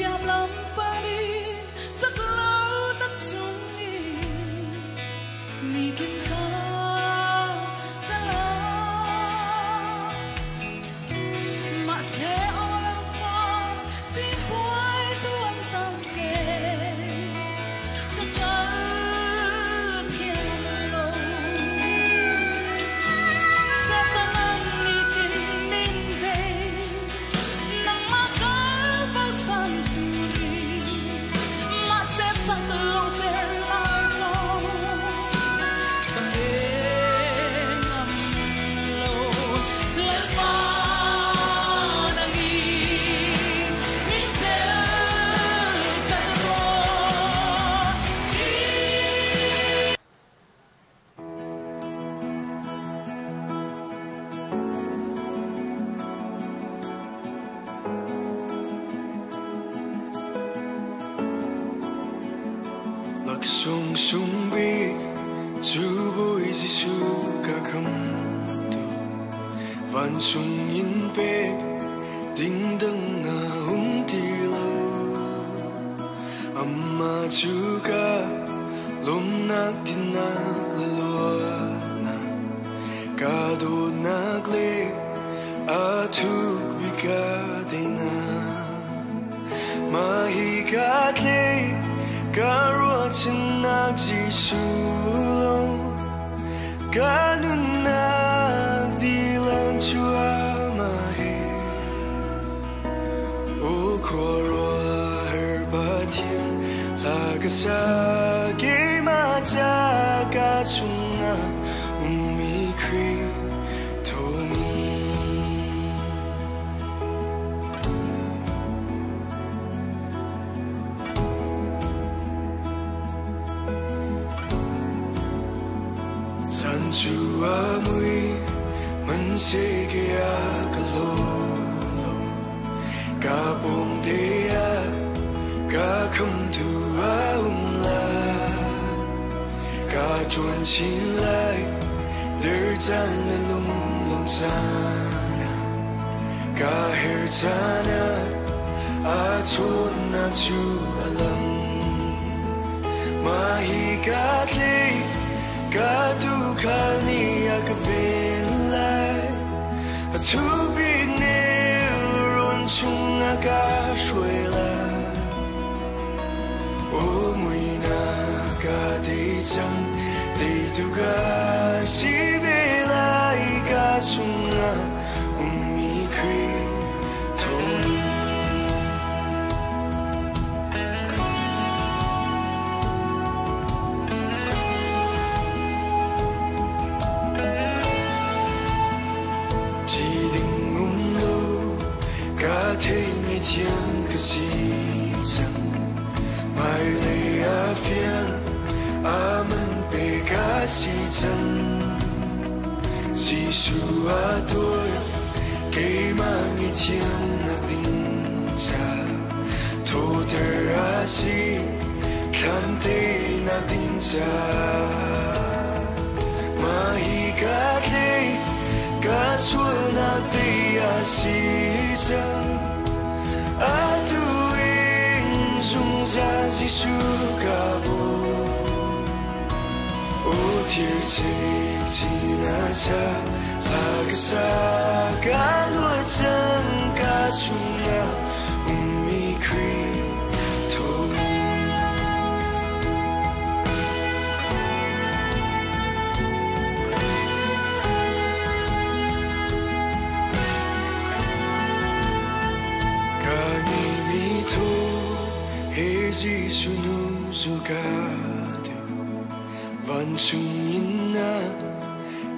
Tiam lam panin cak lo tak chung in nitin ka tala. Mahse aw lalpa cipuai tu an tam ke ka kal thiam lo. Satanan nitin min bei nangmah kal bosan turin mahse cak lo ter lai ko ka pe ngam lo. Lalpa nangin min zel khat rawh. Laksawng sung bik cu Bawi Jesuh ka khamtu vancung in pek ding dang a um ti lo. Amah cu ka lawmnak dinnak le luatnak ka dawtnak le a thuk bik ka teinak. Mah hi ka tlei ka ruahchannak Jesuh lawng ka nunnak dihlak cu amah he. Aw khuaruahhar Pathian hla ka sa keimah ca ka chungah ummi Khrih thawngin. Caan cu a mui hmanhseh kei a ka hlaw lo. Ka pawngte ah ka khamtu a um lai. Ka ṭuan chin lai der caan le lunglawmh caan ah. Ka herh caan ah aa chawnnak cu a lang. Mah hi ka tlei ka tuukhal nih a ka ven lai. A thukbik nelrawn chungah ka hruai lai. Aw muihnak ka tei cang, teitu ka si ve lai ka chungah ummi Khrih thawngin. Ṭi ding um lo ka thei ngaihthiam ka si cang. Hmailei ah fiang a man pe ka si cang. Jesuh a tuar keimah ngaihthiamnak ding ca thawter a si thlan teinak ding ca. Mah hi ka tlei ka sualnak tei a si cang. Atu in zungzal Jesuh ka bawm. Aw thir cikcin a ca hla ka sa ka luat cang ka chungah ummi Khrih thawngin. Ka ngeimi thaw he Jesuh nu zul ka duh. Vancung in a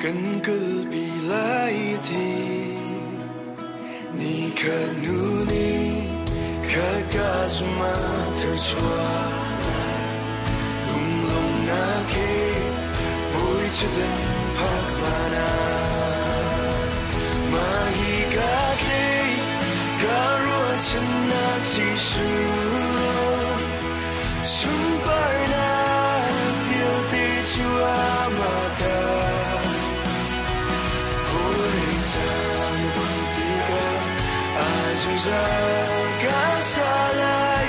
kan kalpi lai ti. Ni khat hnu ni khat ka zum a tharchuah lai. Lunglawmhnak he Bawi thutdan phak hlan ah. Mah hi ka tlei ka ruahchannak Jesuh sunparnak vialte cu amah ta. Vawlei caan a dongh tikah a zungzal ka sa lai.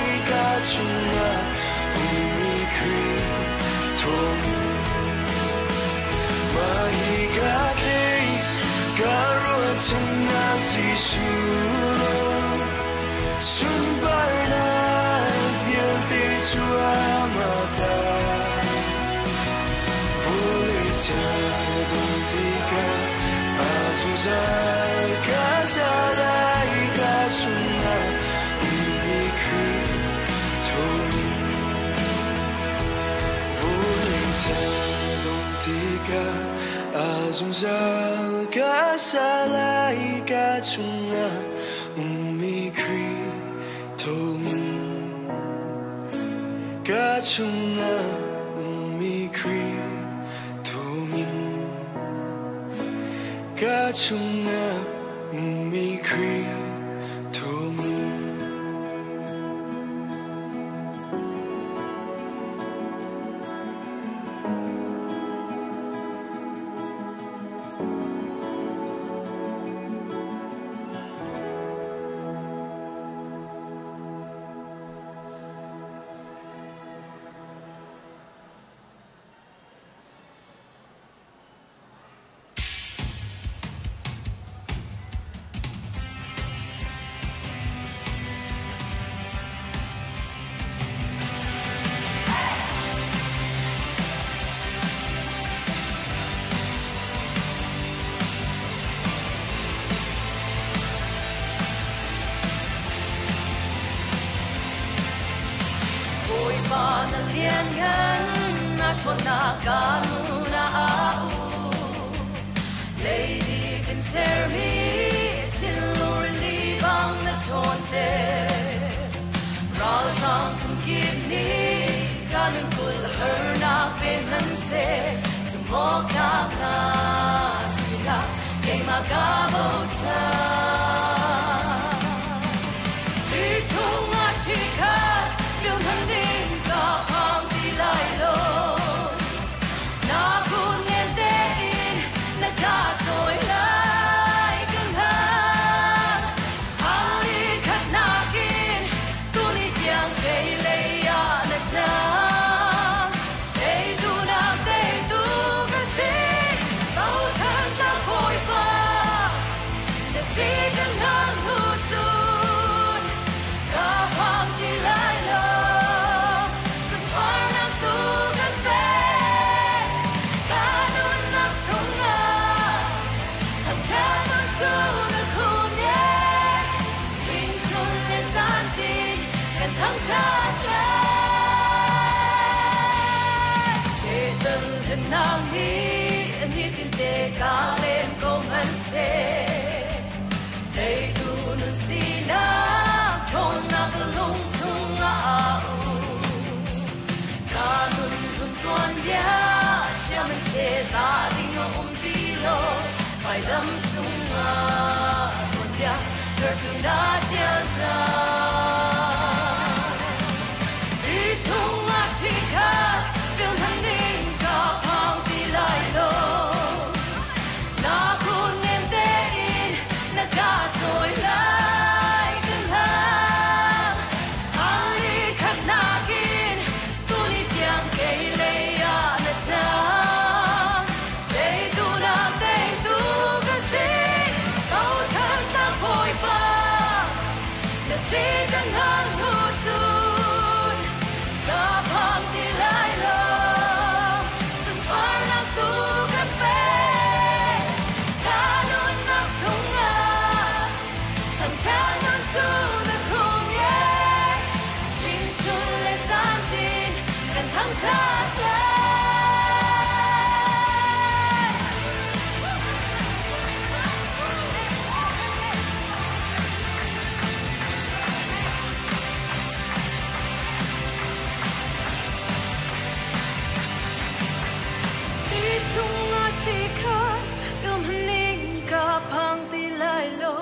Bochannak Jesuh lawng. Sunparnak vialte cu amah ta. Vawlei caan a dongh tikah a zungzal ka za lai ka chungah ummi Khrih thawngin. Vawlei caan a dongh tikah a zungzal ka sa lai ka chungah ummi Khrih thawngin. Ka chungah ummi Khrih thawngin. Ka chungah ummi Khrih thawngin. Bawipa na lianngan, na ṭhawnnak ka nun a au. Leidip in sermi thinlung rili bang na ṭhawnter. Ralhrang phunkip nih ka nunkulh harnak pe hmanhseh, zumhawktlak na sinah keimah kaa bochan. Ti chungah chikkhat filhman ding ka phang ti lai lo. Na kut nem tein na ka cawi lai ka hngal. Ali khat nakin tuni tiang kei lei ah na ṭang. Teitu nak teitu ka si, bochan tlak Bawipa. Na si ka hngal hnu cun ka phang ti lai lo. Sunparnak tu kan pek, ka nunnak chungah thangṭhat nun cu na khum nek. Zingchun le zantin kan thangṭhat lai. Satan hlennak nih nitinte ka lem ko hmanhseh, teitu nun sinak ṭhawnnak ka lung chungah a um. Ka nun hlun tuanbia chiahmanhseh za ding a um ti lo. Vailam cungah tuanbia thar cu na ṭial cang. Ti chungah chikkhat filhman ding ka phang ti lai lo. Na kut nem tein na ka cawi lai ka hngal. Ali khat nakin tuni tiang kei lei ah na ṭang. Teitu nak teitu ka si, bochan tlak Bawipa. Na si ka hngal hnu cun ka phang ti lai lo. Sunparnak tu kan pek, ka nunnak chungah thangṭhat nun cu na khum nek. Zingchun le zantin kan thangṭhat lai. Ti chungah chikkhat pilhmaning ka phang ti lai lo.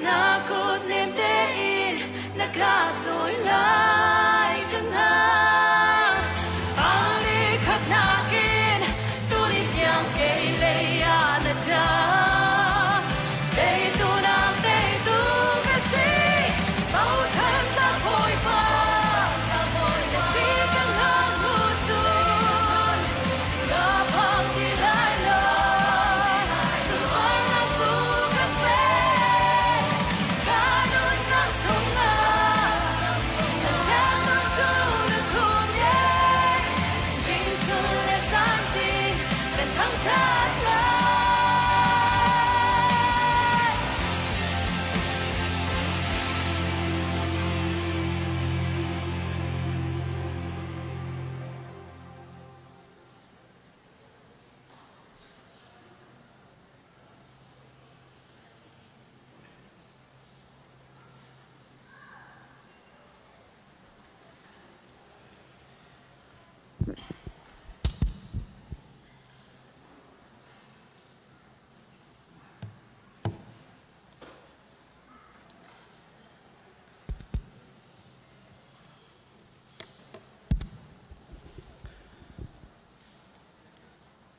Na kut nem tein na ka cawi lai ka hngal. Ali khat nakin tuni tiang kei lei ah na ṭang. Teitu nak teitu ka si, bochan tlak Bawipa. Na si ka hngal hnu cun ka phang ti lai lo. Sunparnak tu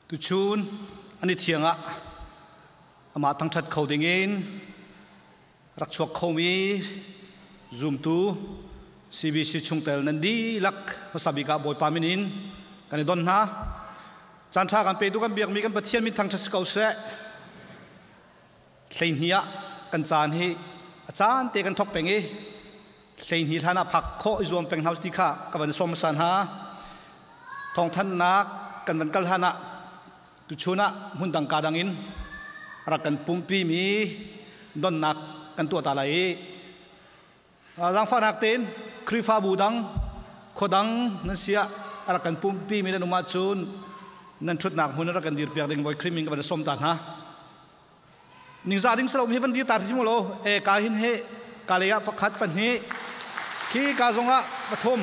Tuchun an i thiang ah amah thangṭhat kho dingin rak chuak khomi zumtu CBC chungtel nan dihlak hmasa bik ah Bawipa min in kan i don hna. Caan ṭha kan petu kan biakmi kan Pathian min thangṭhat si ko seh. Hleihnih ah kan caan hi a caan te kan thawk peng i hleihnih hlan ah phak khawh i zuam peng hna ti kha ka van sawm hmasa hna. Thawngthanhnak kan van kal hlan ah tuchun ah hmundang ka dang in rak kan pumpi mi donnak kan tuah ta lai i zaangfahnak tein Khrihfabu dang khua dang nan si ah a rak kan pumpi mi nan um ahcun nan ṭhutnak hmun rak kan dirpiak ding Bawi Khrih min ka van sawm ta hna. Ningzah ding si lo mi van dir ta hrim lo e ka hin he ka lei ah pakhat pahnih khi ka zong ah pathum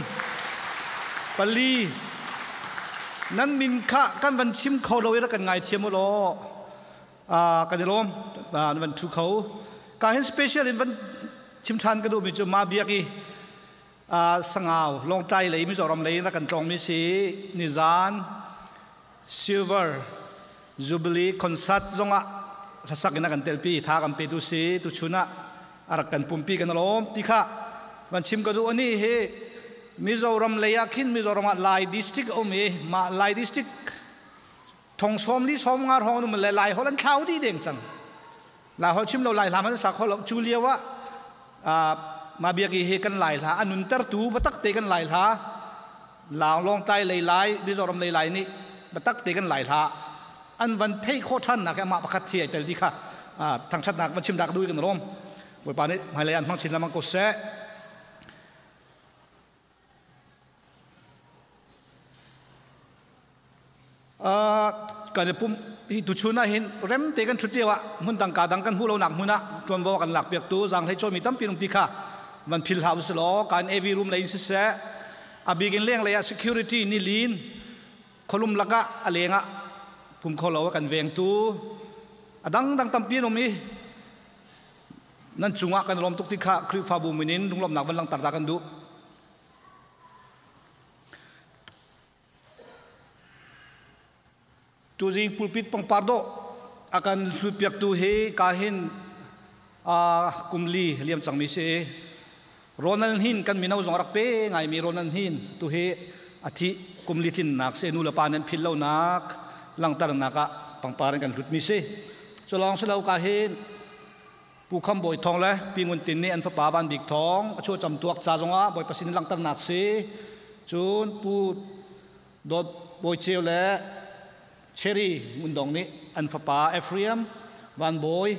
pali nan min kha kan van chim kho lo i rak kan ngai thiam u law kan i lawm nan van thu kho ka hin special in van chim than ka duh mi cu ma biak i sangau longtlai lei mizoram lei rak kan tlawng mi si nizan Silver Jubilee concert zongah hlasak in a kan telpi tha kan petu si tuchun ah a rak kan pumpi kan lawm ti kha van chim ka duh ani hi Mizoram lei ah khin Mizoram ah Lai district a um i mah Lai district thong sawm li sawm nga hrawng um le Lai holh an thlau dih deng cang Lai holh chim lo Lai hla man sa kho lo cu lio ah ma biaki hi kan Lai hla a nuntertu batak te kan Lai hla Laung Lawngtlai lei Lai Mizoram lei Lai nih batak te kan Lai hla an van thei kho than nak amah pakhat thi ai tel di kha thangthatnak van chim dak dui kan rom Bawipa nih hmailei an hmang chin lamang ko seh. Kan i pum hi tuchun ah hin rem te kan ṭhut lio ah hmun dang ka dang kan hmuh lonak hmun ah ṭuanvo kan lak piaktu zaanghlei cawimi tampi nung ti kha van phil hlah usih law kan AV room lei in siseh a bik in lenglei ah security ni lin khualum lakah a leng ah pum kho lo a kan vengtu a dangdang tampi an um i nan cungah kan lawm tuk ti kha Khrihfabu min in lunglawmhnak van langhter ta kan duh. Tuzing pulpit pangpar dawh a kan hlutpiaktu hi ka hin kum li liam cangmi si. Ronald Hin kan mino zong rak pe ngaimi Ronald Hin tu hi a thih kum li tlinnak si nu le pa nan phil lonak langternak ah pangpar in kan hlutmi si. Culawng si lo ka hin Pu Kham Bawi Thawng le Pi Ngun Tin nih an fapa Van Bik Thawng a chuah cam tuak ca zongah Bawipa sin langhternak si. Cun Pu Dawt Bawi Ceu le Cherry Ngun Dong nih an fapa Ephraim Van Bawi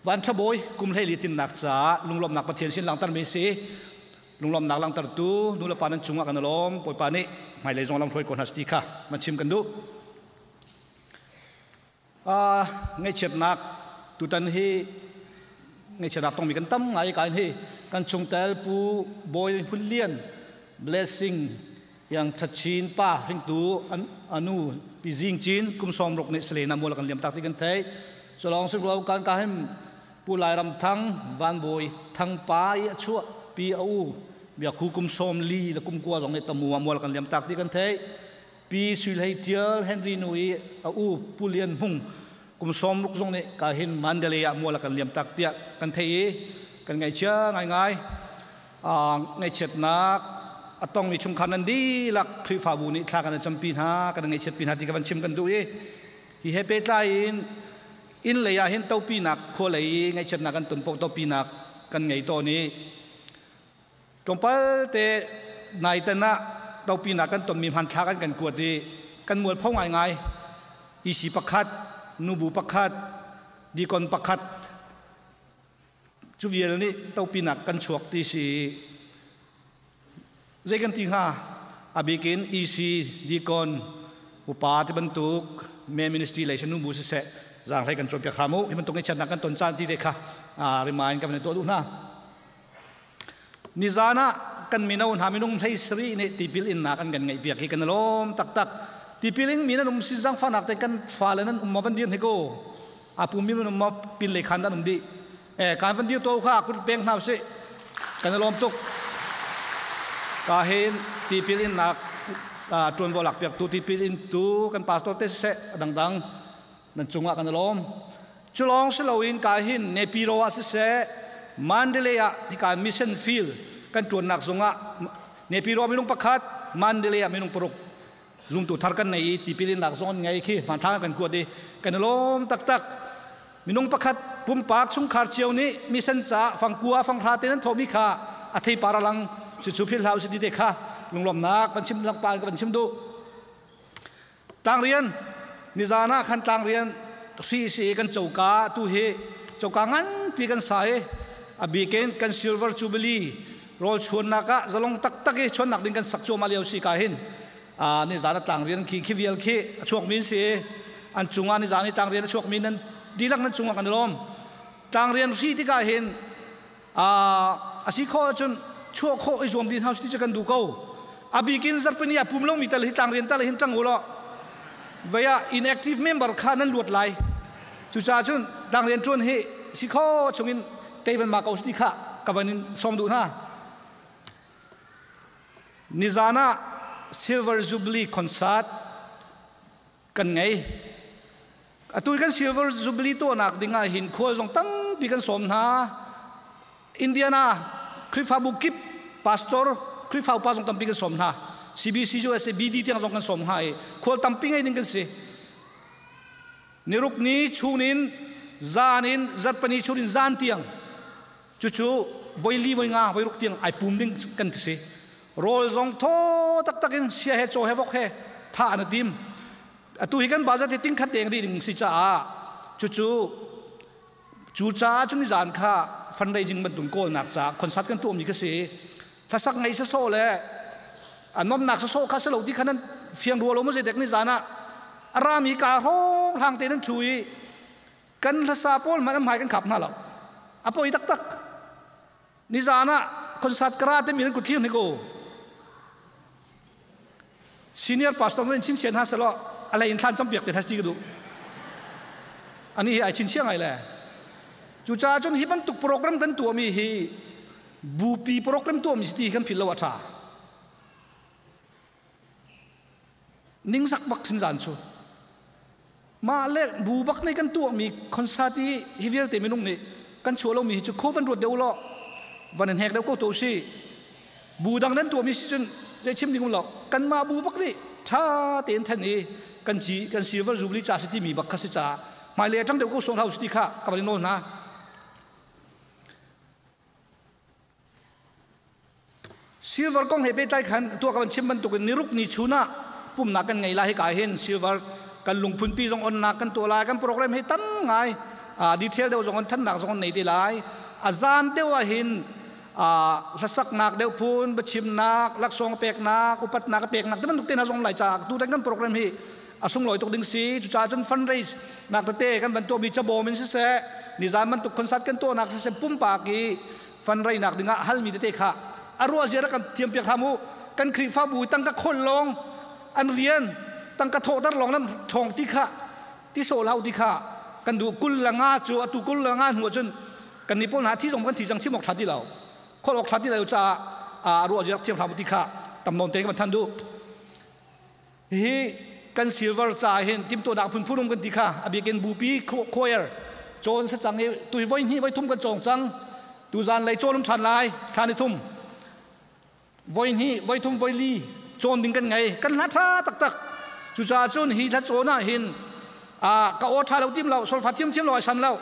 Van Ṭha Bawi kum 14 tinnak caah lunglawmhnak Pathian sin langhtermi si. Lunglawmhnak langhtertu nulepa nan cungah kan i lawm. Bawipa nih hmailei zong lamhruai ko hna ti kha van chim kan duh. Ngaihchiatnak tutan hi ngaihchiatnak tongmi kan tam ngai ka hi kan chungtel Pu Bawi Hmun Lian Blessing yang Thachin pa hringtu anu Pi Zing Cin kum 60 nih Selena mual kan liam tak ti kan thei cholong singlo kan ka him Pu Lai Ram Thang Van Bawi Thang pa i a chuah pi a u biakhu kum 40 le kum 9 zong nih tamu mual kan liam tak ti kan thei Pi Sui Hlei Tial Henry nu i a u Pu Lian Hmung kum 60 zong nih ka hin Mandalay ah mual a kan liam tak tiah kan theih i kan ngaihchia ngaingai. Ngaihchiatnak a tongmi chungkhar nan dihlak Khrihfabu nih thla kan campi hna kan ngaihchiatpi hna ti ka van chim kan duh i hi he pehtlai in inn lei ah hin topinak khua lei i ngaihchiatnak kan ton paoh topinak kan ngei tawn i Tlawmpal te naitan ah topinak kan tonmi hmanthlak an kan kuat i kan mualpho ngaingai. EC pakhat, nubu pakhat, dikon pakhat cu vial nih topinak kan chuak ti si. Zei kan ti hnga? A bikin EC, dikon, upa ti bantuk me ministry lei nubu siseh zaanghlei kan cawnpiak hram u. Hi bantuk ngaihchiatnak kan ton caan ti te kha remind kan van tuah duh hna. Nizan ah kan mino hna minung 17 nih tipil innak an kan ngeihpiak hi kan i lawm taktak. Tipil in mi nan um si zangfahnak te kan fale nan um ma van dir hnik u. A pum mi nan um ma pin lei khan nan um dih. Eh kan van dir to kha kut peng hna usih. Kan i lawm tuk. Ka hin tipil innak Ṭuanvo lakpiaktu tipil intu kan pastor te siseh a dangdang nan cungah kan i lawm. Cu lawng si loin ka hin Nepiro ah siseh Mandalay ah hika mission field kan ṭuannak zungah Nepiro minung pakhat, Mandalay ah minung paruk zumtu thar kan nei i tipil innak zong an ngei khi hmanthlak kan kuat i kan i lawm taktak. Minung pakhat pumpak chungkhar cio nih mission ca fangkua fanghra te nan thawhmi kha a theipar a lang. Cucu philh hlah usih ti te kha lunglawmnak kan chim langpal ka van chim duh. Tlangrian nizan ah khan tlangrian hri si kan coka tu hi coka nganpi kan sa i a bikin kan silver jubilee rawl chuannak ah zalong taktak i chuannak ding kan sak cuahmah lio si ka hin nizan a tlangrian khi khi vial khi a chuak mi si an cungah nizan i tlangrian a chuak mi nan dihlak nan cungah kan i lawm. Tlangrian hri tikah hin a si khawh ahcun chuah khawh i zuam ding hau ti cu kan duh ko. A bikin zarhpini a pum lomi tal hi tlangrian tal hin ṭang u law vei ah inactive member kha nan luat lai. Cucaah cun tlangrian ṭuan hi si khawh chungin teivan ma ko ti kha ka van in sawm duh hna. Nizan ah Silver Jubilee concert kan ngei. Atu kan Silver Jubilee tuahnak ding ah hin khual zong tampi kan sawm hna. Indiana Khrihfabu kip pastor Khrihfa upa zong tampi kan sawm hna. CBC USA BD tiang zong kan sawm hna i khual tampi ngei ding kan si. Niruk ni chungin zan in zarhpani chungin zan tiang cucu voi li voi nga voi ruk tiang ai pum ding kan ti si. Rawl zong thaw taktak in sia he caw he vok he tha an tim. Atu hi kan budget hi ting khat deng ding si caah cucu cu caah cun zan kha fundraising bantuk kawlnak ca concert kan tuahmi kha si. Hlasak ngei sasaw le a nomnak sasaw kha si lo ti kha nan fiang rua lo maw zei dek ni zan ah a rami ka hrawng hlang te nan thu i kan hlasa pawl hmanh an hmai kan khap hna lo. A poi taktak. Nizan ah concert kara te mi nan kut thlir ni ko. Senior pastor nan chin sian ha selo alai in thlan champiak te thasti ka du. Ani hi ai chin chia ngai le. Cu cha chun hi bantuk program kan tuah mi hi bupi program tuah mi si kan phil lo a tha. Ningzak bak thin zan chu. Mah le bu bak nih kan tuahmi concert i hi vialte minung nih kan chuah lomi hi cu kho van ruat deuh law van in hek deuh ko to si. Bu dang nan tuahmi si cun zei chim ding um lo. Kanmah bu bak nih tha tein then i kan ci kan silver jubilee ca si timi bak kha si ca hmailei a ṭang deuh ko sawng hau si ti kha ka van in nawl hna. Silver kong he pehtlai khan tuah ka van chim bantukin niruk ni chun ah pumnak kan ngei lai. Hika hin silver kan lungphunpi zong onnak kan tuah lai. Kan program hi tam ngai, detail deuh zong on thannak zong on nei te lai. A zan deuh ah hin hlasaknak deuh phun biachimnak, laksawng peknak, upatnak peknak te bantuk te hna zong lai caah tu kan program hi a sunglawi tuk ding si. Cucaah cun fundraise nak tete kan van tuahmi cabawm in siseh, nizan bantuk concert kan tuahnak siseh, pumpak i fundraise dingah halmi tete kha a ruah zia kan thiam piak hram u. Kan Khrihfabu tangka khol lawng an rian, tangka thawhter lawng nan ṭhawng ti kha ti sawh hlah ti kha kan duh. Kul la nga cu atu kul la nga hnu ahcun kan ni pawl hna thi zong kan thi cang, chim awk ṭha ti lo, khol awk ṭha ti lo caah a ruah zia rak thiam hram u ti kha tam nawn te kan than duh. Hi kan silver ca hin timtuahnak phunphun um kan ti kha, a bikin bupi choir cawn sa cang i tui voi hnih voi thum kan cawng cang. Tu zan lei cawn um ṭhan lai, thla ni thum voi hnih voi thum voi li cawn ding kan ngei. Kan hla ṭha taktak. Cucaah cun hi hla cawn ah hin ka aw ṭha lo tim lo, solfa thiam thiam lo ai san lo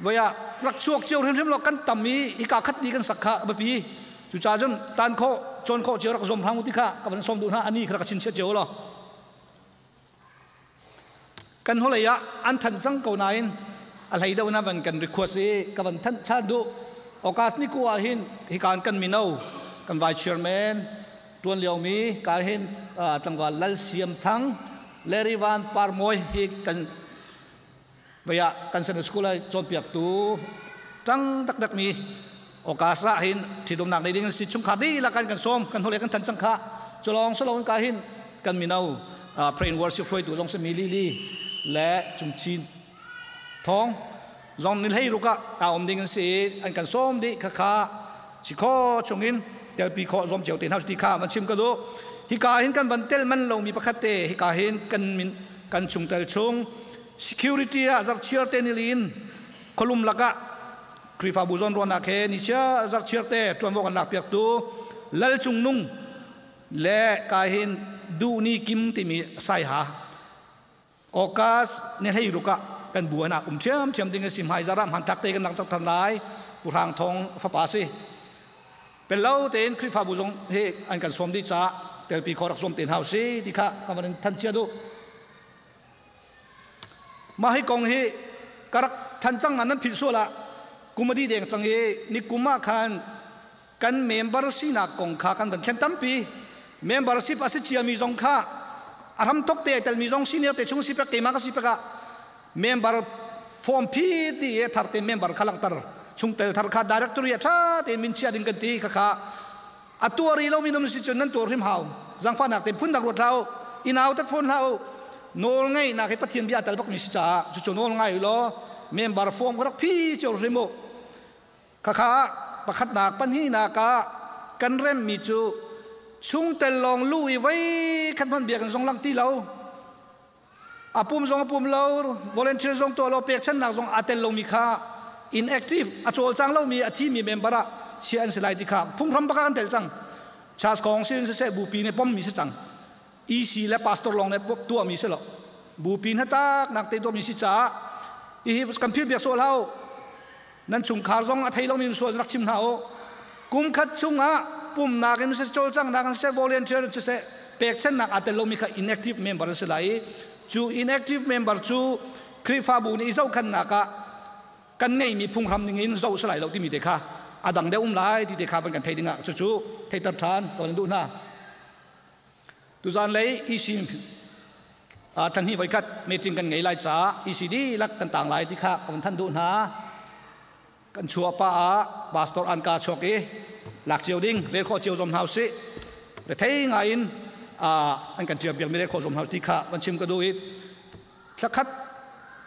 voi ah rak chuak cio hrimhrim lo. Kan tam i hika khat ni kan sak kha biapi. Cucaah cun tan khawh cawn khawh cio rak zuam hram u ti kha ka van sawm duh hna. Ani kha rak chin chia cio law kan holei ah an than cang ko nain a hlei deuh na van kan request i ka van than chan duh. August ni ku ah hin hikan kan mino kan vice chairman tuan lio mi ka hin tlangval Lal Siam Thang, Larry Van Parmoy hi kan vaya kan Sunday school ai cawnpiak tu tang taktak mi August ah hin ṭhitumnak nei ding si. Chungkhar dihlak kan kan sawm, kan hole kan than cang kha. Culong salong ka hin kan mino pray and worship hruaitu zong si mi Lili le Cungchin Thong zong ni hlei ruk ah ta um ding an si. An kan sawm dih kha kha si kho chungin telpi kho zom cio te hna ti kha man chim ka du. Hika hin kan van tel man lomi pakhat te hika hin kan min kan chungtel chung security ah zarchiar te nilin kholum lakah Khrihfabu zawn ruahnak he ni chia zarchiar te ṭuanvo kan lak piak tu Lal Cung Nung le ka hin duh ni kim timi saiha August ni hlei ruk ah kan bu anak um ṭhiam ṭhiam ding a si. Hmai zarah hmantlak te kan lang tak than lai. Pu Hrang Thawng fapa si. Pello tein Khrihfabu zong hi an kan sawm dih caah telpi khawh rak zuam te hna si ti kha kan van in than chia duh. Mah hi kong hi ka rak than cang nan nan philh sual ah kum a dih deng cang i ni kum ah khan kan member sinak kong kha kan van thlen tampi. Membership a si ciami zong kha a hram tok te telmi zong senior te chung si pek, keimah ka si pek ah member form phi ti e thar te member kha langhter chungtel thar kha directory a tha te min chia ding kan ti kha kha a tuari lo minum si cun nan tuar hrim hau. Zangfahnak te phun dak ruat hlah u, inau tak phone hlah u. Nawl ngai nak hi Pathian bia tal bak mi si caah cucu nawl ngai law member form ka rak phi cio hrim u. Khakha pakhatnak pahnihnak ah kan remmi cu chungtel lawng lu i voi khat hmanh biakinn zong lang ti lo, a pum zong a pum lo, volunteer zong tuah lo, pekchannak zong aa tel lomi kha inactive, a cawlcang lomi, a thimi member ah chia an si lai ti kha phunghram bak ah kan tel cang. Charles Kong sin siseh bupi nih pommi si cang. EC le pastor lawng nih tuahmi si lo, bupi hnatak nak te tuahmi si caah hihi kan phil biak sawh hlah. Nan chungkhar zong a thei lomi sual rak chim hna u. Kum khat chungah pumnak in siseh, cawlcanghnak in siseh, volunteer in siseh, pekchannak aa tel lomi kha inactive member an si lai i cu inactive member cu Khrihfabu nih i zohkhannak ah kan ngeihmi phunghram ning in zoh si lai lo timi te kha a dang deuh um lai ti te kha van kan thei dingah cucu theiter ṭhan ka van duh hna. Tuzan lei EC than hi voikhat meeting kan ngei lai caah EC dihlak kan tang lai ti kha ka van than duh hna. Kan chuah pa ah pastor an ka chuak i lak cio ding rel khawh cio zom hna usih. Rethei ngai in an kan ṭial piak mi rel khawh zom hna ti kha van chim ka duh i thlakhat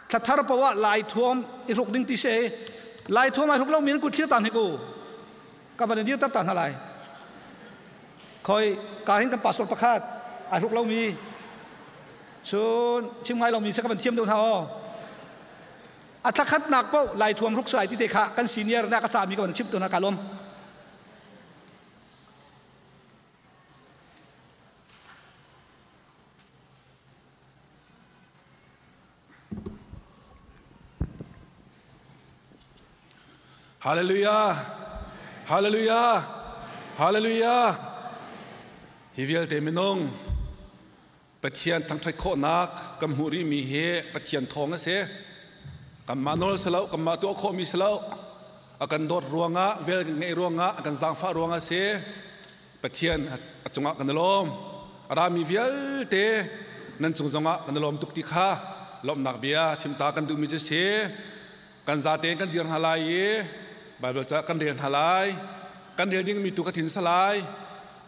thlathar poah lai thuam i hruk ding ti se lai thuam ai hruk lo mi an kut thlir tan hi ku ka van dir tar ta hna lai. Khoi ka hin kan pastor pakhat ai hruk lomi, cun chim ngai lomi se ka van thiam deuh hna aw. A thlakhatnak paoh lai thuam hruk sai ti te kha kan senior na ka cami ka van chim tu na ka lom. Hallelujah! Hallelujah! Hallelujah! Hi vialte minung Pathian thangṭhat khawhnak kan hmuh rihmi hi Pathian thawng a si. Kanmah nawl si lo, kanmah tuah khawhmi si lo. A kan dawt ruangah, vel ngeih ruangah, a kan zaangfah ruangah a si. Pathian a cungah kan i lawm. A rami vialte nan cung zongah kan i lawm tuk ti kha lawmhnak bia chimta kan duhmi cu si. Kan zate in kan dir hna lai i Baibal ca kan rel hna lai. Kan rel dingmi tu ka thin salai.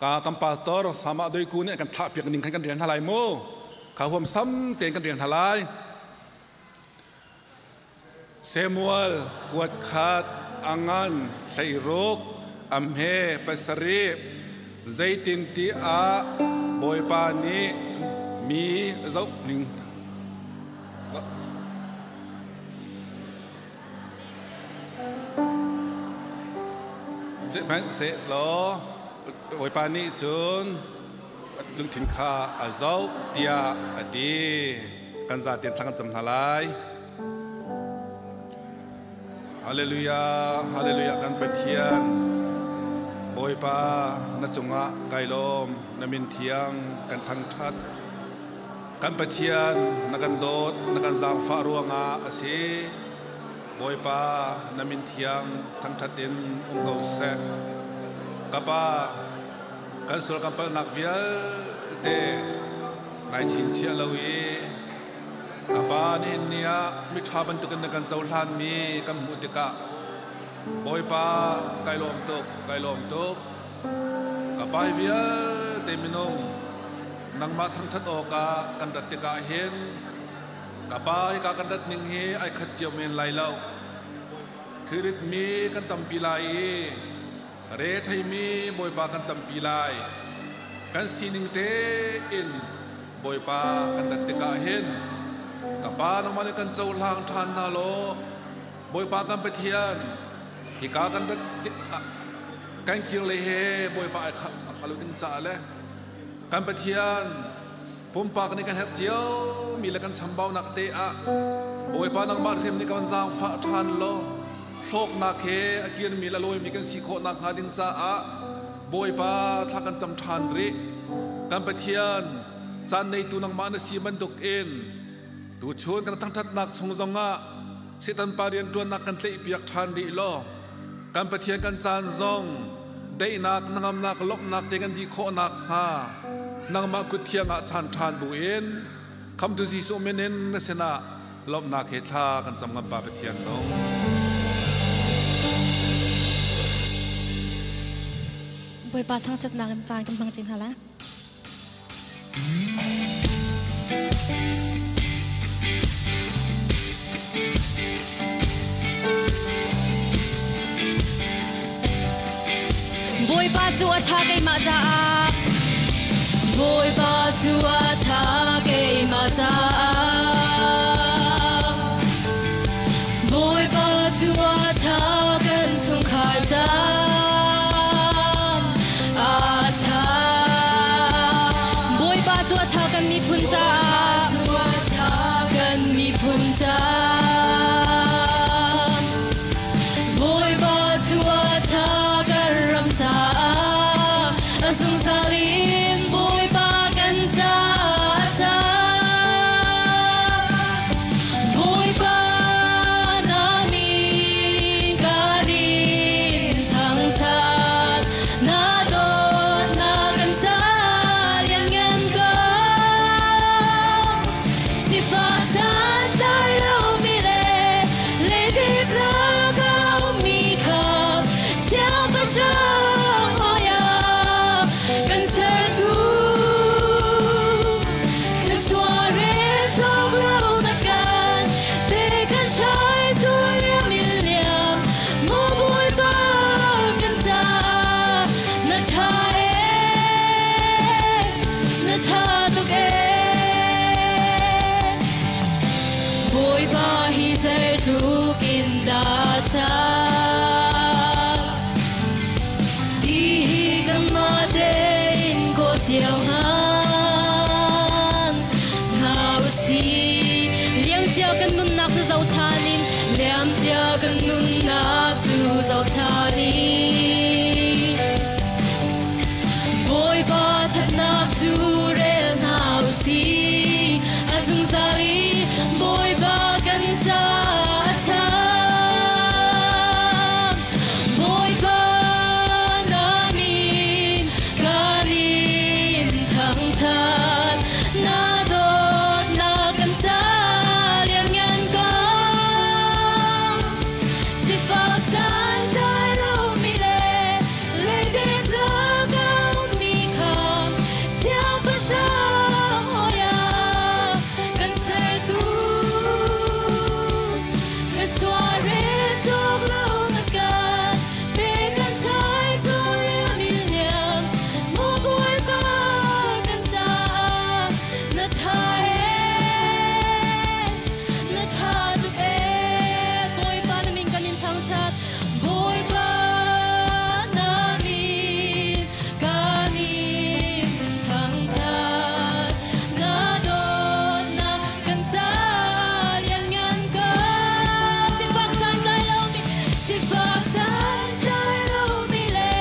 Ka kan pastor Sama Doiku nih kan thlah piak ning khan kan rel hna lai mu. Kha huam sam tein kan rel hna lai. Samuel kuat khat angan 16 amhe 7 zeitintiah Bawipa nih mi zoh ning Sihmanhsehlaw Bawipa nih cun lungthin kha a zoh tiah a ti. Kan zaten thla kan cam hna lai. Hallelujah, hallelujah kan Pathian. Bawipa na cungah kai lawm, na min thiang kan thangṭhat. Kan Pathian na kan dawt, na kan zaangfah ruangah a si. Bawipa na min thiang thangṭhat in um ko seh. Ka Pa, kan sual kan palhnak vialte nai chinchiah lo i ka Pa, nihin ni ah miṭha bantukin na kan cohlanmi kan hmuh tikah Bawipa kai lawm tuk, kai lawm tuk. Ka Pa, hi vialte minung nangmah thangṭhat awkah kan rat tikah hin ka Pa, hika kan rat ning hi ai khat cio men lai lo. Thilrit mi kan tampi lai i re theimi Bawipa kan tampi lai. Kan sining tein Bawipa kan rat tikah hin ka Pa nangmah nih kan cohlang ṭhan hna law Bawipa kan Pathian hika kan rat tikah kan kir le he Bawipa ai khah lo ding caah le kan Pathian pumpak nih kan herh cio mi le kan chambaunak te ah Bawipa nangmah hrim nih kan zaangfah ṭhan law hlawknak he a kirmi le a lawimi kan si khawh nakhnga ding caah Bawipa thla kan cam ṭhan rih. Kan Pathian, caan neitu nangmah na si bantuk in tuchun kan thangṭhatnak chung zongah Satan pa rianṭuannak kan tlaihpiak ṭhan rih law kan Pathian kan caan zong daihnak, hnangamnak, lawmhnak te kan dih khawh nakhnga nangmah kut thiang ah chan ṭhan buin Khamtu Jesuh min in na sinah lawmhnak he thla kan cam ngam Pa Pathian nung. Bawipa thangṭhatnak in caan kan hmang ṭi hna lai. Bawipa cu a ṭha keimah caah Bawipa cu a ṭha keimah caah Bawipa cu a ṭha kan chungkhar caah a ṭha Bawipa cu a ṭha kan miphun caah kan miphun caah Bawipa cu a ṭha kan ram caah a zungzal in Bawipa kan caah a ṭha. Bawipa na min kan in thangṭhat na dawtnak kan ca lianngan ko. Sifak santlai lomi le leidip lak a ummi kha siangpahrang hawi ah kan sertu. Thluachuah rel cawk lo na kan pe kan hrai cu liam in liam maw Bawipa kan caah na ṭha ee na ṭha tuk ee. Bawipa hi zeitluk in dah ṭha ti hi kanmah tein kawl cio ngan hna usih. Liamcia kan nunnak cu zohṭhan in liamcia kan nunnak cu zohṭhan in Bawipa ṭhatnak cu rel hna usih. A zungzal i Bawipa kan caah a ṭha. Bawipa na min kan in thangṭhat. Na dawtnak kan ca lianngan ko. Sifak santlai lomi le leidip rak a ummi kha siangpahrang hawi ah kan sertu. Thluachuah rel cawk lo na kan pe kan hrai cu liam in liam maw Bawipa kan caah na ṭha ee na ṭha tuk ee. Bawipa na min kan in thangṭhat Bawipa na min kan in thangṭhat na dawtnak kan ca lianngan ko. Sifak santlai lomi sifak santlai lomi le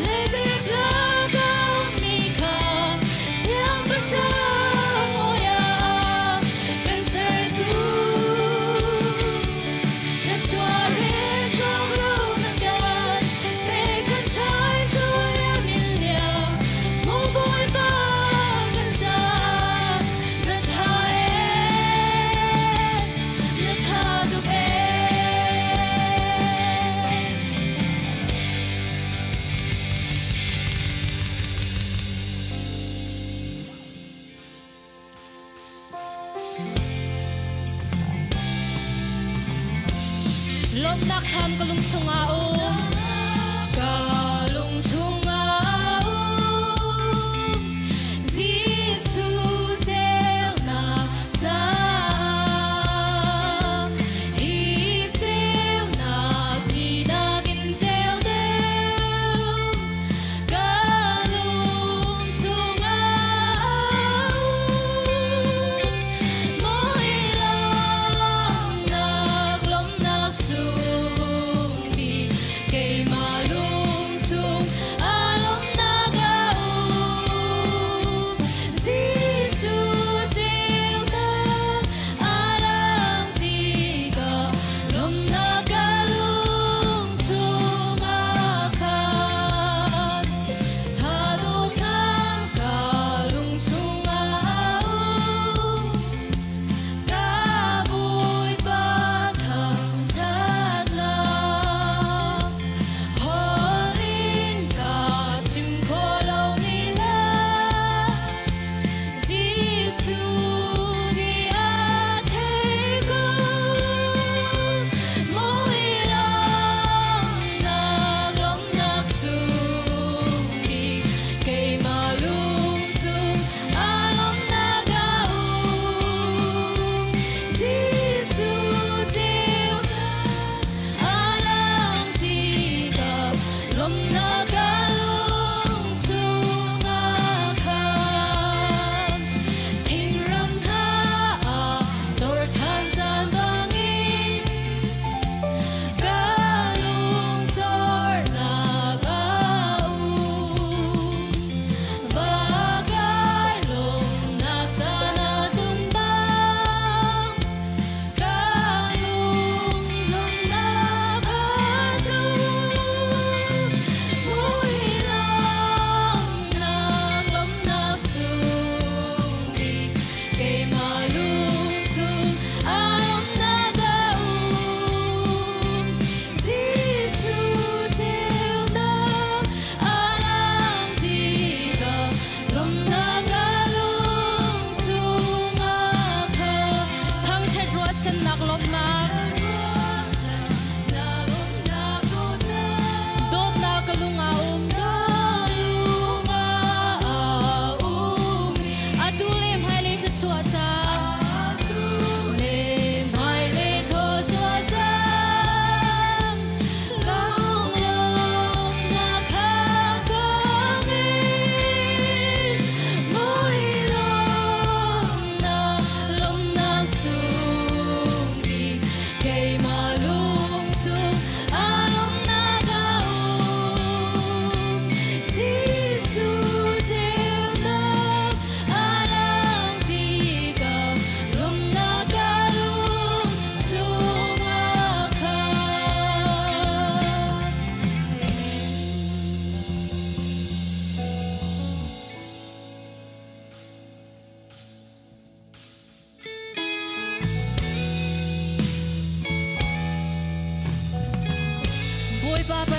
leidip lak a ummi kha siangpahrang hawi ah kan sertu. Thluachuah rel cawk lo na kan pe kan hrai cu liam in liam maw Bawipa kan caah na ṭha ee na ṭha tuk ee. Lawmhnak thlam ka lung chungah um ka lung chungah um.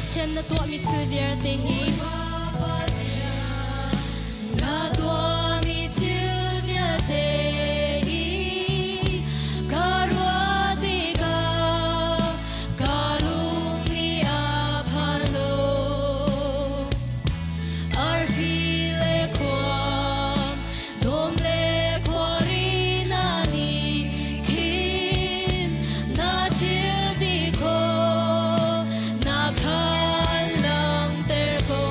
Pathian na tuahmi thil vialte hi. Na tuahmi thil vialte hi ka ruah tikah ka lung nih a phan lo. Arfi le khuang, dawm le khuari na nih khin na thil ti khawh na khan langhter ko.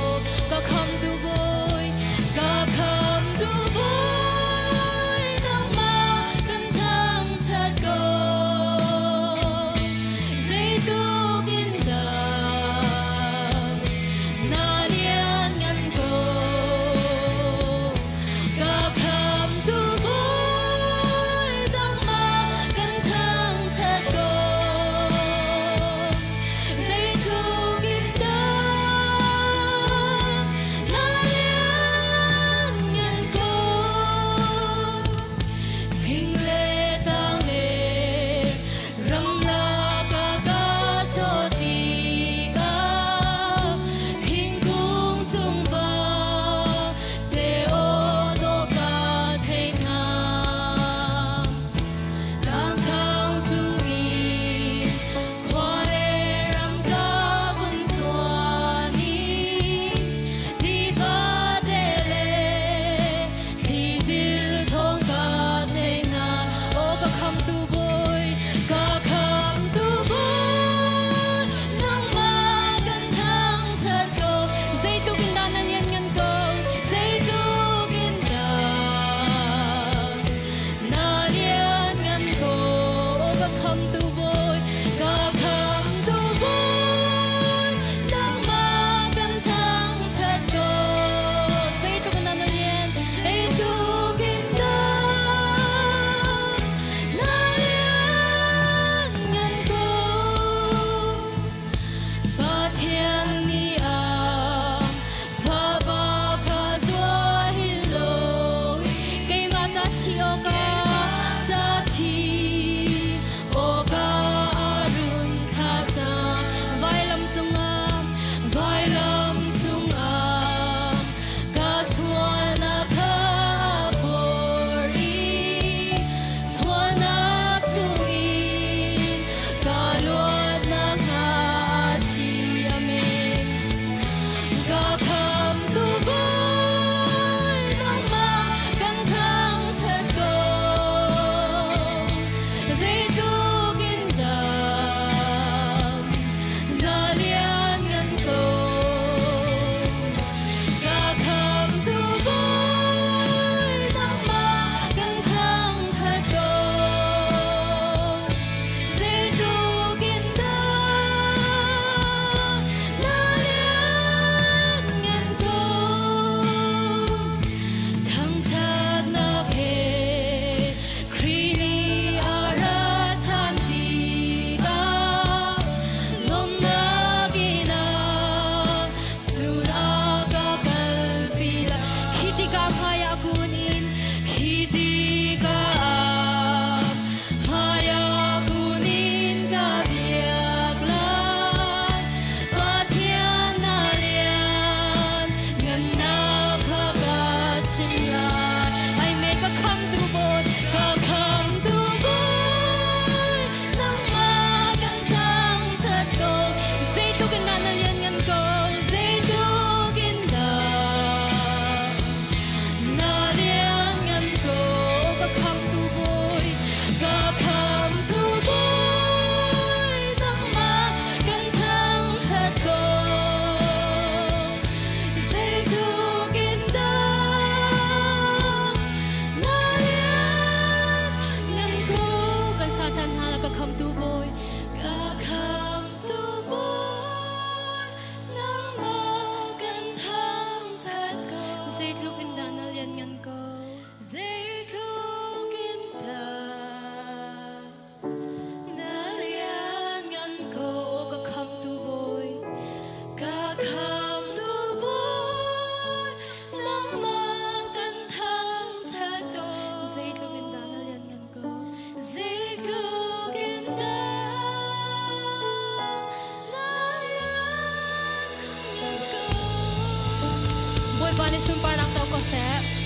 Bawipa nih sunparnak co ko seh.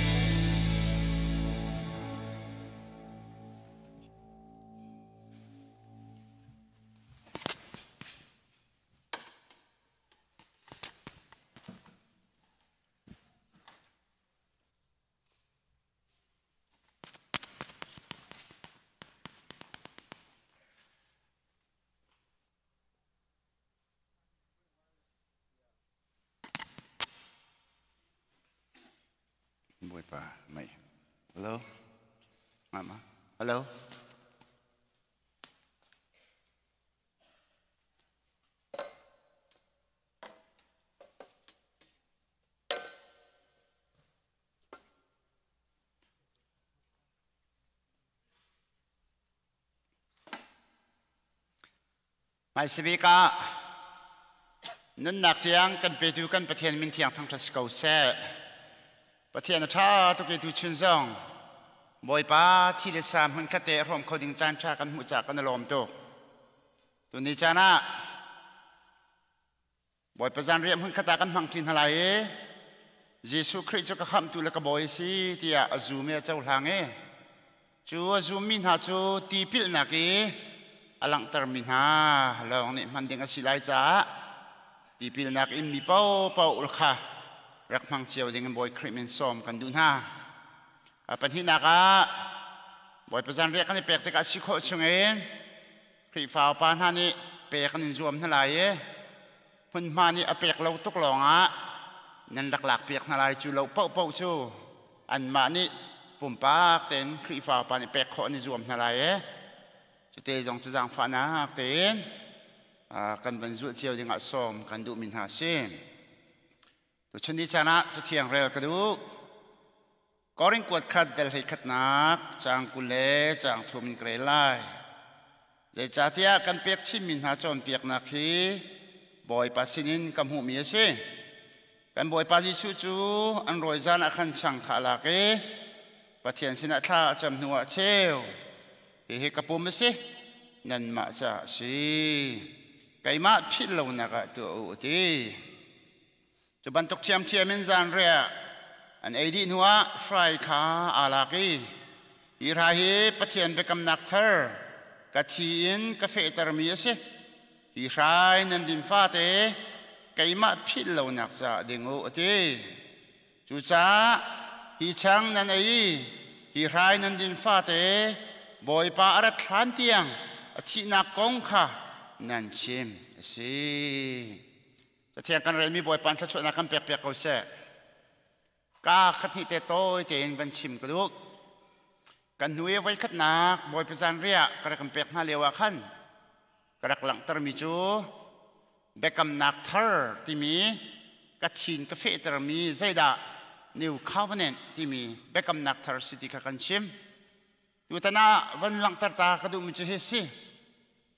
Bawipa mei. Hello? Mama. Hello? Hmaisabik ah nunnak tiang kan petu kan Pathian min thiang thangṭhat si ko seh. Pathian a ṭha tuk i tuchun zong Bawipa thi le sa hmunkhat te a hrawm kho ding caan ṭha kan hmuh caah kan i lawm tuk. Tuni caan ah Bawipa zanriah hmunkhat ah kan hmang ṭi hna lai i Jesuh Khrih cu ka khamhtu le ka bawi a si tiah a zum i a cohlang i cu a zummi hna cu tipilnak i a langhtermi hna lawng nih hman ding a si lai caah tipilnak in mi paohpaoh kha rak hmang cio ding in Bawi Khrih min sawm kan duh hna. Pahnihnak ah Bawipa zanriah kan i pek tikah si khawh chungin Khrihfa upa hna nih pek an in zuam hna lai i hmunhma nih a pek lo tuk lawngah nan rak lak piak hna lai. Cu lo paohpaoh cu anmah nih pumpak tein Khrihfa upa nih pek khawh an i zuam hna lai i cute zong cu zaangfahnak tein kan van zulh cio dingah sawm kan duhmi hna a si. Tuchun ni caan ah Cathiang rel ka duh. Korin kuat khat del hlei khatnak caang 20 le caang 30 in ka rel lai. Zeicahtiah kan pek chinmi hna cawnpiaknak hi Bawipa sinin ka hmuhmi a si. Kan Bawipa Jesuh cu an rawi zan ah khan chang kha a lak i Pathian sinah thla a cam hnuah a cheu. Hihi ka pum a si, nanmah caah a si. Keimah philh lonak ah tuah u a ti. Cu bantuk ṭhiamṭhiam in zanriah an ei dih hnuah hrai kha aa lak i, Hi hrai hi Pathian biakamnak thar ka thi in ka fehtermi a si. Hi hrai nan din fate keimah philh lonak caah ding u, a ti. Cucaah hi chang nan ei i hi hrai nan din fate Bawipa a rat hlan tiang a thihnak kong kha nan chim a si. Cathiang kan relmi Bawipa thluachuahnak kan pek piak ko seh. Ka khat hnih te tawi tein van chim ka duh. Kan hnu i voi khatnak Bawipa zanriah ka rak kan pek hna lio ah khan ka rak langhtermi cu biakamnak thar timi ka thin ka fehtermi zeidah New Covenant timi biakamnak thar si ti kha kan chim. Tutan ah van langhter ta ka duhmi cu hi si.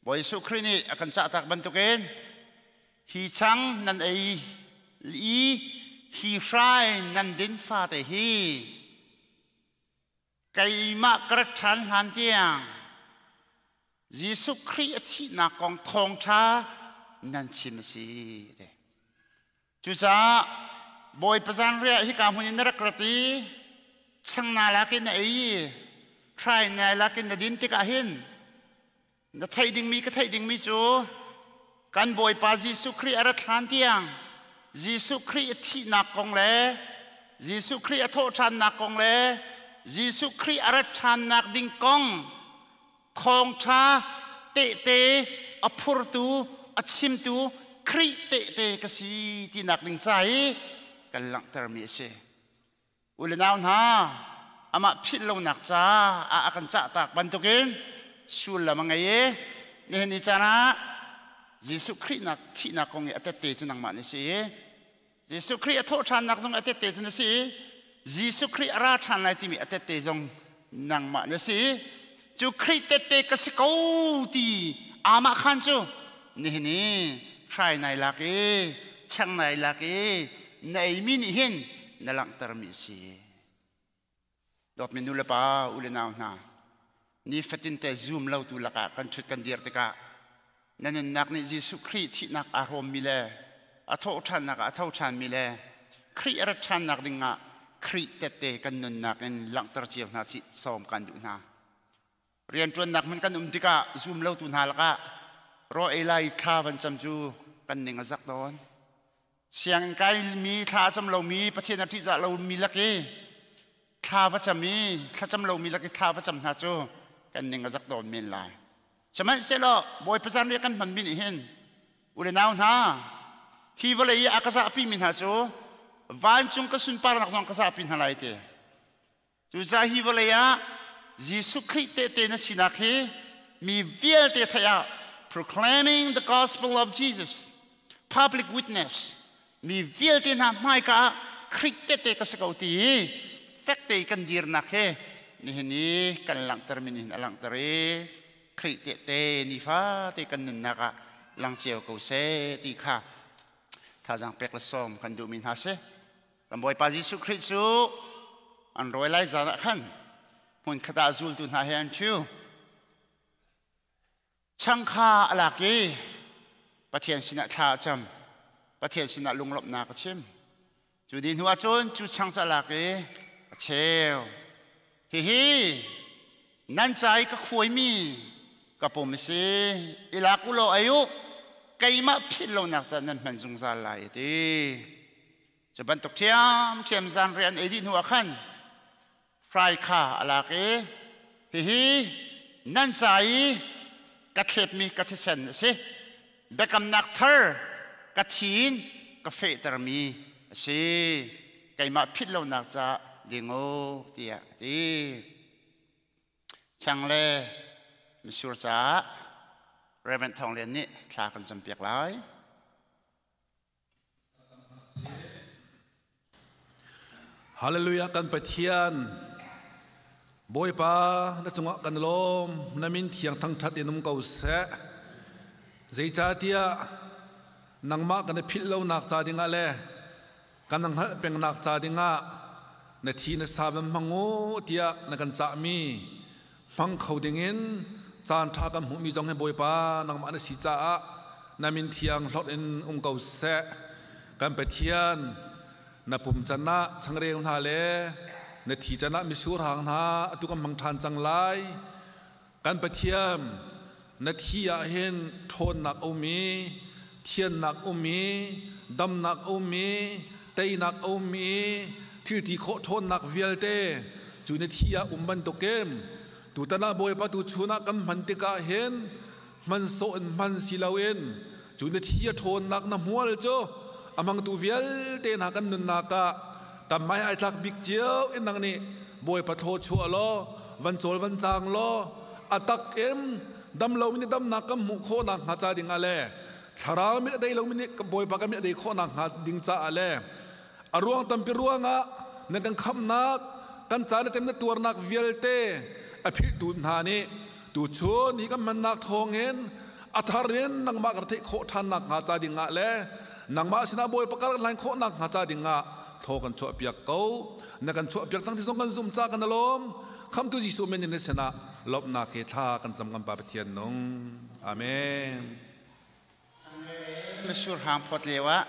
Bawi Jesuh Khrih nih a kan cahtak bantukin hi chang nan ei i hi hrai nan din fate hi keimah ka rat ṭhan hlan tiang Jesuh Khrih a thihnak kong thawngṭha nan chim a si. Cucaah Bawipa zanriah hika hmun in na rak rat i chang na lak in na ei i hrai na lak in na din tikah hin na theih dingmi ka theih dingmi cu kan Bawipa Jesuh Khrih a rat hlan tiang Jesuh Khrih a thihnak kong le Jesuh Khrih a thawhṭhannak kong le Jesuh Khrih a rat ṭhannak ding kong thawngṭha tehte a phurtu a chimtu Khrih tehte ka si tinak ding ca i kan langhtermi a si. U le nau hna, amah philh lonak ca ah a kan cahtak bantukin sullam a ngei i nihin ni caan ah Jesuh Khrih nak thihnak kong i a tette cu nangmah na si i Jesuh Khrih a thawhṭhannak zong a tette cu na si i Jesuh Khrih a ra ṭhan lai timi a tette zong nangmah na si. Cu Khrih tette ka si ko ti amah khan cu nihin i hrai nai lak i cheng nai lak i na eimi nih hin na langhtermi a si. Dawtmi nu le pa, u le nau hna, nifatin te zum lo tu lakah kan ṭhut kan dir tikah na nunnak nih Jesuh Khrih thihnak aa hrawmmi le a thawhṭhannak ah a tho ṭhanmi le Khrih a rat ṭhannak dingah Khrih tette kan nunnak in langhter cio hna chih sawm kan duh hna. Rianṭuannak hmun kan um tikah zum lotu hna lakah raw ei lai thla van cam cu kan ning a zak tawn. Sianginn kaimi thla a cam lomi Pathian a ṭihzah lomi lak i thla va cam i thlacam lomi lak i thla va cam hna cu kan ning a zak tawn men lai. Sihmanhsehlaw Bawipa zanriah kan hmanmi nih hin u le nau hna hi vawlei i a ka zahpimi hna cu vancung ka sunparnak zong ka zahpi hna lai ti. Cucaah hi vawlei ah Jesuh Khrih tehte na sinak hi mi vialte theih ah proclaiming the gospel of Jesus public witness mi vialte hna hmaika ah Khrih tehte ka si ko ti hi fek te kan dirnak hi nihin i kan langhter mi nih a langhter i Khrih tehte nifate kan nunnak ah lang cio ko seh ti kha thazaang pek le sawm kan duhmi hna si. Kan Bawipa Jesuh Khrih cu an rawi lai zan ah khan hmunkhat ah zultu hna he an ṭhu. Chang kha a lak i Pathian sinah thla a cam. Pathian sinah lunglawmhnak a chim. Cu ni hnu ah cun cu chang cu a lak i a cheu. Hihi nan ca i ka khuaimi ka pum a si. I lak u law ei u. Keimah philh lonak ca nan hman zungzal lai a ti. Cu bantuk ṭhiamṭhiam zanriah an ei dih hnuah khan hrai kha a lak i hihi nan ca i ka thletmi ka thisen a si. Biakamnak thar ka thi in ka fehtermi a si. Keimah philh lonak caah ding u tiah a ti. Chang le mitsur caah Reverend Thawng Lian nih thla kan campiak lai. Hallelujah kan Pathian Bawipa na cungah kan lawm na min thiang thangthat in um ko seh zeicahtiah nangmah kan i philh lonak ca dingah le kan hngalh pengnak ca dingah na thi na sa van hmang u tiah na kan cahmi hmang kho dingin caan ṭha kan hmuhmi zong hi Bawipa nangmah na si caah na min thiang hlorh in um ko seh. Kan Pathian, na pum can ah changreu hna le na thi can ah mitsur hang hna atu kan hmang ṭhan cang lai. Kan Pathian, na thi ah hin ṭhawnnak a um i thiannak a um i damnak a um i teinak a um i thil ti khawh ṭhawnnak vialte cu na thi ah um bantukin tutan ah Bawipa tu chun ah kan hman tikah hin hman sawh in hman si loin cu na thi a ṭhawnnak na hmual cu a hmangtu vialte hna kan nunnak ah kan hmai ai tlak bik cio in nang nih Bawipa thaw chuah law van cawl van cang law a tak in dam lo mi nih damnak kan hmuh khawhnak hnga ca dingah le thlarau mit a dei lomi nih Bawipa kan mit a dei khawhnak hnga ding caah le a ruang tampi ruangah nan kan khamhnak kan ca na tem na tuarnak vialte a philhtu hna nih tuchun hi kan hmannak thawngin a thar in nangmah kan theih khawh ṭhannak hnga ca dingah le nangmah sinah Bawipa kar kan hlan khawhnak hnga ca dingah thaw kan chuahpiak ko na kan chuahpiak cang ti zong kan zum ca kan alawm khamtu Jesuh min in na sinah lawmhnak he thla kan cam kan Pa Pathian nung amen Misur hang phawt lio ah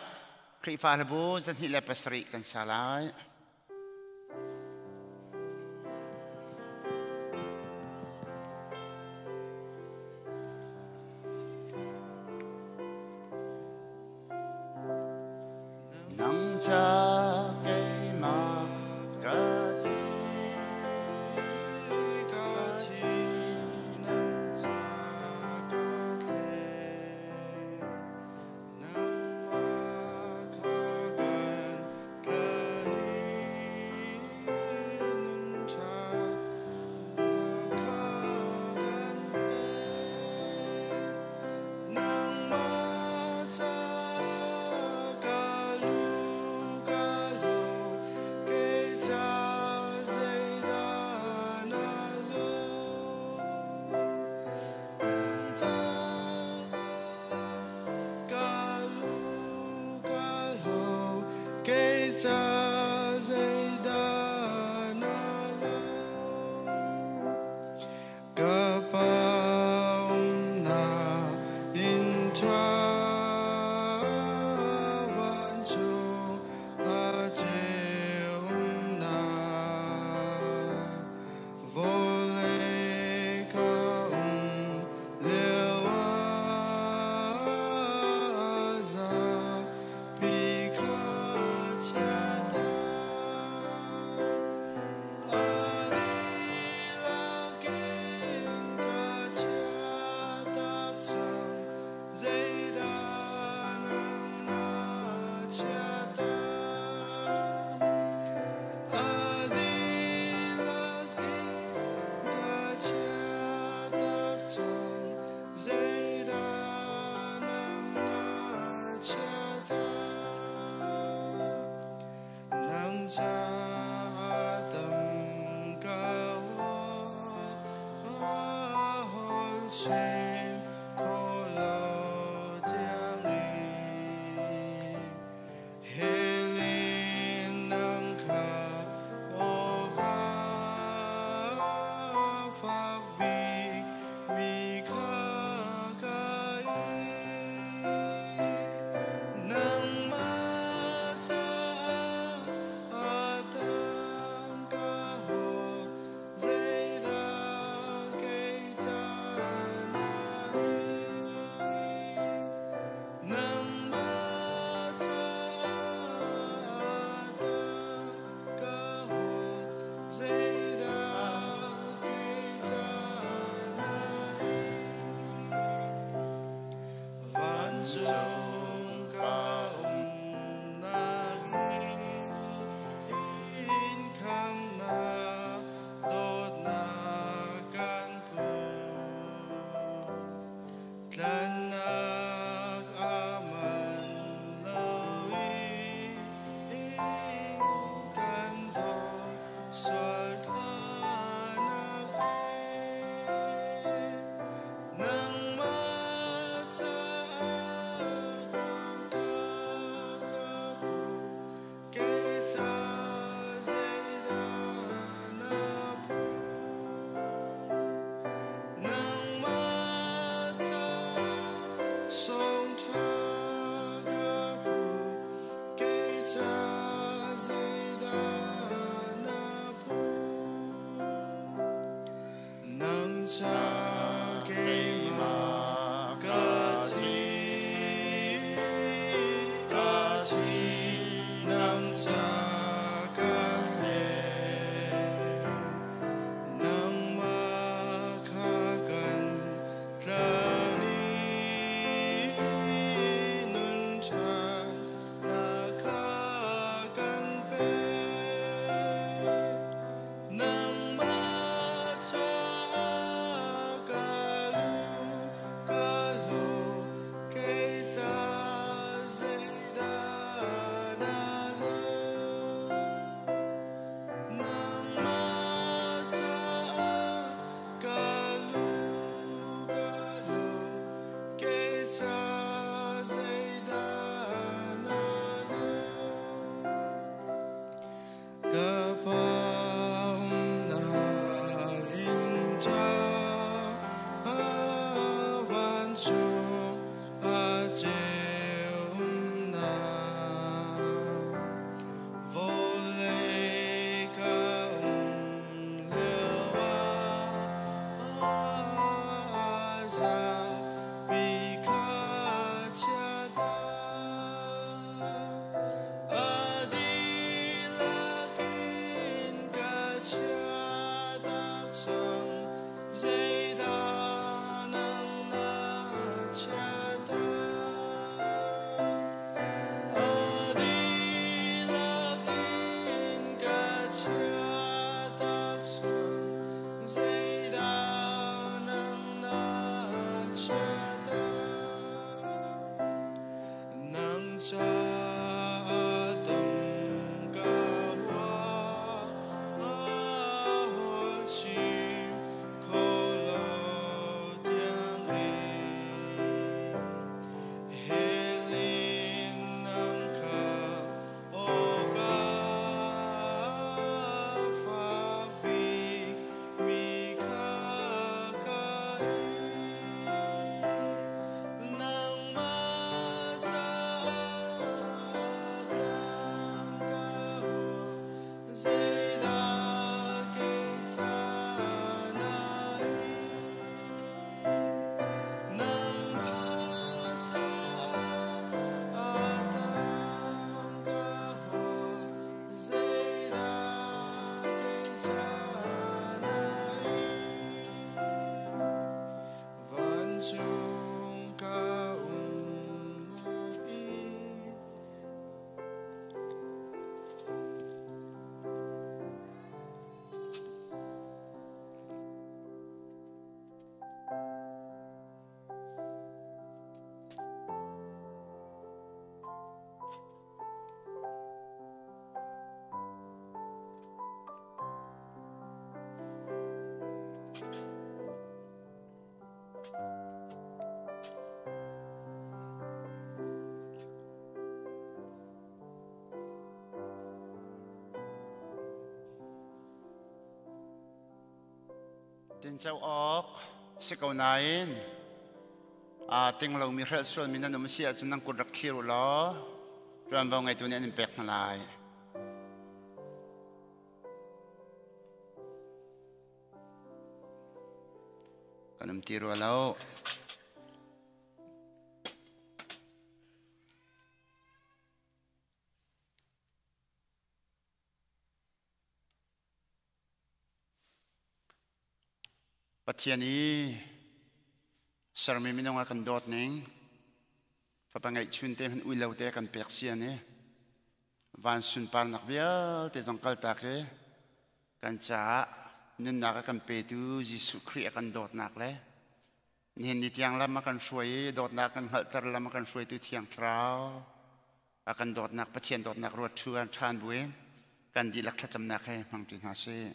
Khrihfa hlabu 207 kan sa lai. Nang ca keimah ka thi ka thi nang ca ka tle nangmah kha kan tlani. Ca tam ka hol chim kho lo tiangin Helin nang kha awka fak bik mi kha ka Nangmah caah a tangka haw zeidah kei ca na. Tinco awk si ko nain aa ting lomi hrelh sualmi nan um si ahcun nan kut rak thlir u law ṭuanvo ngeitu nih an in pek hna lai. Kan um ti rua lo. Pathian i sermi minung a kan dawt ning fapa ngeihchun te hmanh ui lo te kan pek sian i van sunparnak vialte zong kaltak i kan caah nunnak a kan petu Jesuh Khrih a kan dawtnak le nihin ni tiang lam a kan hruai i dawtnak kan hngalhter lam a kan hruaitu Thiang Thlarau a kan dawtnak Pathian dawtnak ruat thu an ṭhan buin kan dihlak thlacamnak he hmang ṭi hna sih.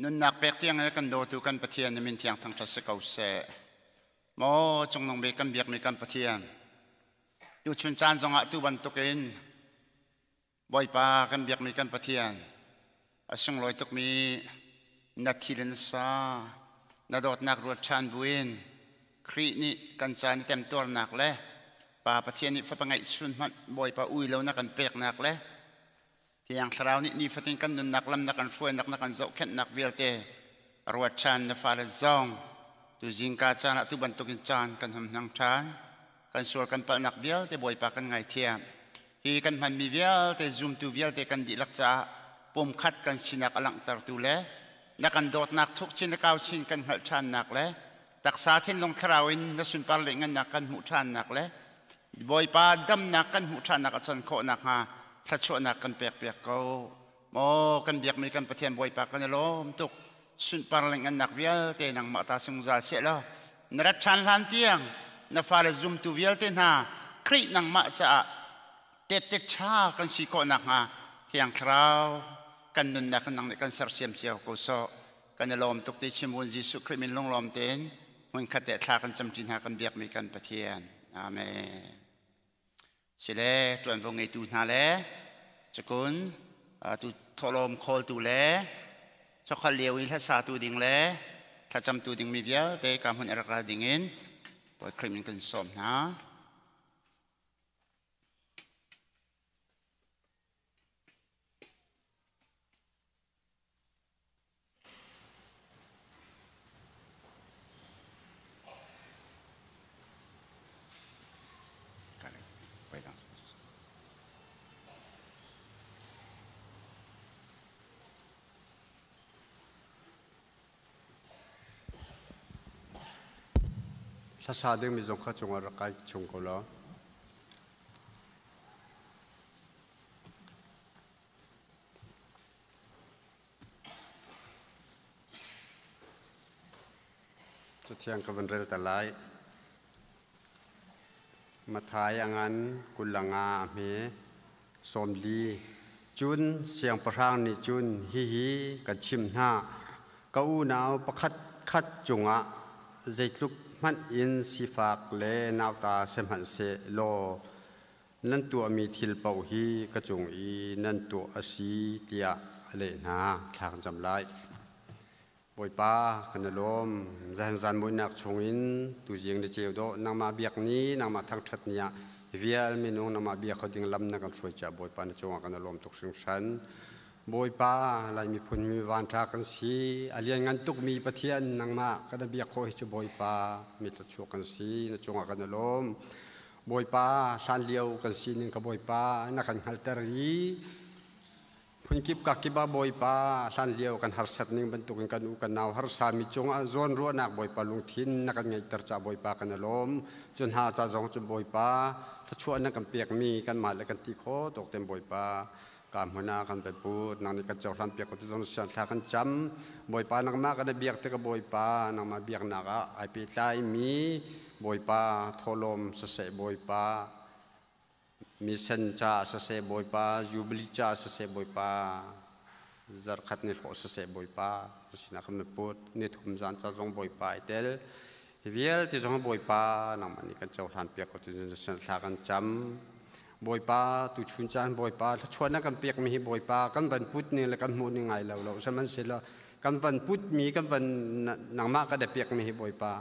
Nunnak pek tiang he kan dawtu kan Pathian na min thiang thangṭhat si ko seh. Maw cungnung bik kan biakmi kan Pathian, tuchun caan zongah tu bantukin Bawipa kan biakmi kan Pathian, a sunglawi tukmi na thi le na sa, na dawtnak ruat ṭhan buin Khrih nih kan ca na temtuarnak le Pa Pathian nih fapa ngeihchun hmanh Bawipa ui lo na kan peknak le Thiang Thlarau nih nifatin kan nunnak lam na kan hruainak na kan zohkhenhnak vialte ruat ṭhan na fale zong tu zingka caan ah tu bantukin caan kan hum hnang ṭhan kan sual kan palhnak vialte Bawipa kan ngaithiam hi kan hmanmi vialte zumtu vialte kan dihlak caah pumkhat kan sinak a langhtertu le na kan dawtnak thuk chin le kau chin kan hngalh ṭhannak le taksa thinlung thlarau in na sunpar le ngannak kan hmuh ṭhannak le Bawipa damnak kan hmuh ṭhannak a can khawh nakhnga thluachuahnak kan pek piak ko. Maw kan biakmi kan Pathian Bawipa kan i lawm tuk. Sunpar le ngannak vialte nangmah ta sungzal seh law na rat ṭhan hlan tiang na fale zumtu vialte hna Khrih nangmah caah tehte ṭha kan si khawh nakhnga Thiang Thlarau kan nunnak nang nih kan sersiam cio ko sawh. Kan i lawm tuk ti chimvun Jesuh Khrih min lunglawm tein hmunkhat te thla kan camṭi hna kan biakmi kan Pathian. Amen. Sile ṭuanvo ngeitu hna le cukun tu thawhlawm khawltu le chawkhal lio i hlasatu ding le thlacamtu dingmi vialte ka hmun i rak ral dingin Bawi Khrih min kan sawm hna. Hlasa dingmi zong kha cungah rak kai chung ko law. Cathiang ka van rel ta lai. Mathai a ngan 25 a hme 40. Cun siangpahrang nih cun hihi kan chim hna. Ka unau pakhat khat cungah zeitluk hmanh in sifak le nauta si hmanhseh law nan tuahmi thil paoh hi ka cung i nan tuah a si tiah a leh hna. Thla kan cam lai. Bawipa, kan i lawm. Zahan zan muihnak chungin tuzing ni ceu dawh nangmah biak ni, nangmah thangṭhat ni ah vial minung nangmah bia kho ding lam na kan hruai cia Bawipa na cungah kan i lawm tuk hringhran. Bawipa, Lai miphun mi vanṭha kan si. A lianngan tukmi Pathian nangmah kan i biak khawh hi cu Bawipa mi thluachuah kan si. Na cungah kan i lawm. Bawipa, hlanlio kan sining ka Bawipa na kan hngalhter i phunkip kakip ah Bawipa hlanlio kan harsat ning bantukin kan u kan nau harsa mi cungah zawnruahnak Bawipa lungthin na kan ngeihter ca Bawipa kan i lawm. Cu hna ca zong cu Bawipa thluachuah na kan pekmi kanmah le kan ti kho tawk ten Bawipa. Ka hmun ah kan put nang nih kan cohlan piak ko tu zong sian thla kan cam. Bawipa nangmah kan i biak tik ah Bawipa nangmah biaknak ah ai pehtlai mi Bawipa thawhlawm siseh Bawipa misen caah siseh Bawipa Jubilee caah siseh Bawipa zarkhat ni hlawh siseh Bawipa sinah kan put ni thum zan ca zong Bawipa ai tel. Hi vialte zong Bawipa nangmah nih kan cohlan piak ko tu zong thla kan cam. Bawipa tuchun caan Bawipa thluachuahnak kan pekmi hi Bawipa kan van put ning le kan hmuh ning ngai lo lo sihmanhsehlaw kan van putmi kan van nangmah kan i pekmi hi Bawipa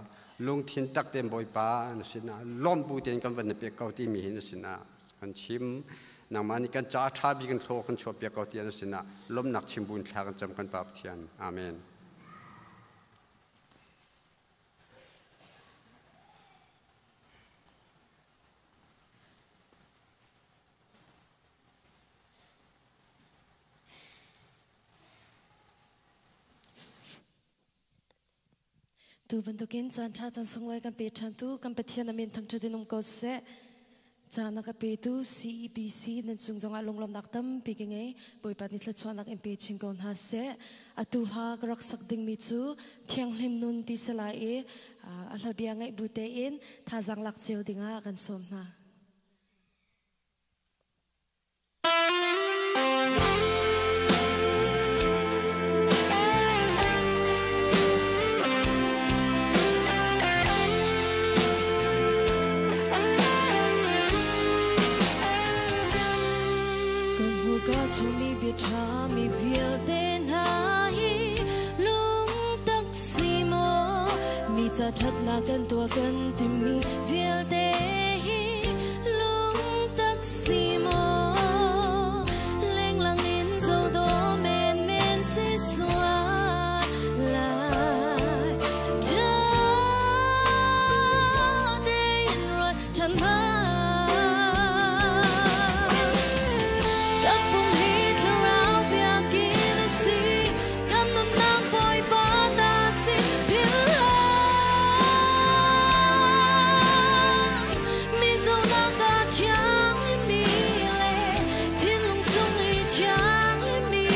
lungthin tak tein Bawipa na sinah lawm bu tein kan van i pek ko timi hi na sinah kan chim. Nangmah nih kan ca ṭha bik in thlaw kan chuah piak ko ti na sinah lawmnak chim buin thla kan cam kan Pa Pathian. Amen. Tu bantukin caan ṭha caan sunglawi kan pe ṭhan tu kan Pathian a min thangṭhat in um ko seh. Caan a ka petu CEBC nan cung zongah lunglawmhnak tampi ka ngei. Bawipa nih thluachuahnak in pe chin ko hna seh. Atu hla ka rak sak dingmi cu Thianghlim Nun ti si lai i a hlabia ngaih bu tein thazaang lak cio dingah kan sawm hna. Kan hmurka chungmi bia ṭha mi vialte hna hi lungtak si maw mi ca ṭhatnak kan tuah kan timi vialte hi lungtak si maw lenglang in zodaw menmen si sual lai ṭha tein ruat ṭhan hna kan pum hi thlarau biakinn a si kan nunnak Bawipa ta si philh mi zonak ah thiang mi le thinlung chung i thiang mi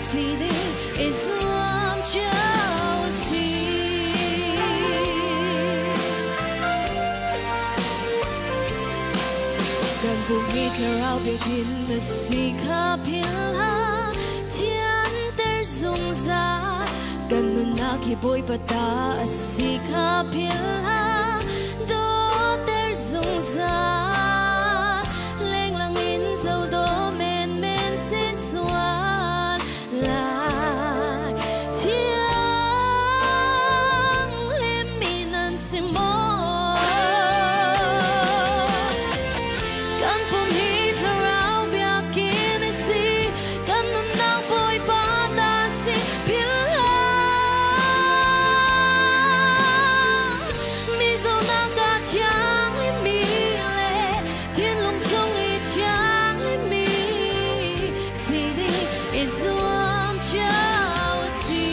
si ding i zuam cio si. Kan pum hi thlarau biakinn na si kha philh hlah thianter zungzal kan nunnak hi Bawipa ta a si kha philh hlah dawter zungzal lenglang in zodaw menmen si sual lai thianghlim mi nan si maw kan pum hi thlarau biakinn a si kan nunnak Bawipa ta si philh hlah mi zonak ah thianghlim mi le thinlung chung i thianghlim mi si ding i zuam cio a si.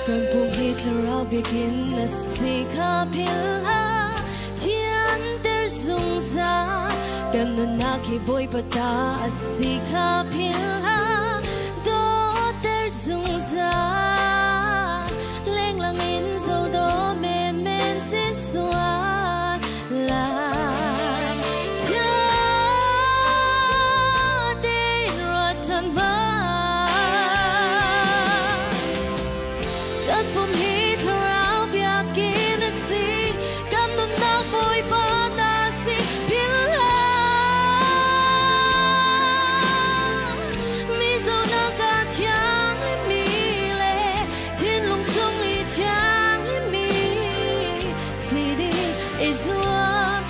Kan pum hi thlarau biakinn na si kha philh hlah thianter zungzal kan nunnak hi Bawipa ta a si kha philh hlah dawter zungzal lenglang in zodaw menmen si sual lai ṭha tein ruat ṭhan hmanh kan pum hi thlarau biakinn a si kan nunnak Bawipa ta si philh hlah mi zonak ah thianghlim mi le thinlung chung i thianghlim mi si ding i zuam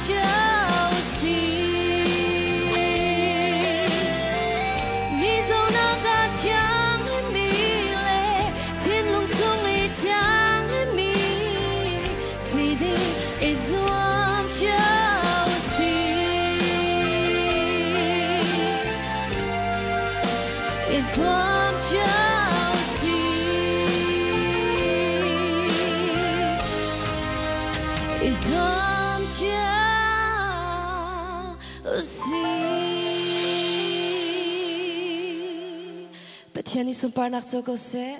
Nuam cio si. Pathian nih sunparnak co ko seh.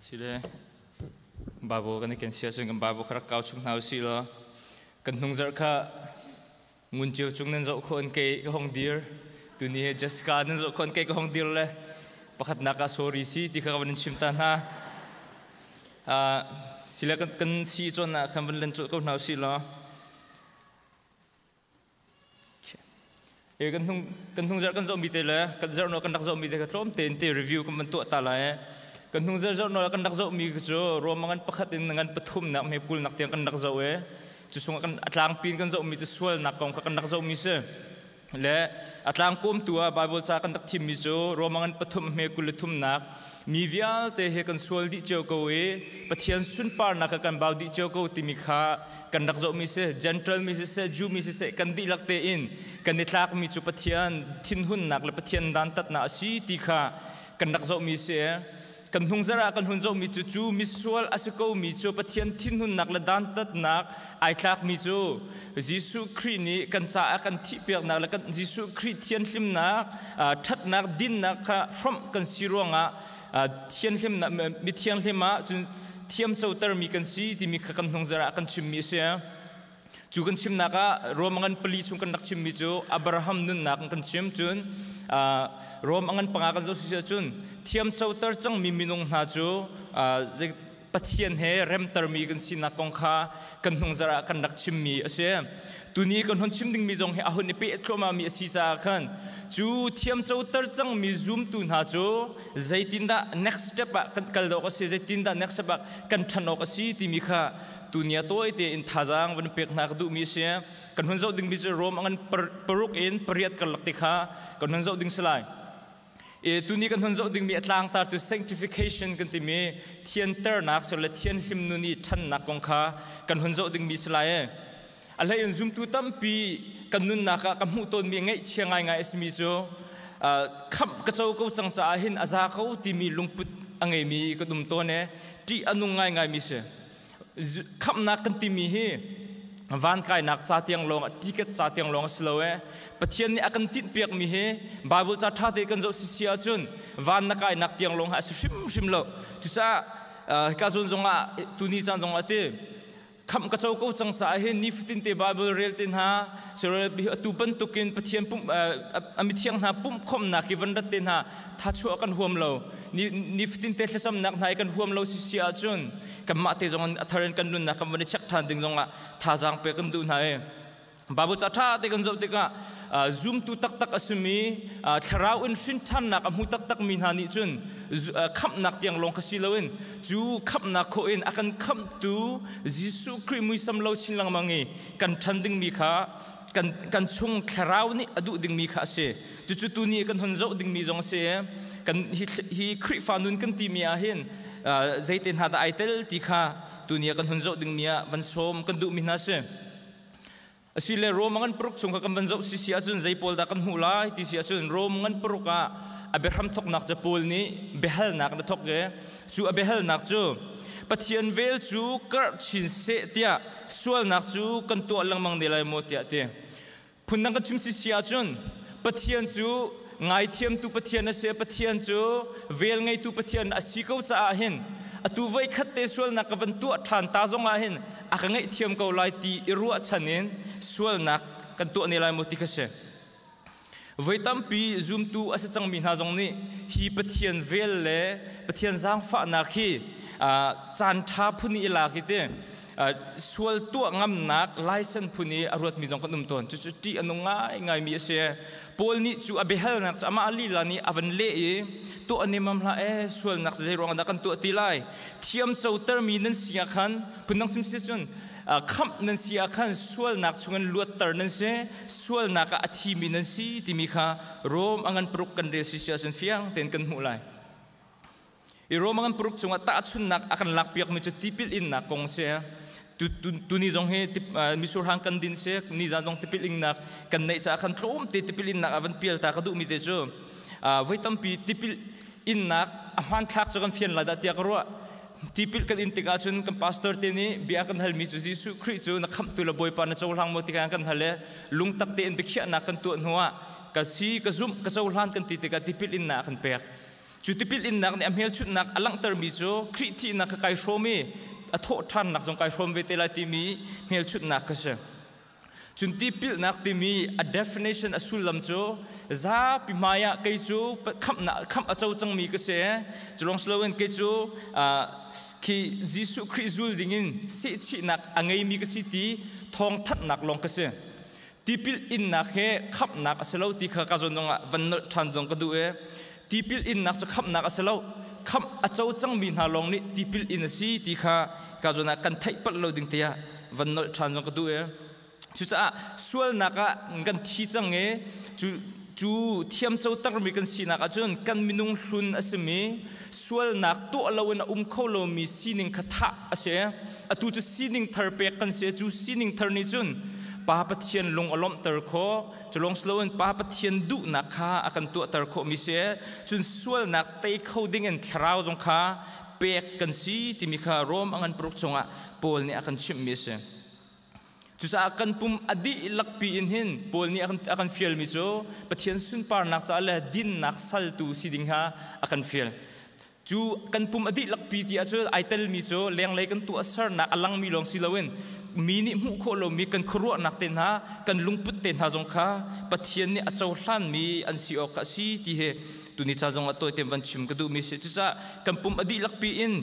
Sile Bible kan i ken sia cun kan Bible kha rak kau chung hna usih law kan hnungzarh kha ngun cio cung nan zoh khawh in kei ka hong dir. Tuni he Jessica nan zoh khawh in kei ka hong dir le pakhatnak ah sorry si ti kha ka van in chim ta hna. Sile kan si cawn ah khan van len colh ko hna usih law E kan hnung kan hnung zarh kan zohmi te le kan zarh no kan rak zohmi te kha tlawm tein te review kan van tuah ta lai. Kan hnung zarh zarh no kan rak zohmi cu Roman pakhat in ngan pathum nak me kul nak tiang kan rak zoh e. Cu chungah kan a tlangpi in kan zohmi cu sualnak kong kha kan rak zohmi si. Le a tlangkawm tu ah Bible ca kan rak thimmi cu Roman ngan pathum hme kul le thumnak mi vialte he kan sual dih cio ko i Pathian sunparnak kha kan bau dih cio ko timi kha kan rak zohmi si. Gentile mi siseh, Jew mi siseh, kan dihlak tein kan i tlakmi cu Pathian thinhunnak le Pathian dantatnak a si ti kha kan rak zohmi si. Kan hnungzar ah kan hun zohmi cu cu misual a si komi cu Pathian thinhunnak le dantatnak ai tlakmi cu Jesuh Khrih nih kan caah kan thihpiaknak le kan Jesuh Khrih thianhlimnak, ṭhatnak, dinnak kha hrawmh kan si ruangah thianhlimnak mi thianghlim ah cun thiamcotermi kan si timi kha kan hnungzar ah kan chimmi a si. Cu kan chimnak ah Rom ngan pali chung kan rak chimmi cu Abraham nunnak kan chim. Cun Rom ngan panga kan zoh si ahcun thiamcoter cangmi minung hna cu Pathian he remtermi kan sinak kong kha kan hnungzar ah kan rak chimmi a si. Tuni kan hun chim dingmi zong hi a hun i peh thluahmahmi a si caah khan cu thiamcoter cangmi zumtu hna cu zeitindah next step ah kan kal awk a si, zeitindah next step ah kan ṭhan awk a si timi kha tuni ah tawi tein thazaang van pek hna ka duhmi a si. Kan hun zoh dingmi cu Rom a ngan paruk in pariat karlak te kha kan hun zoh ding si lai. E, tuni kan hun zoh dingmi a tlangtar cu sanctification kan timi thianternak sur le thianhlim nun i ṭhannak kong kha kan hun zoh dingmi si lai. E. A hlei in zumtu tampi kan nunnak ah ka hmuh tawnmi ngaihchia ngaingai a simi cu khamh ka co ko cang caah hin a za ko timi lungput a ngeimi kan um tawn e. Ṭih a nung ngaingaimi si. Khamhnak kan timi hi van kainak ca tiang lawng ticket ca tiang lawng a si lo e. Pathian nih a kan tinhpiakmi hi Bible ca ṭha te kan zoh sisi ahcun van na kainak tiang lawng a si hrimhrim lo. Cucaah hika zawn zongah tuni caan zongah ti khamh ka co ko cang caah hin nifatin te Bible rel te hna atu bantukin Pathian pum a mithiang hna pumh khawmhnak i van rat te hna thachuah kan huam lo, nifatin te thlacamnak hna i kan huam lo si si ahcun kanmah te zong a thar in kan nunnak kan van i check ṭhan ding zongah thazaang pek kan duh hna i Bible ca ṭha te kan zoh tikah zumtu taktak a simi, thlarau in hrin ṭhannak a hmu taktak mi hna nih cun khamhnak tiang lawng kha si loin cu khamhnak khawh in a kan khamhtu Jesuh Khrih muisam lo chin lengmang i kan ṭhan dingmi kha kan chung thlarau nih a duh dingmi kha a si. Cucu tuni kan hun zoh dingmi zong a si. Kan hi Khrihfa nun kan timi ah hin zeite hna dah ai tel ti kha tuni ah kan hun zoh dingmi ah van sawm kan duhmi hna si. Asile Rom ngan paruk chung kha kan van zoh si si ahcun zei pawl dah kan hmuh lai ti si ahcun Rom ngan paruk ah a biahram thoknak ca Paul nih biahalnak na thok i cu a biahalnak cu Pathian vel cu karh chin seh tiah sualnak cu kan tuah lengmang ne lai maw tiah ti. Phundang kan chim si si ahcun Pathian cu ngaithiamtu Pathian a si, Pathian cu vel ngeitu Pathian a si ko caah hin atu voi khat te sualnak ka van tuah ṭhan ta zong ah hin a ka ngaihthiam ko lai ti i ruahchan in sualnak kan tuah ne lai maw ti kha si. Voi tampi zumtu a si cangmi hna zong nih hi Pathian vel le Pathian zaangfahnak hi caan ṭha phun i lak i te sual tuah ngamnak license phun i a ruatmi zong kan um tawn. Cucu ṭih a nung ngaingaimi a si. Paul nih cu a biahalnak cu amah lila nih a van leh i tuah nemam hlah e, sualnak zei ruangah dah kan tuah ti lai? Thiam cotermi nan si ah khan phundang sim si cun Khamh nan si ah khan sualnak chungin luatter nan si, sualnak ah a thimi nan si timi kha Rom a ngan paruk kan rel si si ahcun fiang tein kan hmuh lai. I Rom a ngan paruk chungah tahchunnak a kan lakpiakmi cu tipil innak kong si. Tuni zong hi misurhang kan din si, nizan zong tipil ingnak kan neih caah khan tlawmte tipil innak ah van pial ta ka duhmi te cu voi tampi tipil innak a hmanthlak cu kan fian lai dah tiah ka ruah. Tipil kan in tikah cun kan pastor te nih bia kan halmi cu Jesuh Khrih cu na khamhtu le Bawipa na cohlang maw ti kan hal i lungtak tein biakhiahnak kan tuah hnuah ka si, ka zumh, ka cohlan kan ti tikah tipil innak a kan pek. Cu tipil innak nih a hmelchunhnak a langhtermi cu Khrih thihnak kha kai hrawm i a thawhṭhannak zong kai hrawm ve te lai timi hmelchunhnak kha si. Cun tipilnak timi a definition, a sullam cu zapi hmai ah kei cu khamhnak khamh a co cangmi ka si. Cu lawng si loin kei cu khi Jesuh Khrih zul dingin sehchihnak a ngeimi ka si ti thawngthanhnak lawng ka si. Tipil innak he khamhnak a si lo ti kha ka zawn zongah van nolh ṭhan zong ka duh i tipil innak cu khamhnak a si lo. Khamh a co cangmi hna lawng nih tipil in a si ti kha ka zawn ah kan theih palh lo ding tiah van nolh ṭhan zong ka duh i cucaah sualnak ah kan thi cang i cu thiamco termi kan sinak ahcun kan minung hlun a simi sualnak tuah loin a um kho lomi sining kha thah a si. Atu cu sining thar pek kan si. Cu sining thar nih cun Pa Pathian lung a lawmhter khawh. Cu lawng si loin Pa Pathian duhnak kha a kan tuahter khawhmi si. Cun sualnak tei kho dingin thlarau zong kha pek kan si timi kha Rom a ngan paruk chungah Paul nih a kan chimhmi a si. Cucaah kan pum a dihlak pi in hin Paul nih a kan fialmi cu Pathian sunparnak caah le dinnak saltu si ding kha a kan fial. Cu kan pum a dihlak pi ti ahcun ai telmi cu lenglei kan tuahsernak a langmi lawng si loin mi nih hmuh khawh lomi kan khuaruahnak te hna, kan lungput te hna zong kha Pathian nih a cohlanmi an si awk a si ti hi tuni ca zong ah tawite van chim ka duhmi si. Cucaah kan pum a dihlak pi in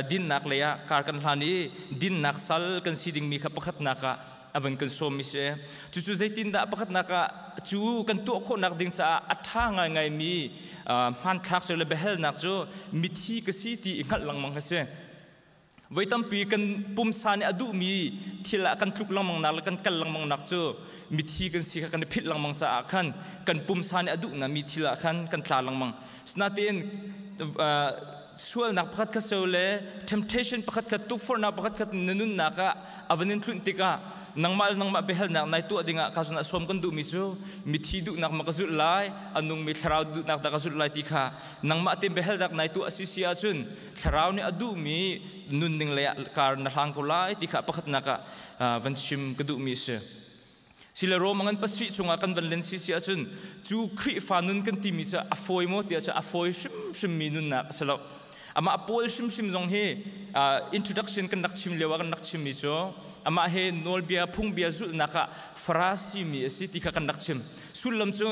dinnak lei ah kar kan hlan i dinnak sal kan si dingmi kha pakhatnak ah a van kan sawmmi si. Cucu zeitindah pakhatnak ah cu kan tuah khawhnak ding caah a ṭha ngaingaimi hmanthlak le biahalnak cu mithi ka si ti i hngalh lengmang a si. Voi tampi kan pumsa nih a duhmi thil ah kan tluk lengmang nak le kan kal lengmang nak cu mithi kan si kha kan i philh lengmang caah khan kan pumsa nih a duhna mi thil ah khan kan tla lengmang. Sinain sualnak pakhat khat so le temptation pakhat khat, tukforhnak pakhat khat na nunnak ah a van in tlunh tikah nangmah le nangmah biahalnak nai tuah dingah ka zun ah sawm kan duhmi cu mithi duhnak ma ka zulh lai, a nungmi thlarau duhnak dah ka zulh lai ti kha nangmah tein biahalnak nai tuah a si si ahcun thlarau nih a duhmi nunning lei ah kar na hlang ko lai ti kha pakhatnak ah van chim ka duhmi a si. Sile Rom ngan pasarih chungah kan van len si si ahcun cu Khrihfa nun kan timi cu a fawi maw tiah cu a fawi hrimhrim mi nunnak a si lo. Amah Paul hrimhrim zong hi introduction kan rak chim lio ah kan rak chimmi cu amah hi nawlbia phungbia zulhnak ah Farasi mi a si ti kha kan rak chim. Sullam cu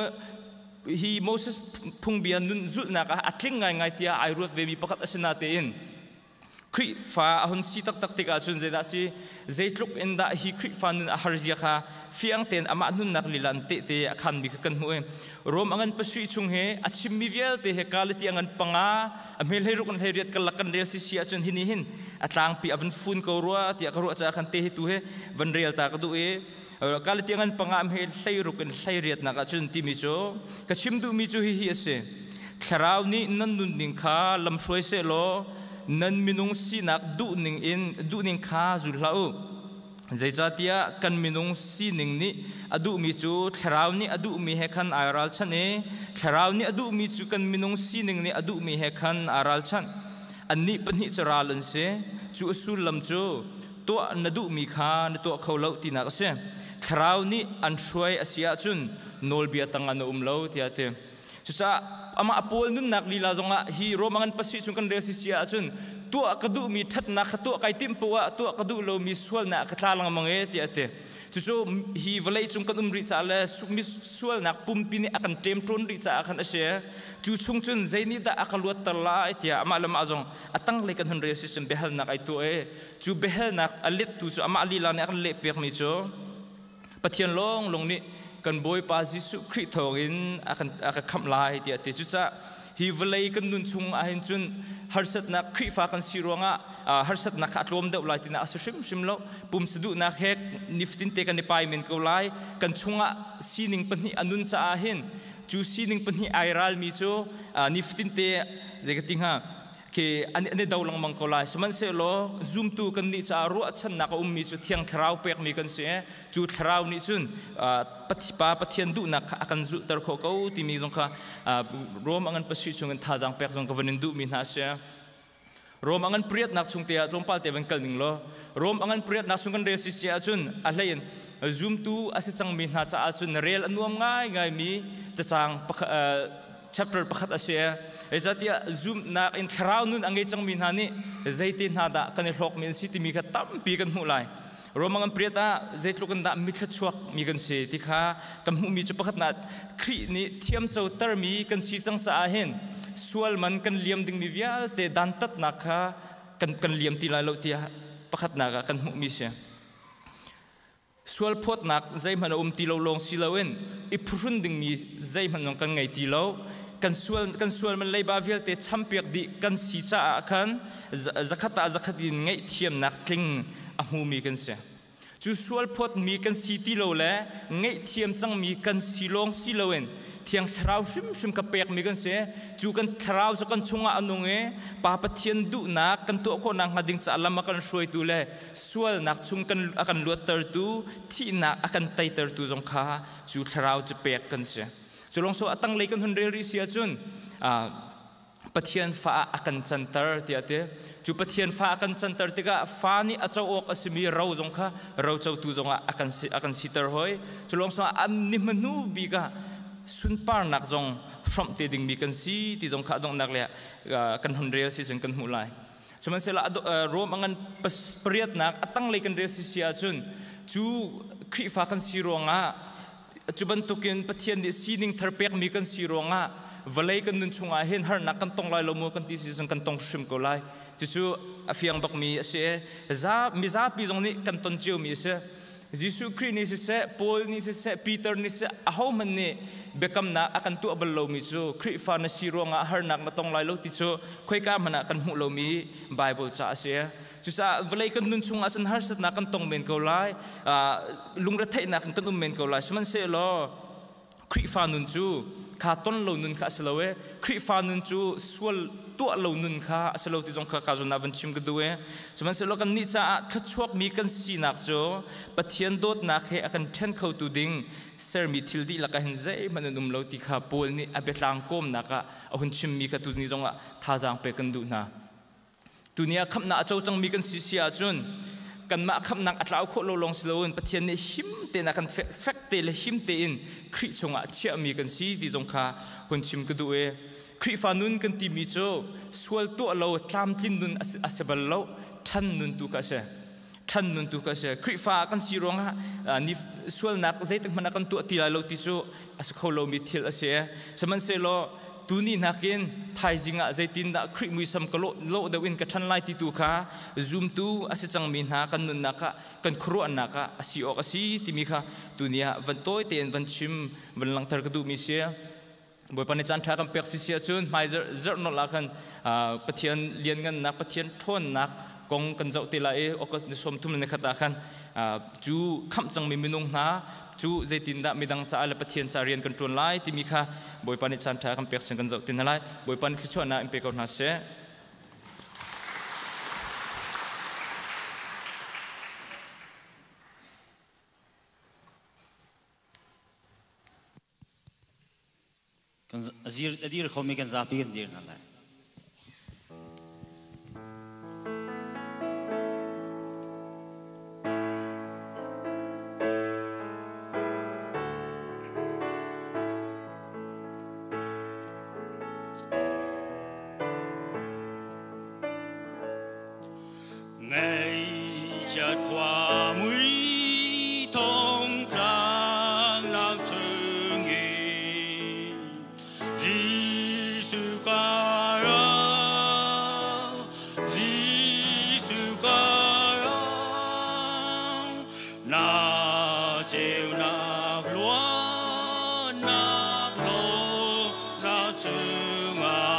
hi Moses phungbia nun zulhnak ah a tling ngaingai tiah ai ruat ve mi pakhat a si natein Khrihfa a hun si taktak tikah cun zeidah a si? Zeitluk in dah hi Khrihfa nun a har zia kha fiang tein amah nunnak lila in tehte a khanmi kha kan hmuh i Rom a ngan pasarih chung hi a chimmi vialte he Galati a ngan panga a hmel hleiruk in hleiriat karlak kan rel si si ahcun hi nih hin a tlangpi a van fun ko rua tiah ka ruah caah khan te hi tu hi van rel ta ka duh i Galati a ngan panga a hmel hleiruk in hleiriatnak ahcun timi cu ka chim duhmi cu hihi a si. Thlarau nih nan nunning kha lamhruai sehlaw nan minung sinak duhning in duhning kha zul hlah u. Zeicahtiah kan minung sining nih a duhmi cu Thlarau nih a duhmi he khan ai ralchanh i Thlarau nih a duhmi cu kan minung sining nih a duhmi he khan aa ralchanh. Annih pahnih cu ral an si. Cu a sullam cu tuah na duhmi kha na tuah kho lo tinak a si. Thlarau nih an hruai a si ahcun nawlbia tangah na um lo tiah a ti. Cucaah amah Paul nunnak lila zongah hi Rome ngan pasarih chung kan rel si si ahcun tuah ka duhmi ṭhatnak kha tuah kai timh poah ah tuah ka duh lomi sualnak ka tla lengmang e tiah a ti. Cucu hi vawlei cung kan um rih caah le sualnak pumpi nih a kan ṭemṭawn rih caah khan a si. Cu chung cun zei nih dah a ka luatter lai tiah amah le mah zong a tanglei kan hun rel si cun biahalnak ai tuah i cu biahalnak a lettu cu amah lila nih a kan leh pekmi cu Pathian lawnglawng nih kan Bawipa Jesuh Khrih thawngin a kan a ka khamh lai tiah a ti. Cucaah Hi vawlei kan nun chung ahhin cun harsatnak, Khrihfa kan si ruangah harsatnak kha a tlawm deuh lai tina a si hrimhrim lo. Pumsa duhnak he nifatin te kan i pai men ko lai. Kan chungah sining pahnih a nun caah hin cu sining pahnih ai ralmi cu nifatin te zei ka ti hnga khi an i do lengmang ko lai. Sihmanhsehlaw zumtu kan nih caah ruahchannak a ummi cu Thiang Thlarau pekmi kan si i cu Thlarau nih cun Pa Pathian duhnak kha a kan zulhter khawh ko timi zong kha Rom a ngan pasarih chungin thazaang pek zong ka van in duhmi hna a si. Rom a ngan pariatnak chung te ah tlawmpal te van kal ning law, Rom a ngan pariatnak chung kan rel si si ahcun a hlei in zumtu a si cangmi hna caah cun rel a nuam ngaingaimi cacang chapter pakhat a si. Zeicahtiah zumhnak in thlarau nun a ngei cangmi hna nih zeite hna dah kan i hlawkmi an si timi kha tampi kan hmuh lai. Roma ngan pariat ah zeitluk in dah mithla mi kan si ti kha kan hmuhmi cu pakhatnak, Khrih nih thiamcotermi kan si cang caah hin sual man kan liam dingmi vialte dantatnak kha kan liam ti lai lo tiah pakhatnak ah kan hmuhmi si. Sualphawtnak zeihmanh a um ti lo lawng si loin i phuhrun dingmi zeihmanh zong kan ngei ti lo. Kan sual man leiba vialte champiak dih kan si caah khan zakhat ah zakhat in ngaihthiamnak tling a hmumi kan si. Cu sualphawtmi kan si ti lo le ngaihthiam cangmi kan si lawng si loin Thiang Thlarau hrimhrim ka pekmi kan si. Cu kan Thlarau cu kan chungah a nung i Pa Pathian duhnak kan tuah khawhnak hnga ding caah lam a kan hruaitu le sualnak chung kan a kan luattertu, thihnak a kan teitertu zong kha cu Thlarau cu pek kan si. Cu lawng so a tanglei kan hun rel rih si ahcun Pathian fa ah a kan canter tiah ti. Cu Pathian fa a kan canter tikah fa nih a co awk a simi ro zong kha ro cotu zongah a kan siter hoi. Cu lawng so an ni hmanu bik ah sunparnak zong hrawmh te dingmi kan si ti zong kha a donghnak le kan hun rel si cun kan hmuh lai. Sihmanhsehlaw Rom a ngan pariatnak a tanglei kan rel si si ahcun cu Khrihfa kan si ruangah, cu bantukin Pathian nih sining thar pekmi kan si ruangah vawlei kan nun chungah hin harnak kan tong lai lo maw kan ti si cun kan tong hrim ko lai. Cucu a fiang bakmi a si. Za mizapi zong nih kan ton ciomi a si. Jesuh Khrih nih siseh, Paul nih siseh, Peter nih siseh, ahohmanh nih biakamnak a kan tuah bal lomi cu Khrihfa na si ruangah harnak na tong lai lo ti cu khoika hmanh ah kan hmuh lomi Bible ca a si. Cucaah vawlei kan nun chungah cun harsatnak kan tong men ko lai, lungretheihnak in kan um men ko lai. Sihmanhsehlaw Khrihfa nun cu kha ton lo nun kha a si lo i Khrihfa nun cu sual tuah lo nun kha a si lo ti zong kha ka zawn ah van chim ka duh i, sihmanhsehlaw kan nih caah thluachuakmi kan sinak cu Pathian dawtnak he a kan ṭhen khotu ding sermi thil dihlak ah hin zeihmanh an um lo ti kha Paul nih a biatlang kawmnak ah a hun chimmi kha tuni zongah thazaang pek kan duh hna. Tuni ah khamhnak a co cangmi kan si si ahcun kanmah khamhnak a tlau khawh lo lawng si loin Pathian nih him tein a kan fek te le him tein Khrih chungah chiahmi kan si ti zong kha hun chim ka duh i, Khrihfa nun kan timi cu sual tuah lo tlamtlin nun a si bal lo, ṭhan nun tu kha a si. Ṭhan nun tu kha a si. Khrihfa kan si ruangah ni sualnak zeitik hmanh ah kan tuah ti lai lo ti cu a si kho lomi thil a si. Sihmanhsehlaw tuni nakin thaizing ah zeitindah Khrih muisam ka lawh deuh in ka ṭhan lai ti tu kha zumtu a si cangmi hna kan nunnak ah, kan khuaruahnak ah a si awk a si timi kha tuni ah van tawi tein van chim, van langhter ka duhmi si. Bawipa nih caan ṭha kan pek si si ahcun hmai zarh nolh ah khan Pathian lianngannak, Pathian ṭhawnnak kong kan zoh te lai i August ni 31 ah khan cu khamh cangmi minung hna cu zeitindah midang caah le Pathian ca rian kan ṭuan lai timi kha Bawipa nih caan ṭha kan pek sin kan zoh te hna lai. Bawipa nih thluachuahnak in pe ko hna seh. Kan a dir khomi kan zapi kan dir hna lai. Ngaihchiat khua mui thong tlang nak chungin Jesuh ka ra, Jesuh ka ra, na ceunak luannak lo na chungah.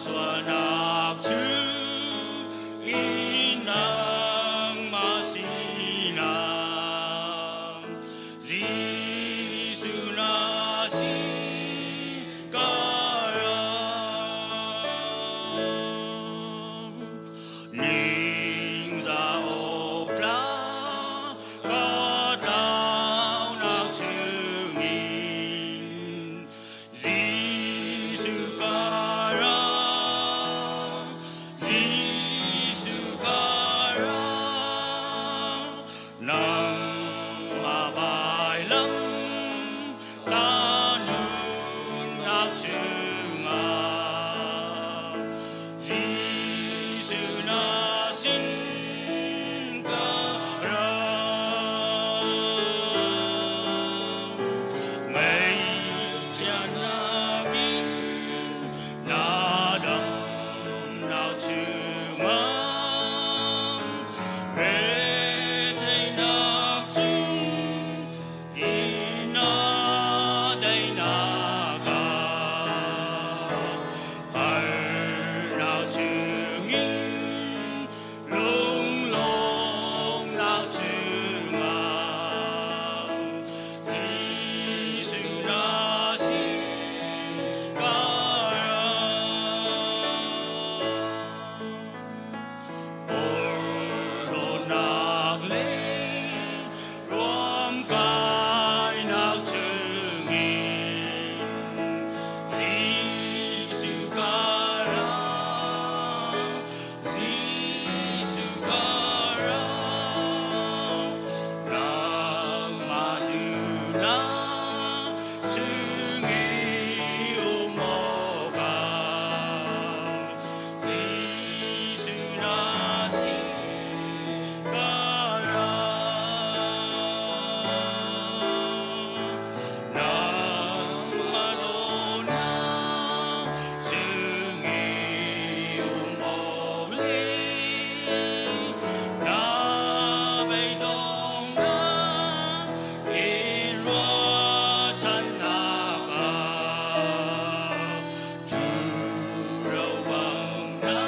Sualnak cu in nangmah sinah Jesuh na si ka ram. Ningzah awk tlak ka tlaunak chungin Jesuh ka ram, Jesuh ka ram, nangmah vailam ta nunnak chungah Jesuh na sin ka ram. Ngaihchiatnak in na damnak chungah retheihnak chung in na daihnak ah harnak chungin lunglawmnak chungah Jesuh na sin ka ram. Porhlawtnak le ruamkainak chungin Jesuh ka ram, Jesuh ka ram, nangmah duhnak chung i um awkah Jesuh na sin ka ram. Nangmah dawtnak chung i um awk le na beidonghnak in ruahchannak ah ṭhuro bang na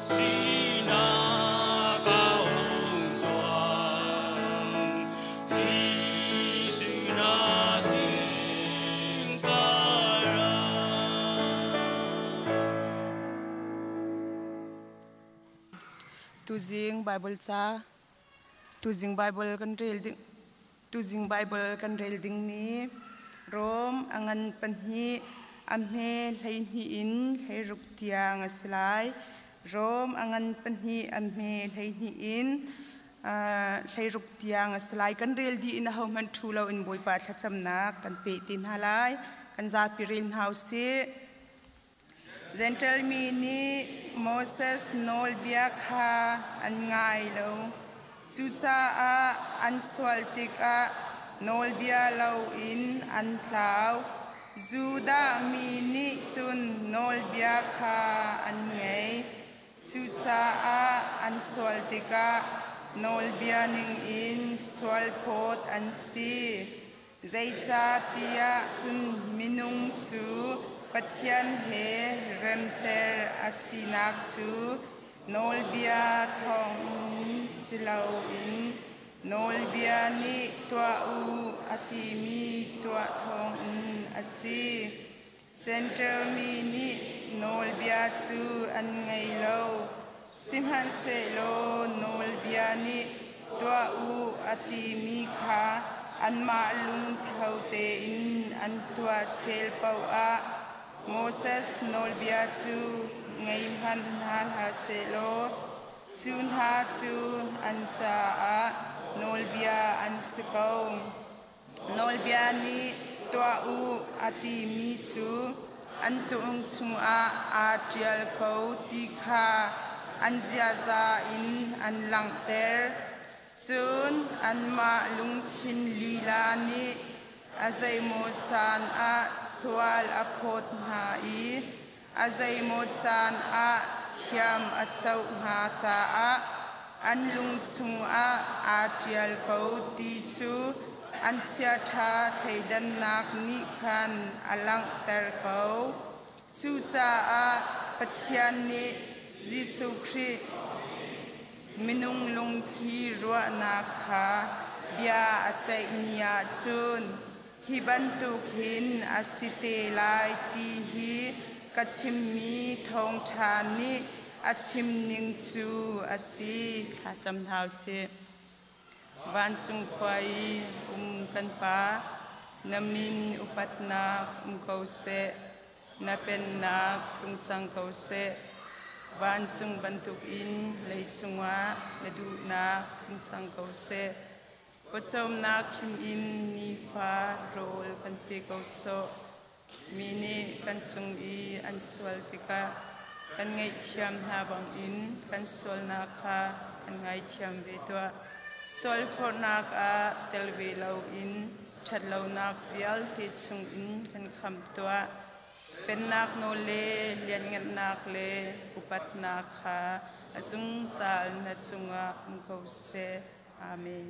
sinah ka hung zuang. Jesuh na sin ka ram. Tuzing Bible ca tuzing Bible kan rel ding tuzing Bible kan rel dingmi Rom a ngan 2 a hme 12 in 16 tiang a si lai. Rom a ngan 2 a hme 12 in 16 tiang a si lai. Kan rel dih in ahohmanh ṭhu loin Bawipa thlacamnak kan peh te hna lai. Kan zapi rel hna usih. Gentle mi nih Moses nawlbia kha an ngai lo. Cucaah an sual tikah nawlbia loin an tlau. Judah mi nih cun nawlbia kha an ngei. Cucaah an sual tikah nawlbia ningin sualphawt an si. Zeicahtiah cun minung cu Pathian he remter a sinak cu nawlbia thawngin si loin nawlbia nih tuah u a timi tuah thawngin a si. Gentle mi nih nawlbia cu an ngei lo. Sihmanhsehlaw nawlbia nih tuah u a timi kha anmah lungtho tein an tuah chel paoh ah Moses nawlbia cu ngei hmanh hna hlah sehlaw cu hna cu an caah nawlbia an si ko. Nawlbia nih tuah u a timi cu an tung chungah aa ṭial ko ti kha an ziaza in an langhter. Cun anmah lungthin lila nih a zeimaw caan ah sual a phawt hna i a zeimaw caan ah thiam a coh hna caah an lung chungah aa ṭial ko ti cu an chiaṭha thleidannak nih khan a langhter ko. Cucaah Pathian nih Jesuh Khrih minung lungthli ruahnak kha bia a ceih ni ahcun hi bantuk hin a si te lai ti hi ka chimmi thawngṭha nih a chim ning cu a si. Thlacam hna usih. Vancung khua i um kan Pa, na min upatnak um ko seh, na pennak tlung cang ko seh. Vancung bantukin leicung ah na duhnak tlung cang ko seh. Pawcawmnak hrim in nifa rawl kan pe ko sawh. Mi nih kan cung i an sual tikah kan ngaihthiam hna bangin kan sualnak kha kan ngaithiam ve tuah. Sualforhnak ah tel ve loin ṭhatlonak vialte chungin kan khamh tuah. Pennak nawl le lianhngannak le upatnak kha a zungzal na cungah um ko seh. Amen.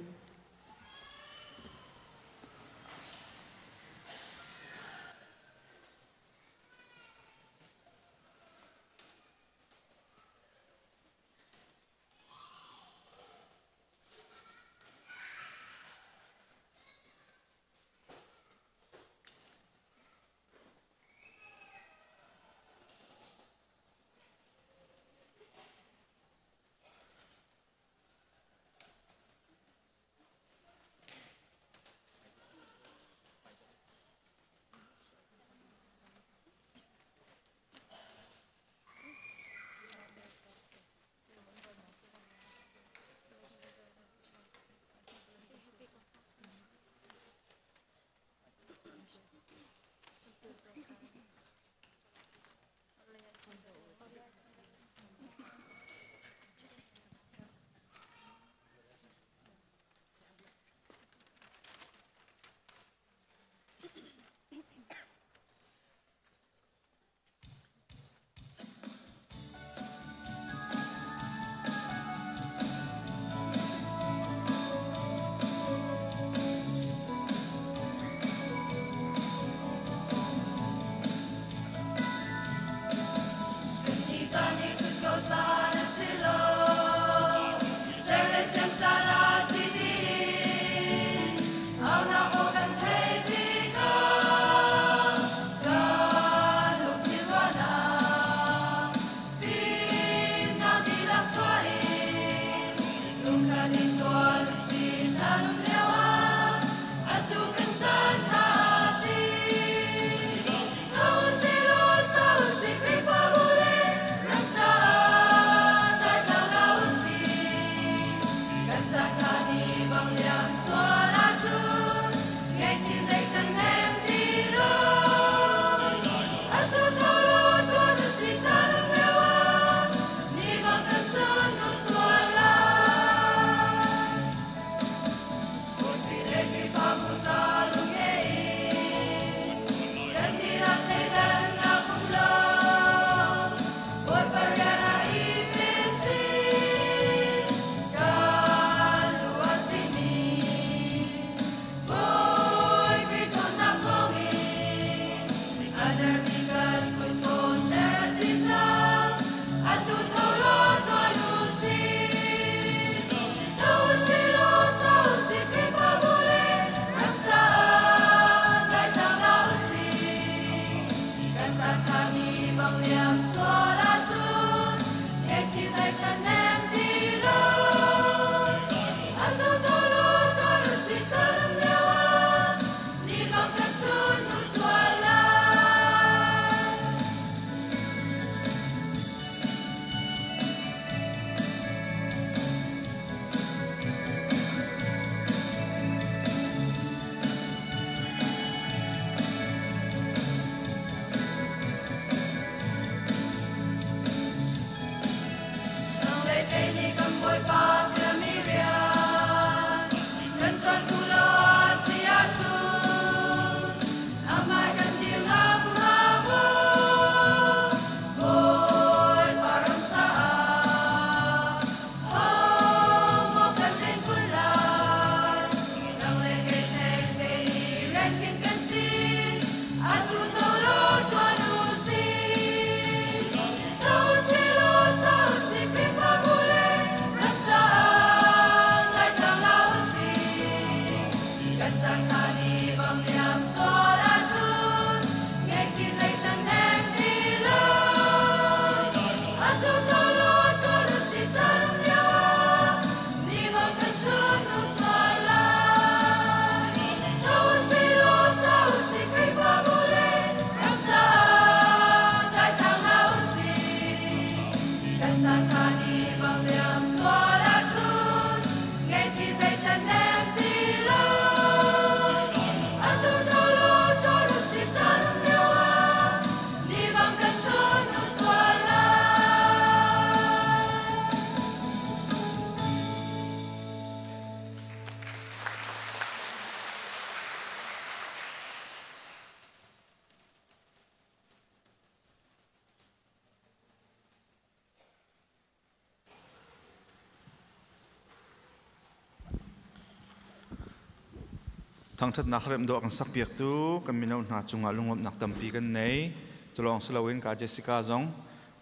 Thangṭhatnak hlaremh dawh a kan sakpiaktu kan mino hna cungah lunglawmhnak tampi kan nei. Culawng si loin ka Jessica zong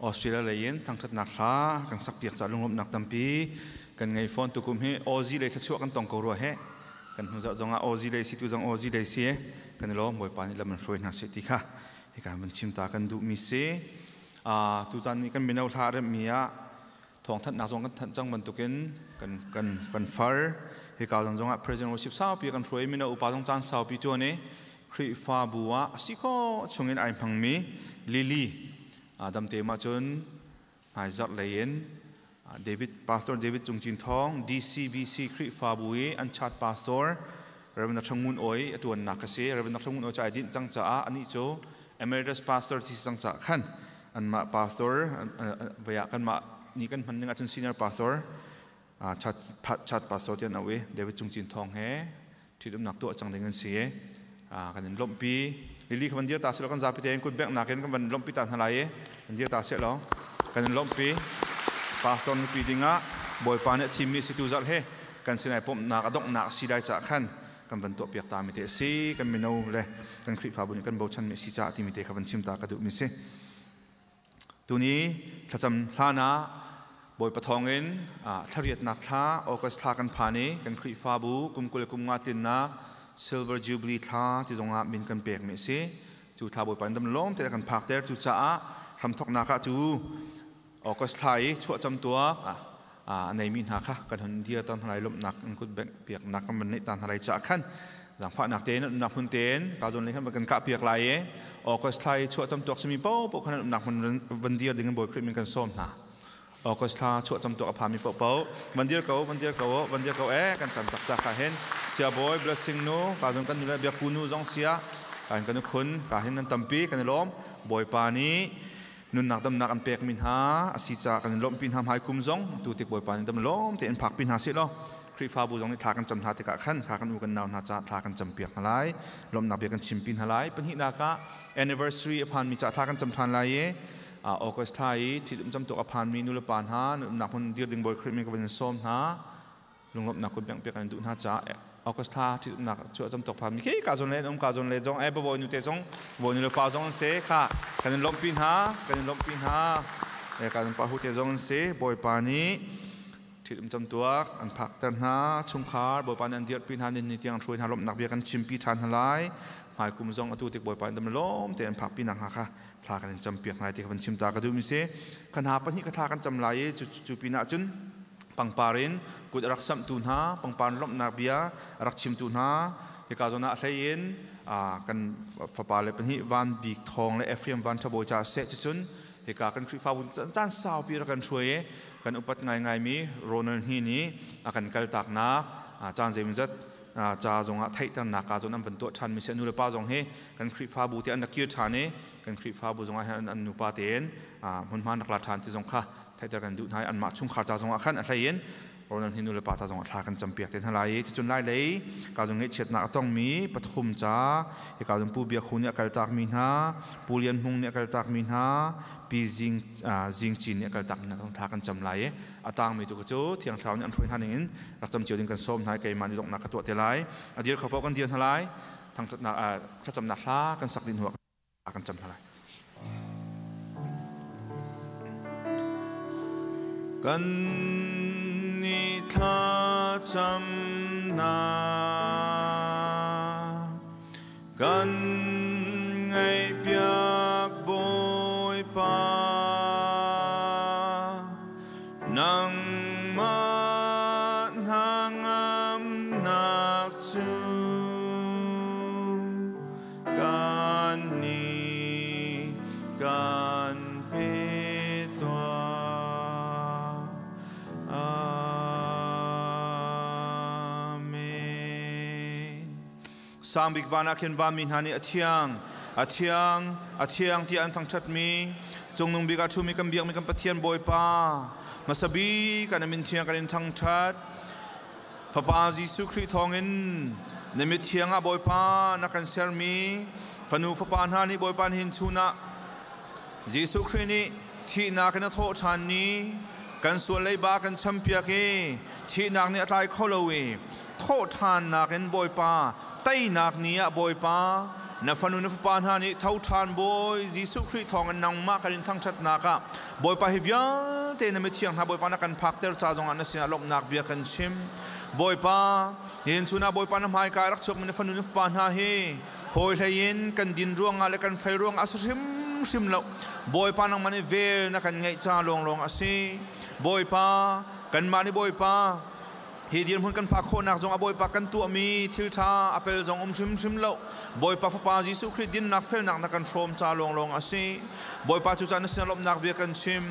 Australia lei in thangṭhatnak hla kan sakpiak caah lunglawmhnak tampi kan ngei fawn. Tukum hi Aussie lei thluachuah kan tong ko rua heh. Kan hnu zarh zongah Aussie lei si tu zong Aussie lei si kan i lawm. Bawipa nih lam in hruai hna seh ti kha hika van chim ta kan duhmi si. Tutan nih kan mino hla remhmi ah thawngthanhnak zong kan thanh cang bantukin kan kan kan far hika zong zongah president worship saupi kan hruai mino upa zong caan saupi tuan i Khrihfabu ah a si khawh chungin ai hmangmi Lily damte ma cun hmaizarh lei in David Pastor David Cung Cin Thawng DCBC Khrihfabu i an chat pastor Reverend Dr. Ngun Oi a tuannak a si. Reverend Dr. Ngun Oi cu ai dinh cang caah anih cu emeritus pastor si cang caah khan anmah pastor vaya kanmah ni kan hman ning ahcun senior pastor chat pastor tian au i David Cung Cin Thawng he ṭhitumnak tuah cang ding an si i kan in lawmhpi. Lili kha van dir ta seh law kan zapi tein kut bengh nakin kan van lawmhpi ta hna lai i van dir ta seh law kan in lawmhpi. Pastor nupi dingah Bawipa nih a thimmi si tu zarh he kan sinai pumhnak a donghnak a si lai caah khan kan van tuahpiak ta mi te a si. Kan mino le kan Khrihfabu nih kan bochan mi a si caah timi te kha van chim ta ka duh mi si. Tuni thlacam hlan ah Bawipa thawngin thlariatnak thla August thla kan phan i kan Khrihfabu kum 20 kum nga tlinnak Silver Jubilee thla ti zongah min kan pek mi a si. Cu thla Bawipa in dam lawm te kan phak ter. Cucaah hramthoknak ah cu August thla i chuahcam tuak a neimi hna kha kan hun dir tan hna lai, lawmhnak in kut bengh piaknak kan van neih ta hna lai caah khan zaangfahnak tein umnak hmun tein ka zawn lei khan kan kah piak lai i August thla i chuahcam tuak simi paohpaoh khan umnak hmun van dir ding in Bawi Khrih min kan sawm hna. August thla chuahcam tuak a phami paohpaoh van dir ko, van dir ko, van dir ko e kan tam taktak ka hin sia Bawi blessing nu ka zon kan nu le biakku nu zong sia ka hin kan u khun ka hin nan tampi kan i lawm. Bawipa nih nunnak damnak an pekmi hna a si caah kan in lawmhpi hna. Hmai kum zong tu tik Bawipa nih dam lawm tein phakpi hna seh law Khrihfabu zong nih thla kan cam hna tikah khan kha kan u kan nau hna caah thla kan campiak hna lai, lawmhnak bia kan chimpi hna lai. Pahnihnak ah anniversary a phanmi caah thla kan cam ṭhan lai i August thla i ṭhitum camtuk a phanmi nulepa hna nan umnak hmun dir ding Bawi Khrih min ka van in sawm hna. Lunglawmhnak kut bengh piak an duh hna caah August thla ṭhitumnak cu a tamtuk phami khi ka zawn le um ka zawn le zong e babawi nu te zong bawi nu le pa zong an si kha kan in lawmhpi hna, kan in lawmhpi hna e ka zon pa hu te zong an si. Bawipa nih ṭhitum camtuak an phakter hna chungkhar Bawipa nih an dirhpi hna, ni tiang hruai hna. Lawmhnak bia kan chimpi ṭhan hna lai. Hmai kum zong atu tik Bawipa in dam lawm te an phakpi nak hnga kha thla kan in campiak hna ti kha van chim ta ka duh mi si. Kha hna pahnih ka thla kan cam lai i cu pinah cun pangpar in kut a rak samhtu hna, pangpar lawmhnak bia a rak chimtu hna, hika zawn ah hlei in kan fapa le pahnih Van Bik Thawng le Ephraim Van Tha Bawi ca seh cucun hika kan Khrihfabu caan saupi rak kan hruai i kan upat ngaingaimi Ronald Hni nih a kan kaltaknak caan zeimawzat ca zongah theihternak ka zawn an van tuah ṭhan mi si. Nu le pa zong hi kan Khrihfabu te an rak kir ṭhan i kan Khrihfabu zongah hin an nupa tein hmunhma an rak la ṭhan ti zong kha theihter kan duh hna i anmah chungkhar ca zongah khan a hlei in Ronald hi nu le pa ca zongah thla kan campiak te hna lai i cucun lai lei ka zong ngaihchiatnak a tongmi pathum ca hika zong Pu Biak Hu nih a kaltakmi hna, Pu Lian Hmung nih a kaltakmi hna, Pi Zing Zing Cin nih a kaltakmi hna zong thla kan cam lai i a tangmi tu cu Thiang Thlarau nih an hruai hna ning in rak cam cio ding kan sawm hna i keimah nih donghnak ka tuah te lai. A dir kho paoh kan dir hna lai. Thangṭhatnak thlacamnak hla kan sak dih hnu ah kan cam hna lai. Kan ni thlacamnak kan ngaihpiak Bawipa, nangmah hnangamnak cu kan nih kan pe tuah. Amen. Sang bik van ah khin vanmi hna nih a thiang, a thiang, a thiang tiah an thangṭhatmi Cungnung bik ah ṭhumi kan biakmi kan Pathian Bawipa, hmasa bik kan min thiang kan in thangṭhat. Fapa Jesuh Khrih thawngin na mithiang ah Bawipa na kan sermi fanu fapa hna nih Bawipa nihin chun ah Jesuh Khrih nih thihnak in a thawh ṭhan ni kan sual leiba kan champiak i thihnak nih a tlai kho lo i Thawhṭhannak in Bawipa, teinak ni ah Bawipa, na fanu na fapa hna nih tho ṭhan Bawi Jesuh Khrih thawngin nangmah kan in thangṭhatnak ah Bawipa hi vialte na mithiang hna Bawipa na kan phakter ca zongah na sinah lawmhnak bia kan chim. Bawipa, nihin chun ah Bawipa na hmaika i rak chuakmi na fanu na fapa hna hi hawi hlei in kan din ruangah le kan fel ruangah a si hrimhrim lo. Bawipa nangmah nih vel na kan ngeih ca lawnglawng a si. Bawipa, kanmah nih Bawipa, Hi dirhmun kan phak khawhnak zong a Bawipa kan tuahmi thil ṭha a pel zong um hrimhrim lo. Bawipa Fapa Jesuh Khrih dinnak felnak na kan hrawm ca lawnglawng a si. Bawipa cu na sinah lawmhnak bia kan chim.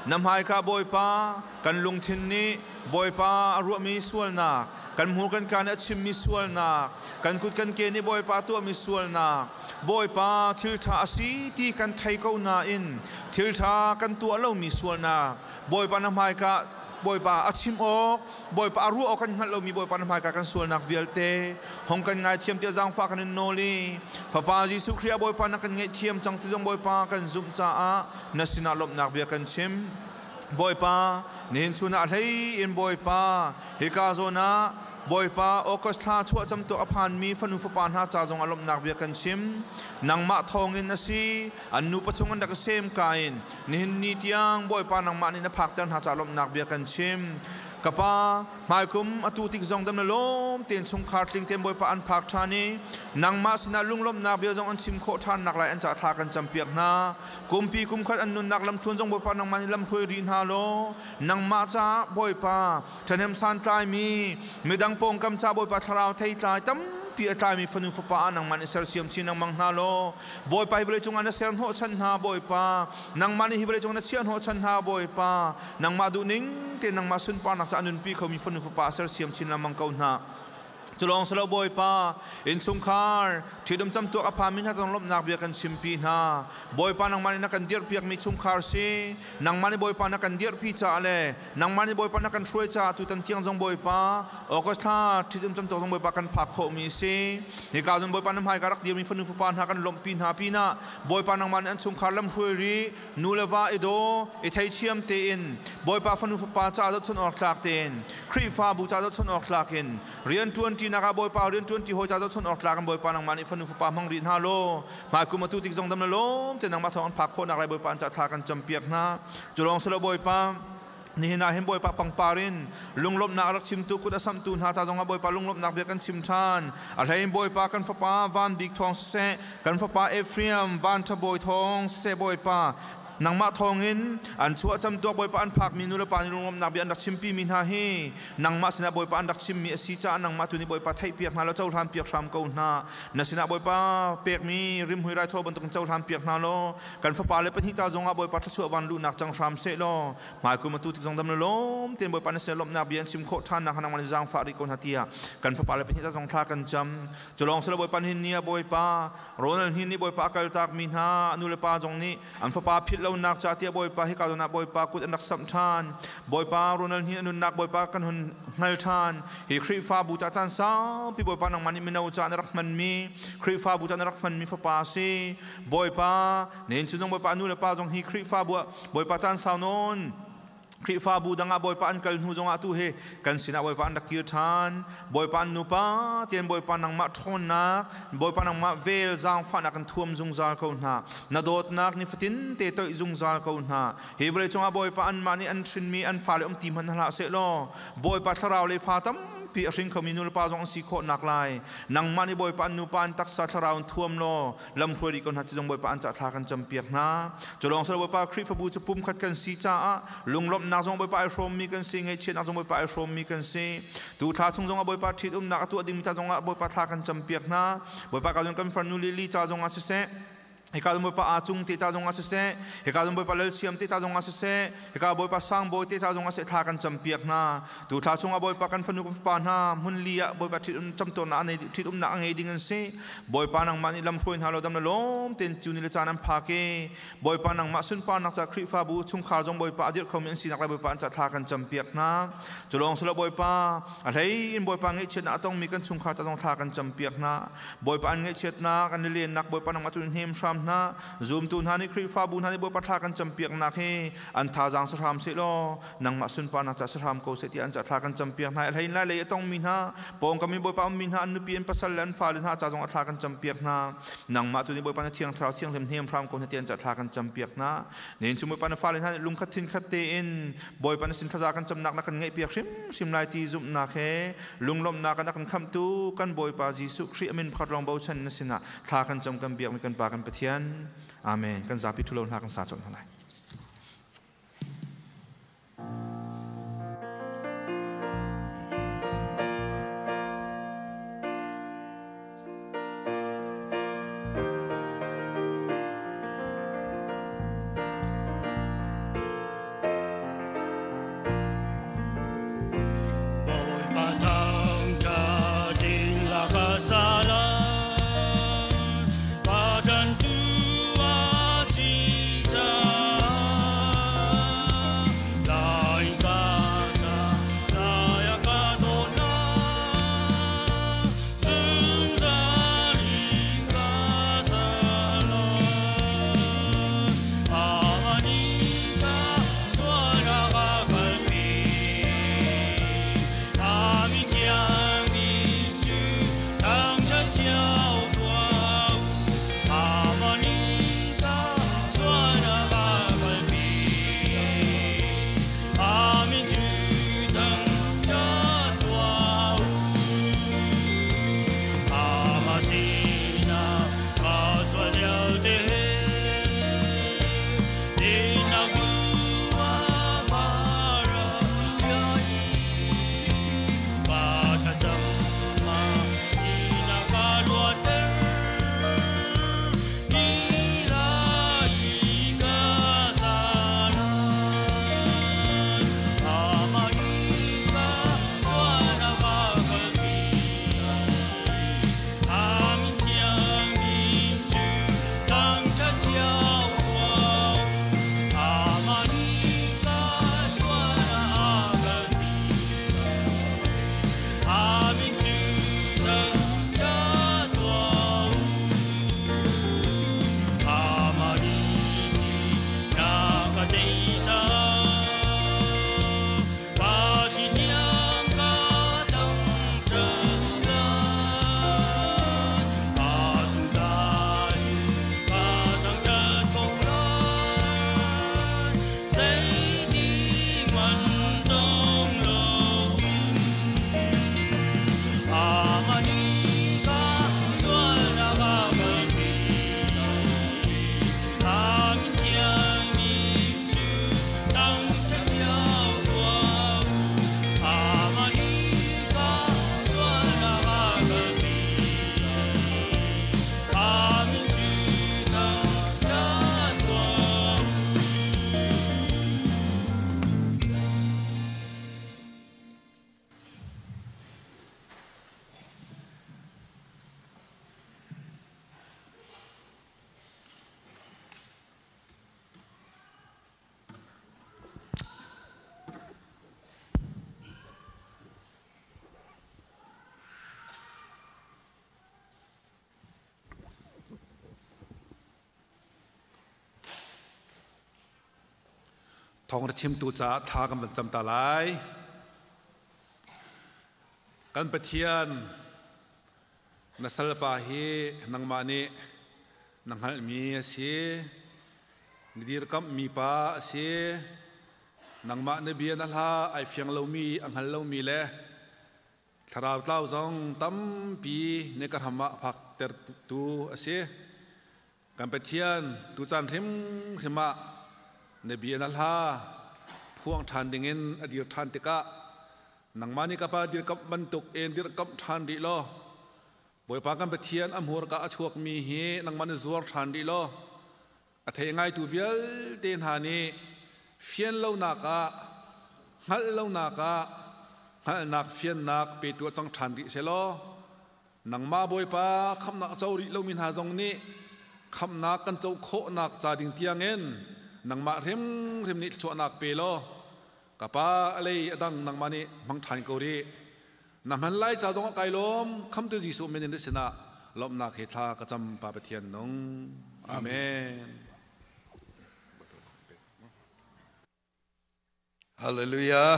Na hmaika Bawipa, kan lungthin nih Bawipa a ruahmi sualnak, kan hmur kan kaa nih a chimmi sualnak, kan kut kan ke nih Bawipa a tuahmi sualnak, Bawipa thil ṭha a si ti kan thei ko nain thil ṭha kan tuah lomi sualnak, Bawipa na hmaika Bawipa a chim awk, Bawipa a ruah awk kan hngalh lomi Bawipa na hmaika kan sualnak vialte hong kan ngaithiam tiah zaangfah kan in nawl i Fapa Jesuh Khrih ah Bawipa na kan ngaihthiam cang ti zong Bawipa kan zumh caah na sinah lawmhnak bia kan chim. Bawipa, nihin chun ah hlei in Bawipa, hika zawn ah Bawipa August thla chuah camtuak a phanmi fanu fapa hna ca zong ah lawmhnak bia kan chim. Nangmah thawngin a si, an nupa chung an rak i sem ka in nihin ni tiang Bawipa nangmah nih na phakter hna ca lawmhnak bia kan chim. Ka pa, hmaikum atu tik zong dam na lawm tein chungkhar tling tein Bawipa an phak ṭhan i nangmah sinah lunglawmhnak bia zong an chim khawh ṭhan nak lai an ca thla kan campiak hna. Kumpi kumkhat an nunnak lamthluan zong Bawipa nangmah nih lam hruai rih hna law nangmah caah Bawipa ṭhahnem santlaimi midang pawngkam ca Bawipa thlarau theitlai tampi a tlaimi fanu fapa ah nangmah nih sersiam chin lengmang hna law Bawipa hi vawleicung ah na ser hnawhchan hna Bawipa nangmah nih hi vawleicung na chiah hnawhchan hna Bawipa nangmah duhning te nangmah sunparnak ca a nunpi khomi fanu fapa sersiam chin lengmang ko hna. Culawng silo Bawipa, innchungkhar, ṭhitum camtuak a phami hna zong lawmhnak bia kan chimpi hna. Bawipa nangmah nih na kan dirhpiakmi chungkhar si, nangmah nih Bawipa na kan dirhpi caah le nangmah nih Bawipa na kan hruai caah tutan tiang zong Bawipa, August thla ṭhitum camtuak zong Bawipa kan phak khawhmi si. Hika zong Bawipa na hmaika rak dirmi fanu fapa hna kan lawmhpi hna pinah Bawipa nangmah nih an chungkhar lam hruai rih, nu le va i daw i theithiam tein Bawipa fanu fapa ca zohchun awk tlak tein Khrihfabu ca zohchun awk tlak in rianṭuan ṭinak ah Bawipa rianṭuan ṭi hawi ca zohchun awk tlak in Bawipa nangmah nih fanu fapa hmang rih hna law hmaikum atu tik zong dam le lawm te nangmah thawng an phak khawhnak lai Bawipa an ca thla kan campiak hna. Cu lawng silo Bawipa, nihin ah hin Bawipa pangpar in lunglawmhnak a rak chimtu kut a samhtu hna ca zongah Bawipa lunglawmhnak bia kan chim ṭhan. A hlei in Bawipa kan fapa Van Bik thawng siseh, kan fapa Ephraim Van Ṭha Bawi thawng siseh Bawipa nangmah thawngin an chuah camtuak Bawipa an phakmi nu le pa nih lunglawmhnak bia an rak chimpi mi hna hi nangmah sinah Bawipa an rak chimmi a si caah nangmah tu nih Bawipa theihpiak hna law cohlan piak hram ko hna. Na sinah Bawipa pekmi rimhmui raithaw bantukin cohlan piak hna law kan fapa le pahnih ta zongah Bawipa thluachuah van luhnak cang hram seh law hmaikum atu tik zong dam le lawm tein Bawipa na sin lawmhnak bia an chim khawh ṭhan nak nangmah nih zaangfah rih ko hna tiah kan fapa le pahnih ta zong thla kan cam. Cu lawng silo Bawipa nihin ni ah Bawipa Ronald Hnin nih Bawipa a kaltak mi hna nu le pa zong nih an fapa philh lonak ca tiah Bawipa hika zawn ah Bawipa kut an rak samh ṭhan. Bawipa Ronald Hnin a nunnak Bawipa kan hun hngal ṭhan. Hi Khrihfabu ca caan saupi Bawipa nangmah nih mino ca na rak hmanmi Khrihfabu ca na rak hmanmi fapa a si. Bawipa nihin cu zong Bawipa nu le pa zong hi Khrihfabu ah Bawipa caan sau nawn Khrihfabu dang ah Bawipa an kal hnu zongah tu hi kan sinah Bawipa an rak kir ṭhan. Bawipa an nupa tian Bawipa nangmah ṭhawnnak, Bawipa nangmah vel zaangfahnak kan thuam zungzal ko hna. Na dawtnak nifatin te toih zungzal ko hna. Hi vawlei cungah Bawipa anmah nih an hrinmi an fale um ti hmanh hlah seh law Bawipa thlarau le fa tampi a hring khomi nulepa zong an si khawh nak lai. Nangmah nih Bawipa an nupa an taksa thlarau in thuam law lam hruai rih ko hna ti zong Bawipa an cah thla kan campiak hna. Cu lawng silo Bawipa Khrihfabu cu pumkhat kan si caah lunglawmhnak zong Bawipa ai hrawmmi kan si, ngaihchiatnak zong Bawipa ai hrawmmi kan si. Tu thla chung zongah Bawipa ṭhitumnak a tuah dingmi ca zongah Bawipa thla kan campiak hna. Bawipa ka zong kan farnu Lily ca zongah siseh, hika zong Bawipa Aa Cung te ca zongah siseh, hika zong Bawipa Lal Siam te ca zongah siseh, hika Bawipa Sang Bawi te ca zongah siseh thla kan campiak hna. Tu thla chungah Bawipa kan fanu kan fapa hna hmun li ah Bawipa ṭhitumnak a nei ṭhitumnak a ngei ding an si. Bawipa nangmah nih lamhruai hna law dam le lawm tein cu ni le caan an phak i Bawipa nangmah sunparnak ca Khrihfabu chungkhar zong Bawipa a dirh khomi an sinak lai Bawipa an ca thla kan campiak hna. Cu lawng silo Bawipa a hlei in Bawipa ngaihchiatnak a tongmi kan chungkhar ca zong thla kan campiak hna. Bawipa an ngaihchiatnak an lilennak Bawipa nangmah tu hnem hram hna. Zumtu hna nih Khrihfabu hna nih Bawipa thla kan campiaknak hi an thazaang si hram seh law nangmah sunparnak ca si hram ko seh tiah an ca thla kan campiak hna. A hlein lai lei a tongmi hna pawngkam i Bawipa ummi hna an nupi an pasal le an fale hna ca zong a thla kan campiak hna. Nangmah tu nih Bawipa na thiang thlarau thianghlim hnem hram ko hna tiah an ca thla kan campiak hna. Nen cu Bawipa na fale hna nih lungkhat thinkhat tein Bawipa na sin thlaza kan camnak na kan ngaihpiak hrimhrim lai ti zumhnak he lunglawmhnak in a kan khamhtu kan Bawipa Jesuh Khrih a min pakhat lawng bochan na sinah thla kan cam kan biakmi kan Pa kan Pathian. Amen. Kan zapi thulo hna kan sa colh hna lai. Bawipa thangṭhat in la ka sa lai, pa ṭanhtu a si caah. Lai ka sa, lai a ka dawt lai, zungzal in ka sa lai. Amah sualnak a kalpi, a min thiangmi cu thangṭhat cio tuah u. Amah nih ka sualnak a kalpi, a min cu thangṭhat tuah u. Amah sinah ka sual vialte he dinnak duh a para i pa thlacam ah ihnak a luatter ni lai ka sa lai. Amah nih ka sualnak a kalpi, a min thiangmi cu thangṭhat cio tuah u. Amah nih ka sualnak a kalpi, a min cu thangṭhat tuah u. Amah nih thihnak a tei caah pa ti tiang ka thangṭhat lai. A zungzal in ka thangṭhat ko lai, zeitihmanh dong loin. Amah nih ka sualnak a kalpi, a min thiangmi cu thangṭhat cio tuah u. Amah nih ka sualnak a kalpi, a min cu thangṭhat tuah u. Thawng ra chimtu caah thla kan van cam ta lai. Kan Pathian, na salpa hi nangmah nih na hngalhmi a si. Na dirkamhmi pa a si. Nangmah na bia na hla ai fiang lomi, a hngal lomi le thlarau tlau zong tampi na ka hram ah phaktertu a si. Kan Pathian, tucaan hrimhrim ah na bia na hla phuang ṭhan dingin a dir ṭhan tikah nangmah nih ka pa dirkamh bantuk in dirkamh ṭhan rih law Bawipa kan Pathian a hmurka a chuakmi hi nangmah nih zuar ṭhan rih law a thei ngaitu vialte hna nih fian lonak ah hngalh lonak ah hngalhnak fiannak petu a cang ṭhan rih seh law nangmah Bawipa khamhnak a co rih lomi hna zong nih khamhnak kan co khawhnak ca ding tiangin nangmah hrimhrim nih thluachuahnak pe law ka pa a lei a dang nangmah nih hmang ṭhan ko rih. Na hman lai ca zong ah kai lawm. Khamtu Jesuh min in na sinah lawmhnak he thla ka cam Pa Pathian nung. Amen. Hallelujah.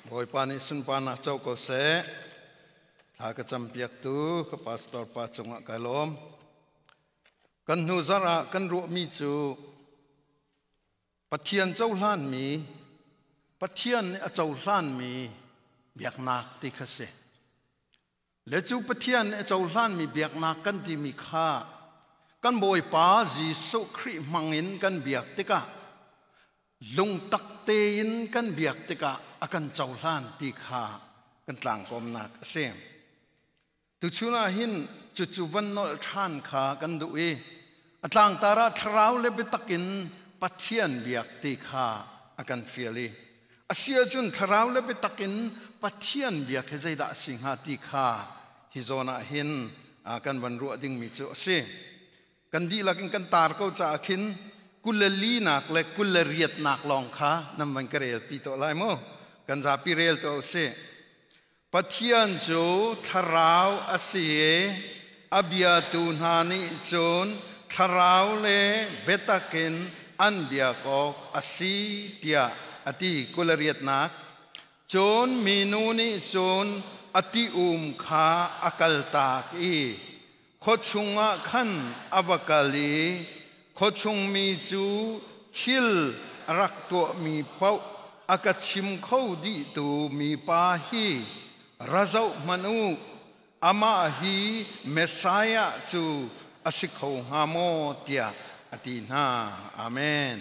Bawipa nih sunparnak co ko seh. Thla ka campiak tu ka pastor pa cungah kai lawm. Kan hnu zarh ah kan ruahmi cu Pathian cohlanmi Pathian nih a cohlanmi biaknak ti kha si. Le cu Pathian nih a cohlanmi biaknak kan timi kha kan Bawipa Jesuh Khrih hmangin kan biak tikah lungtak tein kan biak tikah a kan cohlan ti kha kan tlangkawmnak a si. Tuchun ah hin cucu van nolh ṭhan kha kan duh i a tlangtar ah thlarau le biatak in Pathian biak ti kha a kan fial i a si ahcun thlarau le biatak in Pathian biak hi zeidah a si hnga ti kha hi zawn ah hin kan van ruah dingmi cu a si. Kan dihlak in kan tar ko caah khin 24 nak le 28 nak lawng kha nan van ka rel pi tuah lai mu. Kan zapi rel tuah usih. Pathian cu thlarau a si i a biatu hna nih cun thlarau le biatak in an biak awk a si tiah a ti. 28nak. Cun minu nih cun a ti-um kha a kaltak i khuachung ah khan a va kal i khuachung mi cu thil a rak tuahmi paoh a ka chim kho dihtu mipa hi ra zoh hmanh u, amah hi Messiah cu a si kho hnga maw tiah a ti hna. Amen.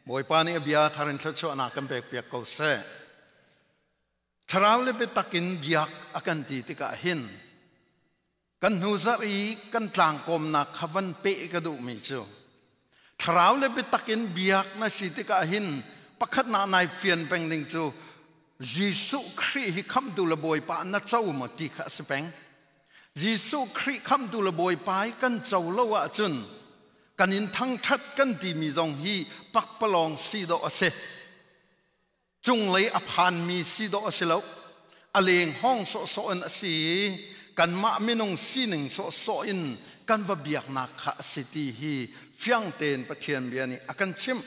Bawipa nih a bia thar in thluachuahnak kan pekpiak ko seh. Thlarau le biatak in biak a kan ti tikah hin kan hnu zarh i kan tlangkawmnak kha van peh ka duhmi cu thlarau le biatak in biak na si tikah hin pakhatnak nai fian peng ding cu Jesuh Khrih hi khamhtu le Bawipa na co maw ti kha a si peng. Jesuh Khrih khamhtu le Bawipa hi kan co lo ahcun kan in thangṭhat kan timi zong hi pakpalawng si dawh a si. Cunglei a phanmi si dawh a si lo. A leng hawng sawhsawh in a si i kanmah minung sining sawhsawh in kan va biaknak kha a si ti hi fiang tein Pathian bia nih a kan chimh.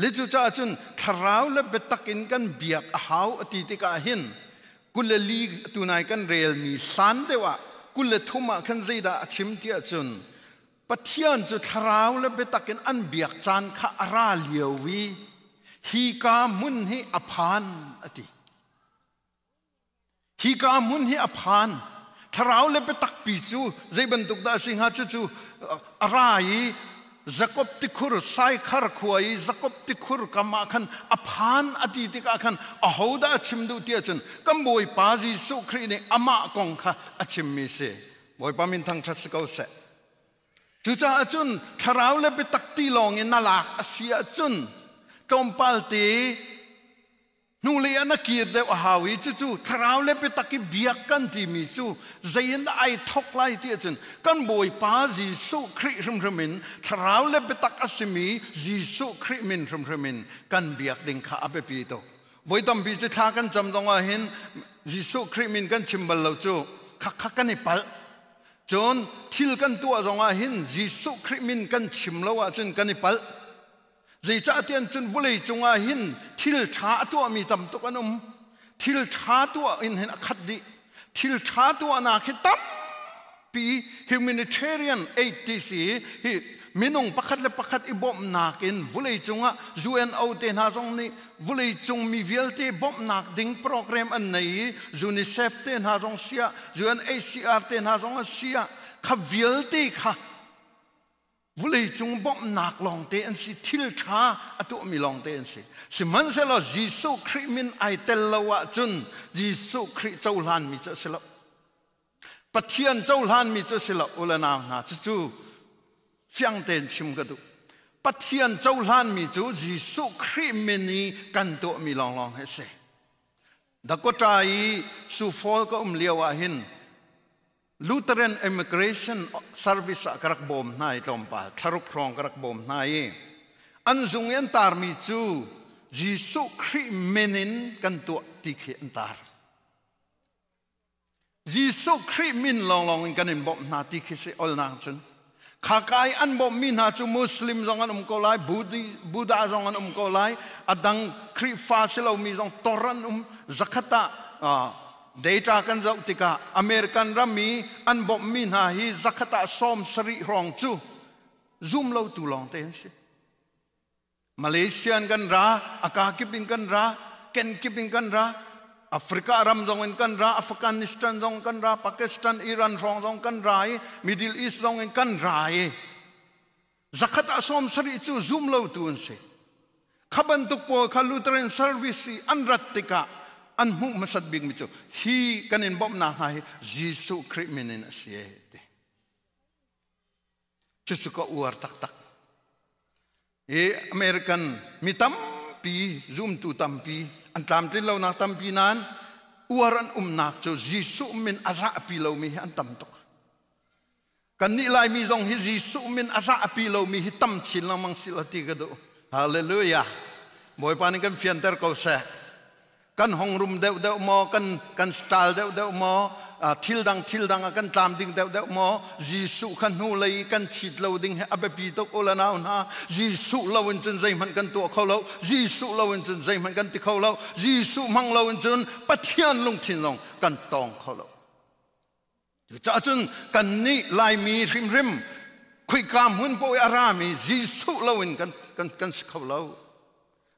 Le cucaah cun thlarau le biatak in kan biak a hau a ti tikah hin 24 tunai kan relmi hlan deuh ah 23 ah khan zeidah a chim tiah cun Pathian cu thlarau le biatak in an biak caan kha a ra lio i hika hmun hi a phan a ti. Hika hmun hi a phan. Thlarau le biatak pi cu zei bantuk dah a si hnga cucu a ra i Jakob tikhur Saikhar khua i Jakob tikhur kam ah khan a phan a ti tikah khan ahodah a chim duh ti ahcun kan Bawipa Jesuh Khrih nih amah kong kha a chimmi si. Bawipa min thangṭhat si ko seh. Cucaah cun thlarau le biatak ti lawng in na lak a si ahcun tlawmpal te hnulei ah na kir deuh a hau i cucu thlarau le biatak i biak kan timi cu zei in dah ai thawk lai ti ahcun kan Bawipa Jesuh Khrih hrimhrim in thlarau le biatak a simi Jesuh Khrih min hrimhrim in kan biak ding kha a biapi tuk. Voi tampi cu thla kan cam zong ah hin Jesuh Khrih min kan chim bal lo cu khakha kan i palh. Cun thil kan tuah zongah hin Jesuh Khrih min kan chim lo ahcun kan i palh. Zeicahtiah cun vawlei cungah hin thil ṭha a tuahmi tam tuk an um. Thil ṭha tuah in hin a khat dih. Thil ṭha tuahnak hi tampi humanitarian aid ti si hi minung pakhat le pakhat i bawmhnak in vawlei cungah UNO te hna zong nih vawlei cung mi vialte bawmhnak ding program an nei i UNICEF te hna zong siah UNHCR te hna zong a siah kha vialte kha vawlei cung bawmhnak lawngte an si, thil ṭha a tuahmi lawngte an si. Sihmanhsehlaw Jesuh Khrih min ai tel lo ahcun Jesuh Khrih cohlanmi cu a si lo, Pathian cohlanmi cu a si lo. U le nau hna, cucu fiang tein chim ka duh. Pathian cohlanmi cu Jesuh Khrih min i kan tuahmi lawnglawng hi a si. Dakota i Sioux Falls ka um lio ah hin Lutheran Immigration Service ah ka rak bawm hna i tlawmpal thlaruk hrawng ka rak bawm hna i an zung i an tarmi cu Jesuh Khrih min in kan tuah ti khi an tar. Jesuh Khrih min lawnglawng in kan in bawmh hna ti khi si olnak cun. Khakai an bawmhmi hna cu Muslim zong an um ko lai, Buddha zong an um ko lai, a dang Khrihfa si lomi zong tor an um. Zakhat ah data kan zoh tikah American ram i an bawmhmi hna hi zakhat ah 70 hrawng cu zum lotu lawng te an si. Malaysia in kan ra, aka kip in kan ra, ken kip in kan ra, Africa ram zong in kan ra, Afghanistan zong kan ra, Pakistan, Iran hrawng zong kan ra i, Middle East zong in kan ra i, zakhat ah 70 cu zum lo tu an si. Kha bantuk pawl kha Lutheran service i an rat tikah an hmuh hmasat bikmi cu hi kan in bawmhnak hna hi Jesuh Khrih min in a si ti. Cucu ka uar taktak. I American mi tampi, zumtu tampi, an tlamtlin lonak tampi nain uar an umnak cu Jesuh min a zahpi lomi hi an tam tuk. Kannih Laimi zong hi Jesuh min a zahpi lomi hi tam chin lengmang si la ti ka duh. Hallelujah. Bawipa nih kan fianter ko seh. Kan hong rum deuhdeuh maw kan kan style deuhdeuh maw thil dang thil dang ah kan tlam ding deuhdeuh maw Jesuh kha hnu lei kan chit lo ding hi a biapi tuk u le nau hna. Jesuh lo in cun zeihmanh kan tuah kho lo. Jesuh lo in cun zeihmanh kan ti kho lo. Jesuh hmang lo in cun Pathian lungthin zong kan tawng kho lo. Cucaah cun kannih Laimi hrimhrim khuika hmun paoh i a rami Jesuh loin kan, kan, kan si kho lo.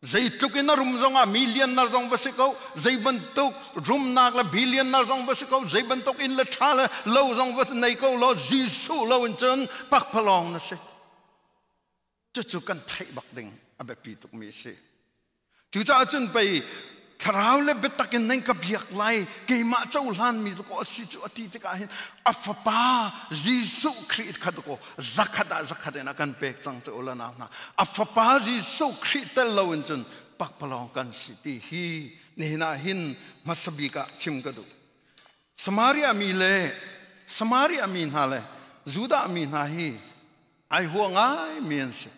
Zeitluk in a rum zongah million nar zong va si ko, zei bantuk rumnak le billion nar zong va si ko, zei bantuk inn le ṭha le lo zong va nei ko law Jesuh loin cun pakpalawng na si. Cucu kan theih bak ding a biapi tukmi a si. Cucaah cun pei thlarau le biatak in nan ka biak lai, keimah cohlanmi cu a si cu a ti tikah hin a fapa Jesuh Khrih kha ko zakhat ah zakhat in a kan pek cang cu ula nau hna. A fapa Jesuh Khrih tel loin cun pakpalawng kan si ti hi nihin ah hin hmasa bik ah chim ka duh. Samaria mi le Samaria mi hna le Judah mi hna hi ai hua ngai mi an si.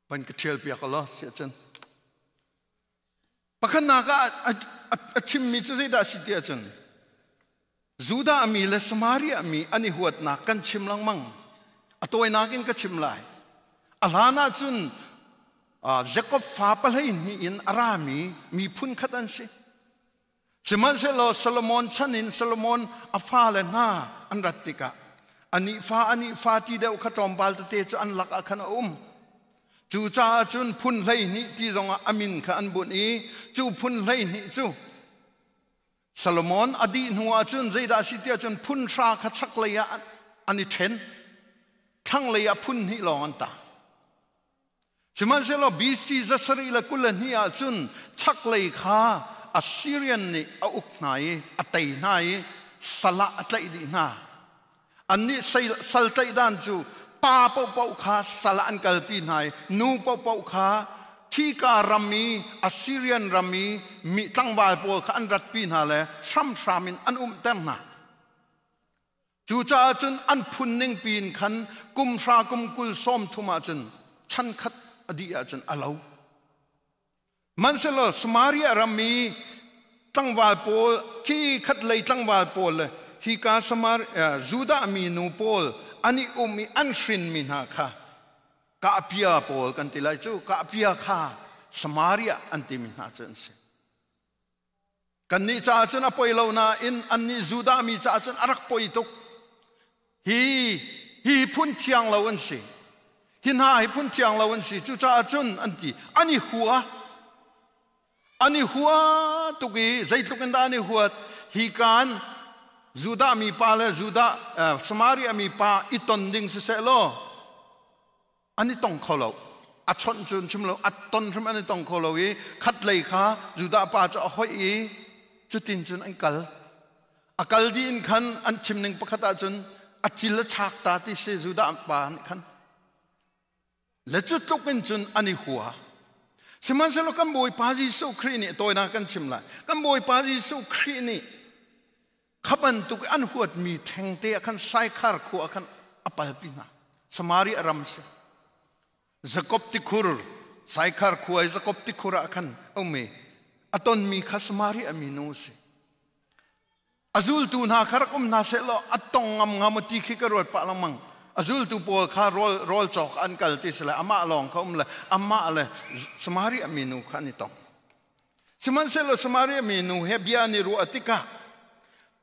Van ka ṭhial piak law si ahcun. Pakhatnak ah a chimmi cu zeidah a si ti ahcun Judah mi le Samaria mi an i huatnak kan chim lengmang. A tawinak in ka chim lai. A hlan ahcun Jakob fa 12 in a rami miphun khat an si. Sihmanhsehlaw Solomon chan in Solomon a fale hna an rat tikah anih fa anih fa ti deuh kha tlawmpal tete cu an lakah khan a um. Cucaah cun phun 12 ti zongah a min kha an bunh i cu phun 12 cu Solomon a dih hnuah cun zeidah a si tiah cun phun hra kha chaklei ah an i ṭhen. Thlanglei ah phun hnih lawng an tang. Sihmanhsehlaw BC 722 ahcun chaklei kha Assyrian nih a uk hna i a tei hna i sal ah a tlaih dih hna. Annih sal tlaih dan cu pa paohpaoh kha sal ah an kalpi hna i nu paohpaoh kha khika ram i Assyrian ram i mi tlangval pawl kha an ratpi hna le hramhram in an umter hna. Cucaah cun an phun ning piin khan kum hra kum 20 30 ahcun chan khat a dih ahcun a lo. Hmanhsehlaw Samaria ram i tlangval pawl khi khat lei tlangval pawl le hika Samar Judah mi nu pawl an i um i an hrinmi hna kha kahpia pawl kan ti lai cu kahpia kha Samaria an timi hna cu an si. Kannih caah cun a poi lo nain annih Judah mi caah cun a rak poi tuk. Hi hi phun thiang lo an si. Hi hna hi phun thiang lo an si. Cucaah cun an ti. An i hua. An i hua tuk i zeitluk in dah an i huat. Hi kaan Judah mi pa le Judah Samaria mi pa i ton ding siseh law an i tong kho lo. A chawnh cu chim lo, a ton hrim an i tong kho lo i khatlei kha Judah pa cu a hoih i cutin cun an kal. A kal dih in khan an chim ning pakhat ahcun a cil a chak ta ti si Judah pa nih khan. Le cu tluk in cun an i hua. Sihmanhsehlaw kan Bawipa Jesuh Khrih nih tawinak kan chim lai. Kan Bawipa Jesuh Khrih nih kha bantuk an huatmi thengte ah khan Saikhar khua ah khan a palpi hna. Samaria ram si. Jakob tikhur, Saikhar khua i Jakob tikhur ah khan a um i a tonmi kha Samaria minu a si. A zultu hna kha rak um hna sehlaw a tong ngam hnga maw ti khi ka ruat pah lengmang. A zultu pawl kha rawl rawl cawk an kal ti si le amah lawng kha um le amah le Samaria minu kha an i tong. Sihmanhsehlaw Samaria minu he bia an i ruah tikah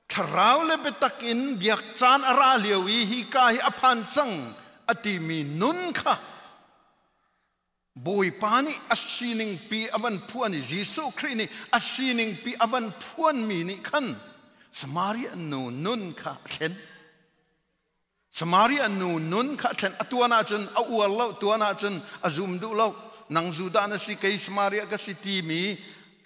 thlarau le biatak in biak caan a ra lio i hi ka hi a phan cang a timi nun kha Bawipa nih a sining pi a van phuan i Jesuh Khrih nih a sining pi a van phuanmi nih khan Samaria nu nun kha a thlen. Samaria nu nun kha a thlen. A tuan ahcun a uar lo, tuan ahcun a zum duh lo. Nang Judah na si, kei Samaria ka si timi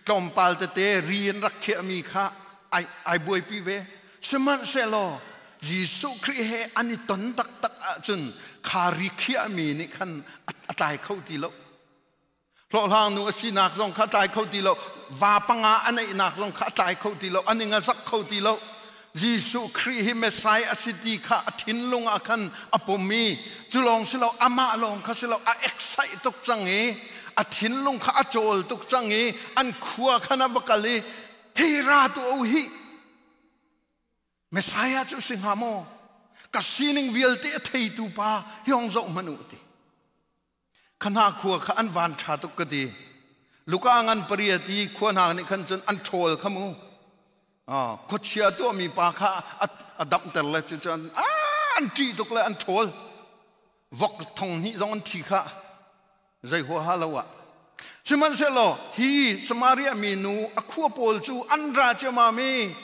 tlawmpal tete ri in rak khiahmi kha ai, ai buaipi ve. Sihmanhsehlaw Jesuh Khrih he an i ton taktak ahcun kha ri khiahmi nih khan a tlai kho ti lo. Hlawhhlang nu a sinak zong kha a tlai kho ti lo. Va panga a neihnak zong kha a tlai kho ti lo. An ing a zak kho ti lo. Jesuh Khrih hi Messiah a si ti kha a thinlung ah khan a pum i cu lawng si lo amah lawng kha si lo a excite tuk cang i a thinlung kha a cawl tuk cang i an khua khan a va kal i hi ra tu o hi Messiah cu si hnga maw? Ka sining vialte a theitu pa hi hong zoh hmanh u ti. Khana khua kha an van ṭha tuk ka ti. Luka ngan paria ti khua hna nih khan cun an ṭhawl kha mu. Khuachia tuahmi pa kha a damhter le cu cun an ṭih tuk le an ṭhawl. Vok thong hnih zong an thi kha. Zei huaha lo ah. Sihmanhsehlaw hi Samaria minu a khua pawl cu an ra ciammam i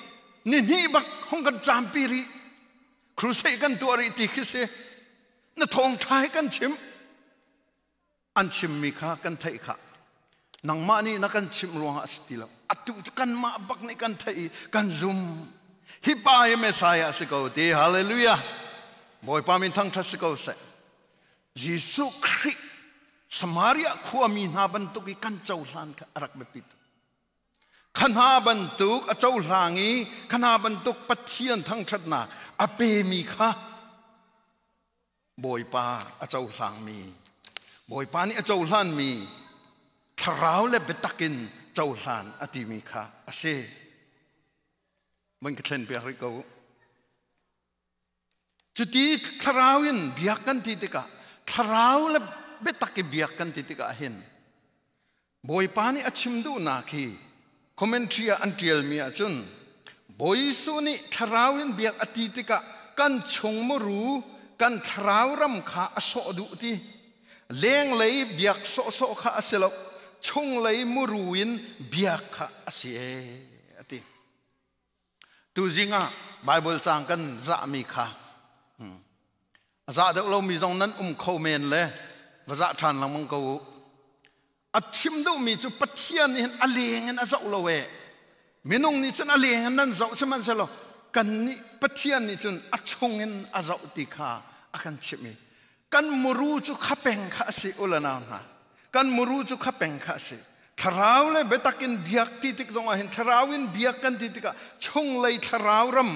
ni hnih bak hong kan caampi rih. Crusade kan tuah rih ti khi si. Na thawngṭha hi kan chim. An chimmi kha kan theih kha. Nangmah nih na kan chimh ruangah a si ti lo. Atu cu kanmah bak nih kan theih i kan zum. Hi pa hi Messiah a si ko ti. Hallelujah. Bawipa min thangṭhat si ko seh. Jesuh Khrih Samaria khuami hna bantuk i kan cohlan kha a rak biapi tuk. Kha hna bantuk a cohlang i kha hna bantuk Pathian thangṭhatnak a pemi kha Bawipa a cohlangmi, Bawipa nih a cohlanmi thlarau le biatak in cohlan a timi kha a si. Van ka thlen piak rih ko. Cuti thlarau in biak kan ti tikah thlarau le biatak i biak kan ti tikah hin Bawipa nih a chim duhnak hi commentary ah an ṭialmi ahcun Bawi Jesuh nih thlarau in biak a ti tikah kan chung muru kan thlarau ram kha a sawh duh ti lenglei biak sawhsawh kha a si lo chunglei muru in biak kha a si ee a ti. Tuzing ah Bible caang kan zahmi kha a zah deuh lomi zong nan um kho men le va zah ṭhan lengmang ko u. A chim duhmi cu Pathian nih hin a leng in a zoh lo ee. Minung nih cun a leng in nan zoh sihmanhsehlaw kan nih Pathian nih cun a chung in a zoh ti kha a kan chimh i kan muru cu kha peng kha a si u le nau hna. Kan muru cu kha peng kha a si. Thlarau le biatak in biak ti tik zongah hin thlarau in biak kan ti tikah chunglei thlarau ram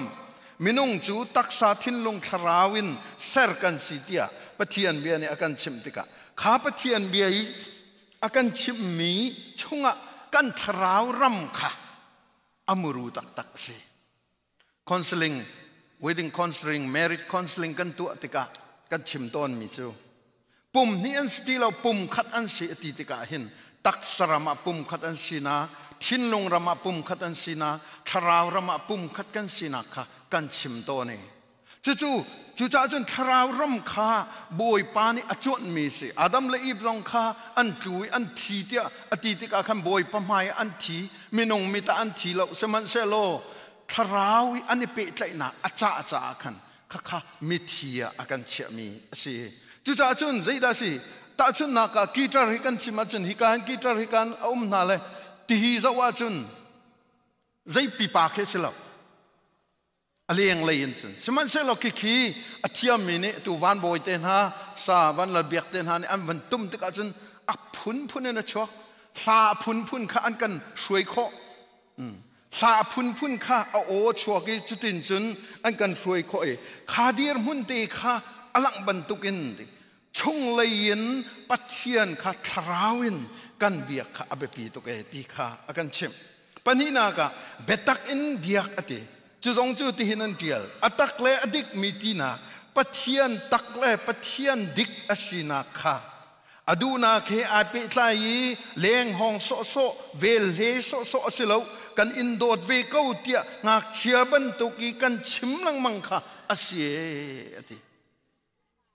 minung cu taksa thinlung thlarau in ser kan si tiah Pathian bia nih a kan chimh tikah kha Pathian bia i a kan chimhmi chungah kan thlarau ram kha a muru taktak a si. Counseling, wedding counseling, marriage counseling kan tuah tikah kan chim tawnmi cu pum hnih an si ti lo pum khat an si a ti tikah hin taksa ram ah pum khat an sinak thinlung ram ah pum khat an sinak thlarau ram ah pum khat kan sinak kha kan chim tawn i cucu cucaah cun thlarau ram kha Bawipa nih a cuanhmi si Adam le Eve zong kha an tlu i an thi tiah a ti tikah khan Bawipa hmai ah an thi minung mit ah an thi lo sihmanhsehlaw thlarau i an i pehtlaihnak a cah caah khan khakha mithi ah a kan chiahmi a si. Cucaah cun zeidah a si? Tahchunhnak ah guitar hi kan chim ahcun hika hin guitar hi kan a um hna le tihi zoh ahcun zei pipa khi a si lo. A leng lei in cun. Sihmanhsehlaw khikhi a thiammi nih tu van bawi te hna sa van lal biak te hna nih an van tum tikah cun a phunphun in a chuak. Hla a phunphun kha an kan hruai khawh. Hla a phunphun kha a aw chuak i cutin cun an kan hruai khawh i kha dirhmun te kha a langh bantukin chunglei in Pathian kha thlarau in kan biak kha a biapi tuk e ti kha a kan chimh. Pahnihnak ah biatak in biak a ti. Cu zong cu tihin an ṭial. A tak le a dikmi tinak, Pathian tak le Pathian dik a sinak kha a duhnak he ai pehtlai i lenghawng sawhsawh, velhle sawhsawh a si lo, kan in dawt ve ko tiah ngakchia bantuk i kan chim lengmang kha a si ee, a ti.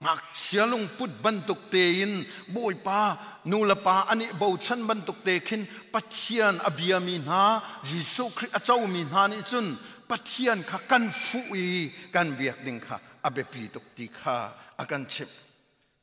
Ngakchia lungput bantuk tein Bawipa nu le pa an i bochan bantuk te khin Pathian a biami hna, Jesuh Khrih a comi hna nih cun Pathian kha kan fuh i kan biak ding kha a biapi tuk ti kha a kan chimh.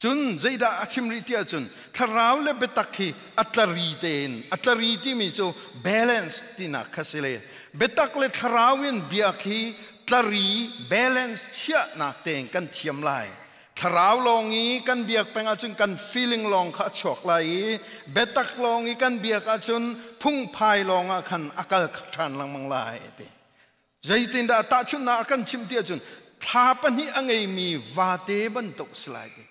Cun zeidah a chim rih ti ahcun thlarau le biatak hi a tlari tein, a tlari timi cu balance tinak kha si le biatak le thlarau in biak hi tlari balance chiahnak tein kan thiam lai. Thlarau lawng i kan biak peng ahcun kan feeling lawng kha a chuak lai i biatak lawng i kan biak ahcun phungphai lawng ah khan a kal ṭhan lengmang lai ti. Zeitindah tahchunhnak a kan chimh ti ahcun thla pahnih a ngeimi vate bantuk si lai ti.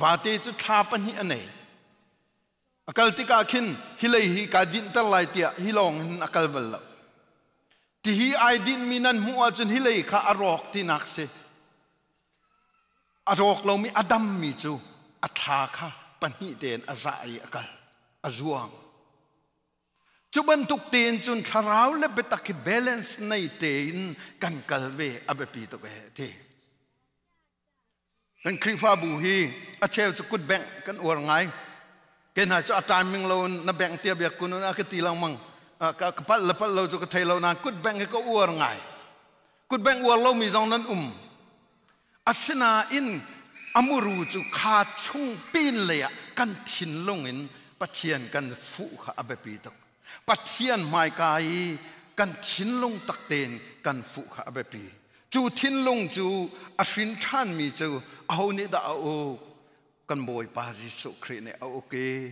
Vate cu thla pahnih a nei. A kal tikah khin hi lei hi kaa dinhter lai tiah hi lawng hin a kal bal lo. Tihi ai dinhmi nan hmuh ahcun hi lei kha a rawk tinak si. A rawk lomi a dammi cu a thla kha pahnih tein a zah i a kal, a zuang. Cu bantuk tein cun thlarau le biatak hi balance nei tein kan kal ve a biapi tuk ee ti. Kan Khrihfabu hi a cheu cu kut bengh kan uar ngai. Ke hna cu a timing lo in na bengh tia biak kun a ka ti lengmang. Ka palh le palh lo cu ka thei lo nain kut bengh hi ka uar ngai. Kut bengh uar lomi zong nan um. Asinain amuru cu kha chung pin lei ah kan thinlung in Pathian kan fuh kha a biapi tuk. Pathian hmaika i kan thinlung tak tein kan fuh kha a biapi. Cu thinlung cu a hrin ṭhanmi cu aho nih dah a uk? Kan Bawipa Jesuh Khrih nih a uk i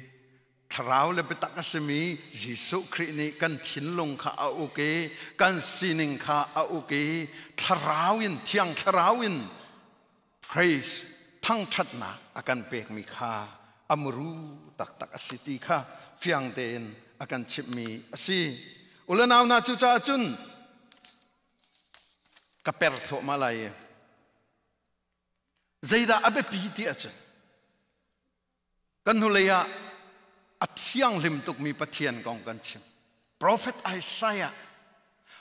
thlarau le biatak a simi Jesuh Khrih nih kan thinlung kha a uk i kan sining kha a uk i thlarau in thiang thlarau in praise thangṭhatnak a kan pekmi kha a muru taktak a si ti kha fiang tein a kan chimhmi a si. Ulenau hna cucaah cun ka per thluahmah lai i zeidah a biapi ti ahcun kan hnulei ah a thianghlim tukmi Pathian kong kan chim. Prophet Isaiah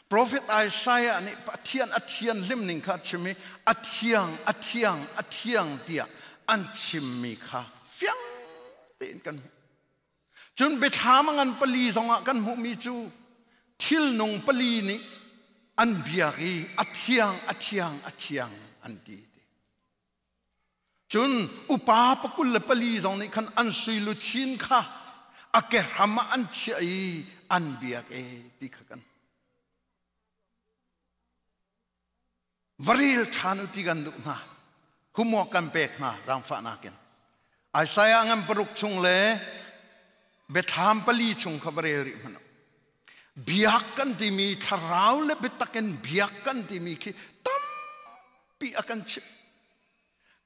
Prophet Isaiah nih Pathian a thianhlim ning kha a chim i a thiang a thiang a thiang tiah an chimmi kha fiang tein kan hmuh. Cun biathlam a ngan pali zongah kan hmuhmi cu thilnung pali nih an biak i a thiang a thiang a thiang an ti. Cun upa pakul le pali zong nih khan an sui luchin kha a kehram ah an chiah i an biak e ti kha kan va rel ṭhan u ti kan duh hna. Homework kan pek hna zaangfahnak in. Isaiah ngan paruk chung le biathlam pali chung kha va rel rih hmanh u. Biak kan timi thlarau le biatak in biak kan timi khi tampi a kan chimh.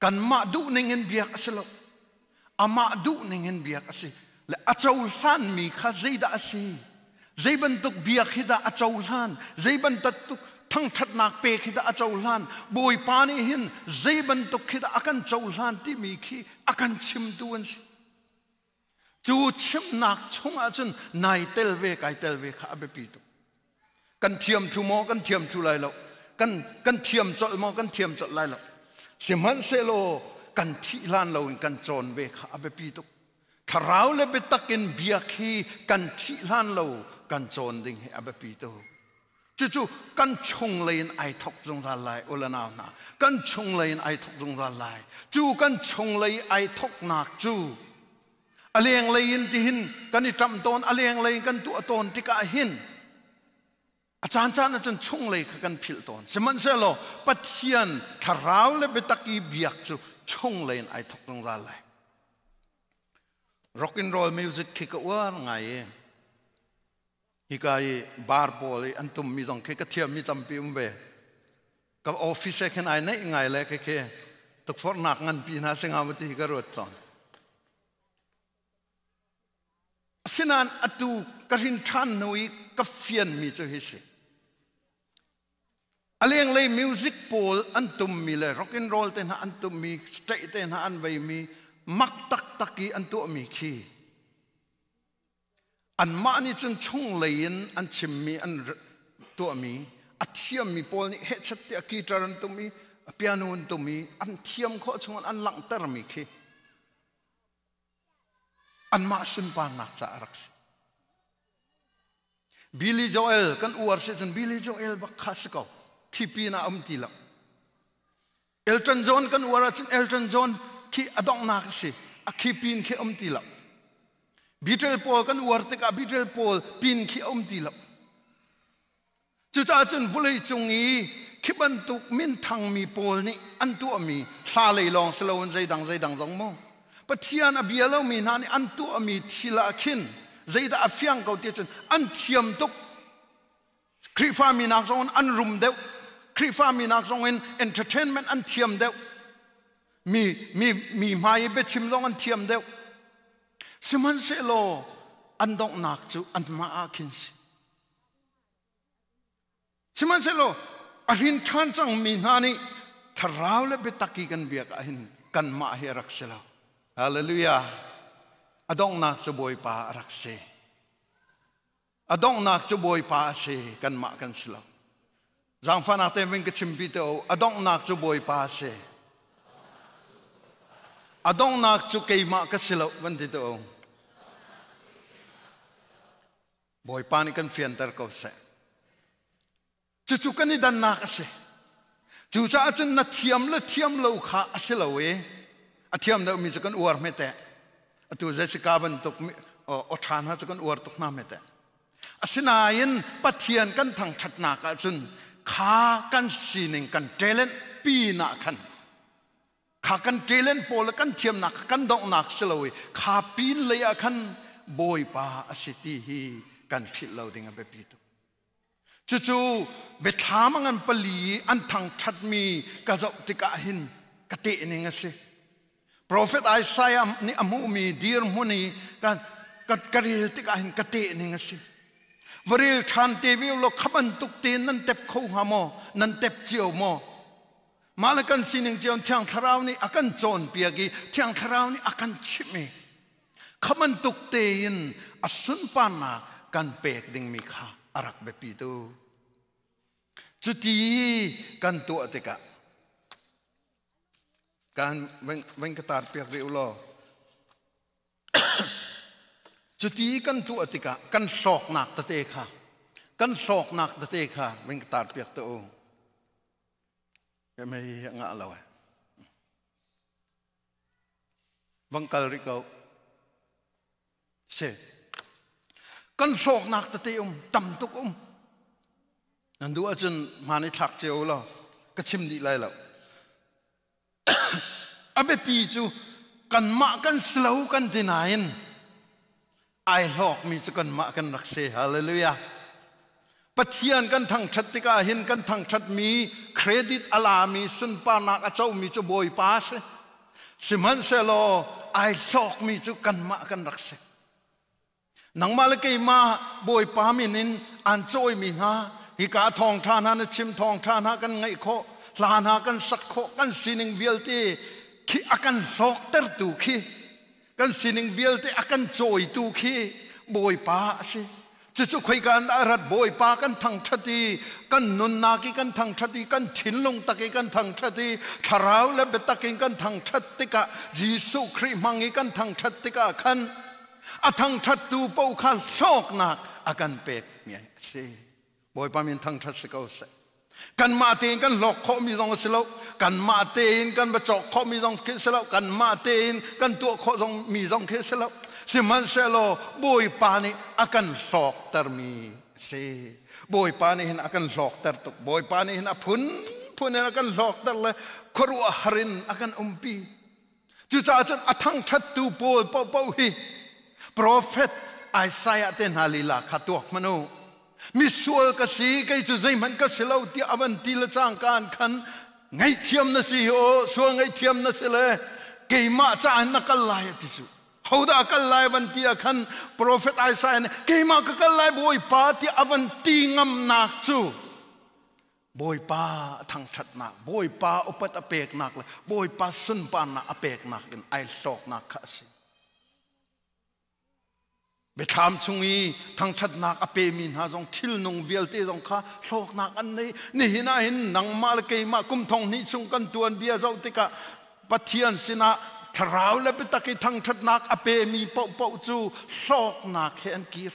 Kanmah duh ning in biak a si lo. Amah duh ning in biak a si. Le a cohlanmi kha zeidah a si? Zei bantuk biak hi dah a cohlan? Zei bantuk thangṭhatnak pek hi dah a cohlan? Bawipa nih hin zei bantuk khi dah a kan cohlan timi khi a kan chimtu an si. Cu chimnak chungah cun nai tel ve kai tel ve kha a biapi tuk. Kan thiam thu maw kan thiam thu lai lo. Kan kan thiam colh maw kan thiam colh lai lo. Sihmanhsehlaw kan thih hlan loin kan cawn ve kha a biapi tuk. Thlarau le biatak in biak hi kan thih hlan lo kan cawn ding hi a biapi tuk. Cucu kan chunglei in ai thok zungzal lai u le nau hna. Kan chunglei in ai thok zungzal lai. Cu kan chunglei ai thoknak cu a lenglei in tihin kan i ṭamh tawn, a lenglei in kan tuah tawn tikah hin a caancaan ahcun chunglei kha kan philh tawn. Sihmanhsehlaw Pathian thlarau le biatak i biak cu chunglei in ai thok zungzal lai. Rock and roll music khi ka uar ngai i hika i bar pawl i an tummi zong khi ka thiammi tampi um ve. Ka office khin ai neih ngai le khi khi tukforhnak nganpi hna si hnga maw ti hi ka ruat tawn. Asinain atu ka hrin ṭhan hnu i ka fianmi cu hi si. A lenglei music pawl an tummi le rock and roll te hna an tummi, state te hna an veimi, mak taktak i an tuahmi khi anmah nih cun chunglei in an chimmi an tuahmi a thiammi pawl nih hehchet tiah guitar an tum i piano an tum i an thiam khawh chungin an langhtermi khi anmah sunparnak caah a rak si. Billy Joel kan uar si cun Billy Joel bak kha si ko. Khi pin ah um ti lo. Elton John kan uar ahcun Elton John khi a donghnak a si. A khi pin khi um ti lo. Beatle pawl kan uar tikah Beatle pawl pin khi um ti lo. Cucaah cun vawlei cung i khi bantuk minthangmi pawl nih an tuahmi hla lei lawng si loin zeidang zeidang zong mu Pathian a bia lomi hna nih an tuahmi thil ah khin zeidah a fiang ko ti cun an thiam tuk. Khrihfa minak zong in an rum deuh. Khrihfa minak zong in entertainment an thiam deuh. Mi mi mi hmai i biachim zong an thiam deuh. Sihmanhsehlaw an donghnak cu anmah ah khin si. Sihmanhsehlaw a hrin ṭhan cangmi hna nih thlarau le biatak i kan biak ahhin kanmah hi a rak si lo. Hallelujah. A donghnak cu Bawipa a rak si. A donghnak cu Bawipa a si, kanmah kan si lo. Zaangfahnak tein vin ka chimpi te o, a donghnak cu Bawipa a si. A donghnak cu keimah ka si lo, van ti te o. Bawipa nih kan fianter ko seh. Cucu kan i dannak a si. Cucaah cun na thiam le thiam lo kha a si lo i a thiam deuhmi cu kan uar hme teh. Atu Jessica bantuk aw ṭha hna cu kan uar tuk hna hme teh. Asinain Pathian kan thangṭhatnak ahcun kha kan sining kan talent pinah khan kha kan talent pawl le kan thiamnak kha kan donghnak si lo i kha pin lei ah khan Bawipa a si ti hi kan philh lo ding a biapi tuk. Cucu biathlam a ngan pali i an thangṭhatmi ka zoh tikah hin ka teh ning a si. Profet Isaiah nih a hmuhmi dirhmun i ka rel tikah hin ka teh ning a si. Va rel ṭhan te ve law kha bantuk tein nan tep kho hnga maw? Nan tep cio maw? Mah le kan sining cio Thiang Thlarau nih a kan cawnpiak i Thiang Thlarau nih a kan chimh i kha bantuk tein a sunparnak kan pek dingmi kha a rak biapi tu. Cuti kan tuah tikah kan van ka tar piak rih u law Cuti kan tuah tikah kan hlawknak tete kha kan hlawknak tete kha van ka tar piak te u. Mei ngah lo eh. Bang kal rih ko. Si. Kan hlawknak tete um, tam tuk um. Nan duh ahcun hmaan i thlak cio law ka chim dih lai lo. A biapi cu kanmah kan si lo kan ti nain ai hlawkmi cu kanmah kan rak si. Hallelujah. Pathian kan thangṭhat tikah hin kan thangṭhatmi credit a lami sunparnak a comi cu Bawipa a si. Sihmanhsehlaw ai hlawkmi cu kanmah kan rak si. Nangmah le keimah Bawipa min in aan cawimi hna hika thawngṭha hna na chim thawngṭha hna kan ngaih khawh hla hna kan sak khawh kan sining vialte khi a kan hlawktertu khi kan sining vialte a kan cawitu khi Bawipa a si. Cucu khoika in dah a rat Bawipa kan thangṭhat i kan nunnak i kan thangṭhat i kan thinlung tak i kan thangṭhat i thlarau le biatak in kan thangṭhat tikah Jesuh Khrih hmang i kan thangṭhat tikah khan a thangṭhattu paoh kha hlawknak a kan pekmi a si. Bawipa min thangṭhat si ko seh. Kanmah tein kan hlawk khawhmi zong a si lo. Kanmah tein kan va cawk khawhmi zong khi a si lo. Kanmah tein kan tuah khawh zong mi zong khi a si lo. Sihmanhsehlaw Bawipa nih a kan hlawktermi a si. Bawipa nih hin a kan hlawkter tuk. Bawipa nih hin a phunphun in a kan hlawkter le khuaruahhar in a kan umpi. Cucaah cun a thangṭhattu pawl paohpaoh hi profet Isaiah te hna lila kha tuak hmanh u. Misual ka si, kei cu zeihmanh ka si lo tiah a van ti le cangka an khan ngaihthiam na si hi aw, sual ngaihthiam na si le keimah caah na kal lai a ti cu. Hodah a kal lai van ti ah khan profet Isaiah nih keimah ka kal lai Bawipa tiah a van ti ngamnak cu. Bawipa a thangṭhatnak, Bawipa upat a peknak le Bawipa sunparnak a peknak in ai hlawknak kha a si. Biathlam chung i thangṭhatnak a pemi hna zong thilnung vialte zong kha hlawknak an nei. Nihin ah hin nangmah le keimah kum thong hnih chung kan tuanbia zoh tikah Pathian sinah thlarau le biatak i thangṭhatnak a pemi paohpaoh cu hlawknak he an kir.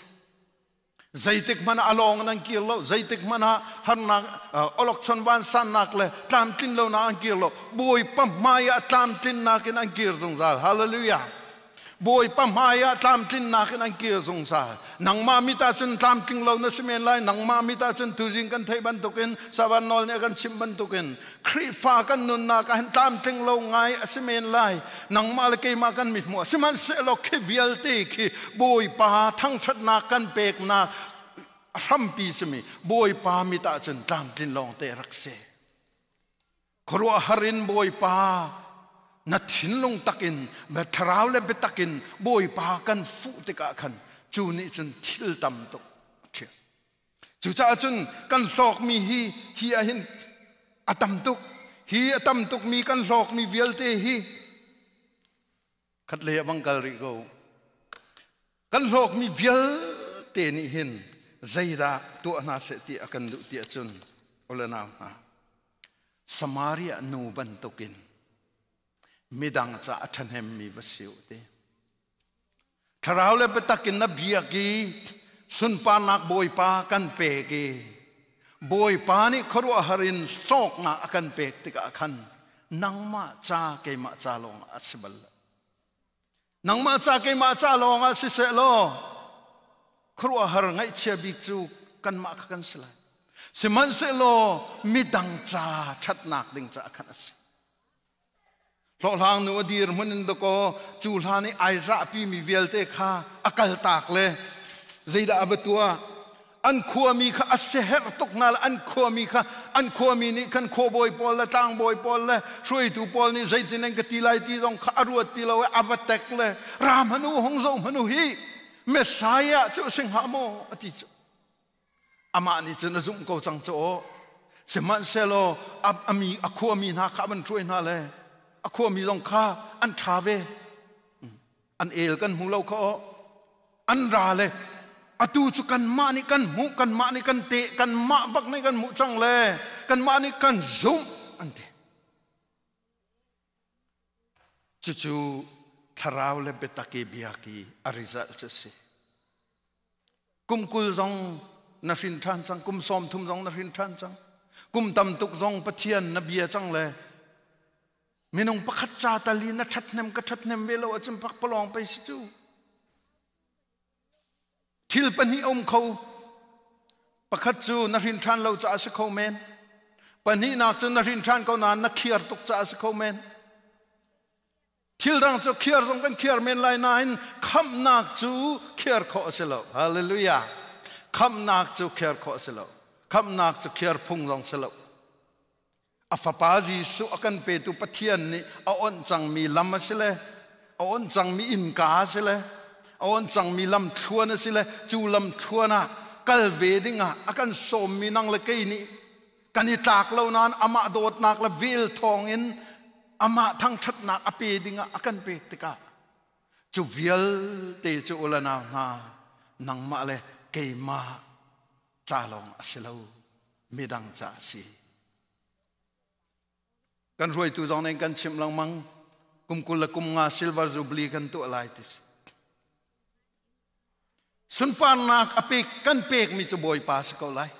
Zeitik hmanh ah a lawng in an kir lo. Zeitik hmanh ah harnak, awlokchon vansannak le tlamtlin lonak an kir lo. Bawipa hmai ah tlamtlinnak in an kir zungzal. Hallelujah. Bawipa hmai ah tlamtlinnak in an kir zungzal. Nangmah mit ah cun tlamtling lo na si men lai. Nangmah mit ah cun tuzing kan theih bantukin Savan nawl nih a kan chimh bantukin Khrihfa kan nunnak ah hin tlamtling lo ngai a si men lai. Nangmah le keimah kan mit hmuh. Sihmanhsehlaw khi vialte khi Bawipa thangṭhatnak kan peknak a hrampi simi Bawipa mit ah cun tlamtlin lawng te rak si. Khuaruahhar in Bawipa na thinlung takin thlarau le biatak in Bawipa kan fuh tikah khan cu nih cun thil tam tuk a ṭhial. Cucaah cun kan hlawkmi hi hi ah hin a tam tuk. Hi a tam tukmi kan hlawkmi vialte hi khat lei ah bang kal rih ko. Kan hlawkmi vialte nih hin zeidah tuah hna seh ti a kan duh ti ahcun ole nau hna Samaria nu bantukin midang ca a ṭhahnemmi va si u ti. Thlarau le biatak in na biak i sunparnak Bawipa kan pek i Bawipa nih khuaruahhar in hlawknak a kan pek tikah khan nangmah ca keimah ca lawng a si bal lo. Nangmah ca keimah ca lawng ah siseh law khuaruahhar ngaihchia bik cu kanmah kha kan si lai. Sihmanhsehlaw midang ca ṭhatnak ding caah khan a si. Hlawhhlang nu a dir hmun in dakaw cu hlan i ai zahpi mi vialte kha a kaltak le zeidah a va tuah? An khuami kha a siaherh tuk hna le an khuami kha an khuami nih khan khuabawi pawl le tlangbawi pawl le hruaitu pawl nih zeitin an ka ti lai ti zong kha a ruat ti lo i a va tek le ra hmanh u hung zoh hmanh u hi Messiah cu a si hnga maw a ti cu. Amah nih cun a zumh ko cang cu aw. Sihmanhsehlaw a mi a khuami hna kha van hruai hna le a khuami zong kha an ṭha ve. An el kan hmu lo kha aw. An ra le atu cu kanmah nih kan hmuh, kanmah nih kan teh, kanmah bak nih kan hmuh cang le kanmah nih kan zumh an ti. Cucu thlarau le biatak i biak i a result cu a si. Kum 20 zong na hrin ṭhan cang, kum 30 zong na hrin ṭhan cang. Kum tam tuk zong Pathian na bia cang le minung pakhat ca tal i na ṭhathnem ka ṭhathnem ve lo ahcun pakpalawng pei si cu. Thil pahnih a um kho. Pakhat cu na hrin ṭhan lo caah a si kho men. Pahnihnak cu na hrin ṭhan ko nain na khiar tuk caah a si kho men. Thil dang cu khiar zong kan khiar men lai nain khamhnak cu khiar khawh a si lo. Hallelujah. Khamhnak cu khiar khawh a si lo. Khamhnak cu khiar phung zong si lo. A fapa Jesuh a kan petu Pathian nih a onh cangmi lam a si le a onh cangmi innka a si le a onh cangmi lam thluan a si le cu lam thluan ah kal ve dingah a kan sawmmi nang le kei nih kan i tlak lo nain amah dawtnak le vel thawngin amah thangṭhatnak a pe dingah a kan pek tikah cu vialte cu u le nau hna nangmah le keimah ca lawng a si lo midang ca a si. Kan hruaitu zong nih kan chimh lengmang kum 20 le kum nga silver jubilee kan tuah lai ti si. Sunparnak a pek kan pekmi cu Bawipa si ko lai.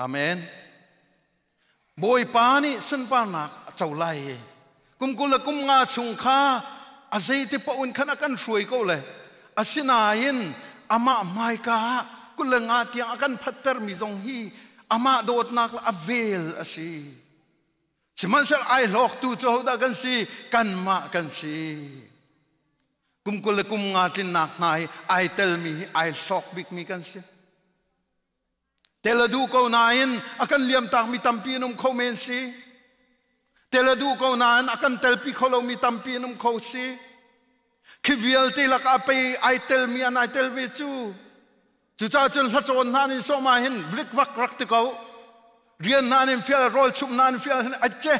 Amen. Bawipa nih sunparnak a co lai i kum 20 le kum nga chung kha a zeiti paoh in khan a kan hruai ko le asinain amah hmaika ah 25 tiang a kan phattermi zong hi amah dawtnak le a vel a si. Sihmanhsehlaw ai hlawktu cu hodah kan si? Kanmah kan si. Kum 20 le kum nga tlinnak hna hi ai telmi hi ai hlawk bikmi kan si. Tel a duh ko nain a kan liamtakmi tampi an um kho men si. Tel a duh ko nain a kan telpi kho lomi tampi an um kho si. Khi vialte lakah pei ai telmi an ai tel ve cu. Cucaah cun hlacawn hna nih sawm ah hin vlikvak rak ti ko. Rian hna nin fial, rawl chumh hna nin fial a che.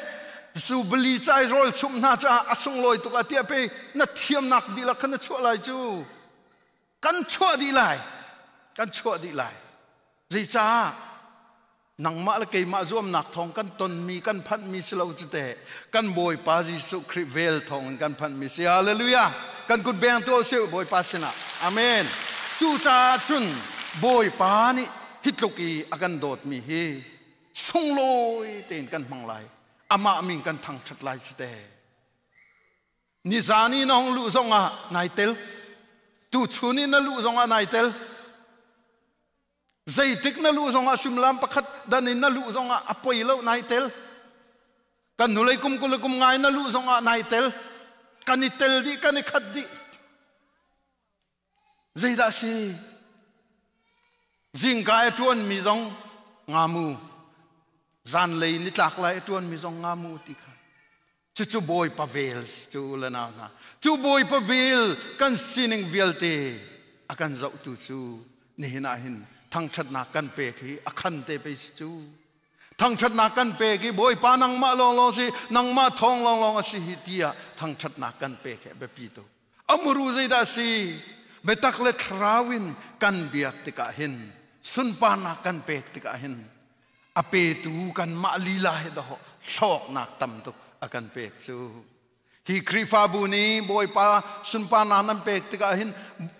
Zu bali cai rawl chumh hna caah a sunglawi tuk a tiah pe na thiamnak dihlak khan na chuah lai cu. Kan chuah dih lai. Kan chuah dih lai. Zeicah nangmah le keimah zuamnak thawng kan tonmi kan phanhmi si lo cu teh kan Bawipa Jesuh Khrih vel thawng in kan phanhmi si. Hallelujah. Kan kut beng tu si Bawipa sinah. Amen. Cucaah cun Bawipa nih hi tluk i a kan dawtmi hi sunglawi tein kan hmang lai. Amah min kan thangṭhat lai cu teh. Nizan i na hung luh zongah nai tel. Tuchun i na luh zongah nai tel. Zeitik na luh zongah suimilam pakhat dan in na luh zongah a poi lo, nai tel. Kan hnulei kum 20 le kum ngai na luh zongah nai tel. Kan i tel dih, kan i khat dih. Zeidah si? Zingka i ṭuanmi zong ngamu, zanlei nitlak lai i ṭuanmi zong ngamu ti kha. Cucu Bawipa vel si cu le nau hna. Cu Bawipa vel kan sining vialte a kan zohtu cu nihin ah hin thangṭhatnak kan pek hi a khan te pei si cu. Thangṭhatnak kan pek i Bawipa nangmah lawnglawng si, nangmah thawng lawnglawng a si hi tiah thangṭhatnak kan pek hi a biapi tuk. A muru zeidah a si? Biatak le thlarau in kan biak tikah hin, sunparnak kan pek tikah hin a petu kanmah lila he dawh hlawknak tam tuk a kan pek cu. Hi Khrihfabu nih Bawipa sunparnak nan pek tikah hin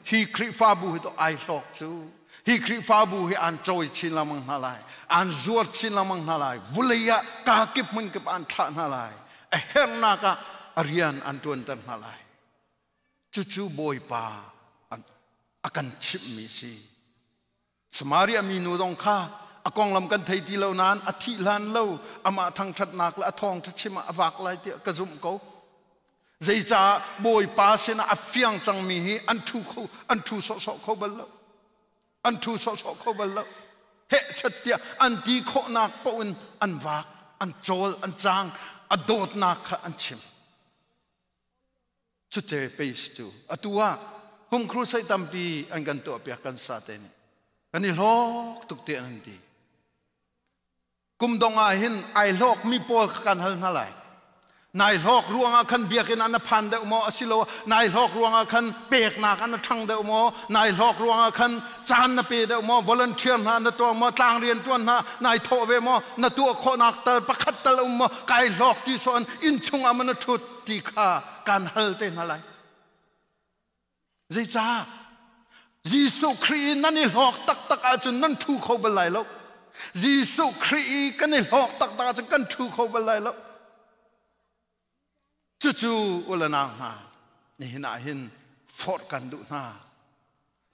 hi Khrihfabu hi to ai hlawk cu. Hi Khrihfabu hi an cawi chin lengmang hna lai, an zuar chin lengmang hna lai, vulei ah kaa kip hmun kip an thlah hna lai, a herhnak ah a rian an ṭuanter hna lai. Cucu Bawipa a kan chimhmi si. Samaria minu zong kha a konglam kan thei ti lo nain a thih hlan lo amah thangṭhatnak le a thawngṭha chim ah a vak lai tiah ka zumh ko. Zeicah Bawipa sinah a fiang cangmi hi an ṭhu kho an ṭhu sawhsawh kho bal lo. An ṭhu sawhsawh kho bal lo. Hehchat tiah an ti khawhnak paoh in an vak, an cawl, an caang, a dawtnak kha an chim. Cute pace cu atu ah home crusade tampi an kan tuahpiak kan sa te nih kan i hlawk tuk te an ti. Kum dong ah hin ai hlawk mi pawl kha kan hal hna lai. Nai hlawk ruangah khan biakinn an phan deuh maw asilo nai hlawk ruangah khan peknak an ṭhang deuh maw, nai hlawk ruangah khan caan na pe deuh maw, volunteer hna na tuah maw, tlang rian ṭuan hna nai thawh ve maw, na tuah khawhnak tal pakhat tal um maw, kai hlawk ti sawn inn chung ah na ṭhut ti kha kan hal te hna lai. Zeicah? Jesuh Khrih i nan i hlawk taktak ahcun nan ṭhu kho bal lai lo. Jesuh Khrih i kan i hlawk taktak ahcun kan ṭhu kho bal lai lo. Cucu ulanau hna, nihin ah hin forh kan duh hna.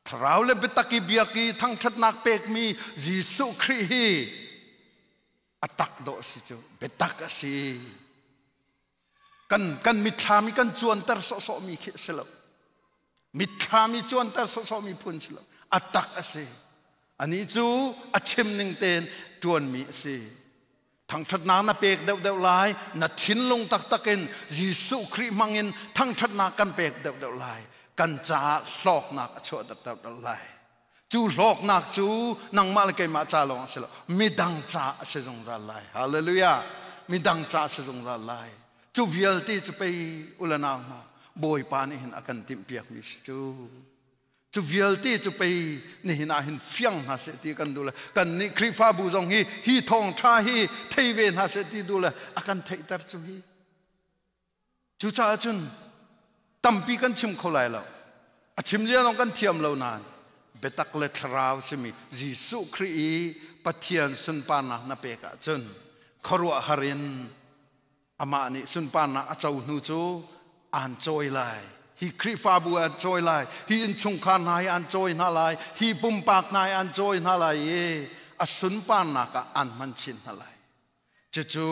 Thlarau le biatak i biak i thangṭhatnak pekmi Jesuh Khrih hi a tak dawh a si cu, biatak a si. Kan mitthlam i kan cuanter sawhsawhmi khi a si lo. Mitthlam i cuanter sawhsawhmi phun si lo. A tak a si. Anih cu a chim ning tein ṭuanmi a si. Thangṭhatnak na pek deuhdeuh lai, na thinlung taktak in Jesuh Khrih hmangin thangṭhatnak kan pek deuhdeuh lai. Kan caah hlawknak a chuah deuhdeuh lai. Cu hlawknak cu nangmah le keimah ca lawng a si lo, midang ca a si zungzal lai. Hallelujah. Midang ca a si zungzal lai. Cu vialte cu pei ulanau hna Bawipa nih hin a kan timhpiakmi si cu. Cu vialte cu pei nihin ah hin fiang hna seh ti kan duh le kan nih Khrihfabu zong hi hi thawngṭha hi thei ve hna seh ti duh le a kan theihter cu hi. Cucaah cun tampi kan chim kho lai lo. A chim lio lawng kan thiam lo nain biatak le thlarau simi Jesuh Khrih i Pathian sunparnak na pek ahcun khuaruahhar in amah nih sunparnak a co hnu cu aan cawi lai. Hi Khrihfabu an cawi lai, hi innchungkhar hna hi an cawi hna lai, hi pumpak hna hi an cawi hna lai i a sunparnak ah aan hman chin hna lai. Cucu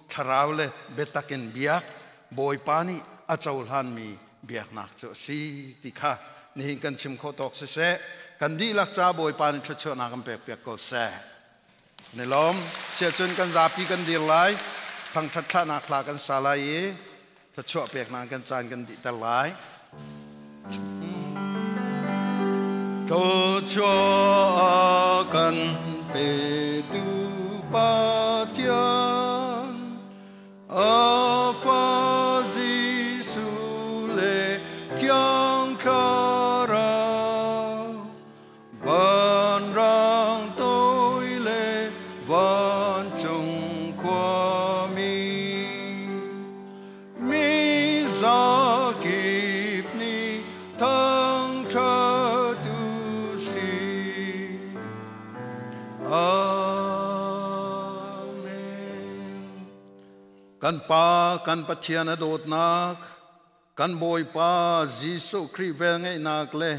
thlarau le biatak in biak Bawipa nih a cohlanmi biaknak cu a si ti kha nihin kan chim khawh tawk siseh, kan dihlak ca Bawipa nih thluachuahnak kan pekpiak ko seh. Ni lawm siahcun kan zapi kan dir lai, thangṭhat thlahnak hla kan sa lai i thluachuah peknak kan caan kan dihter lai. Thluachuah kan petu pa. Thlarau Vanrang toi le vancung khuami mi zakip nih thangṭhat u sih. Amen. Kan Pa, kan Pathian a dawtnak, kan Bawipa Jesuh Khrih velngeihnak le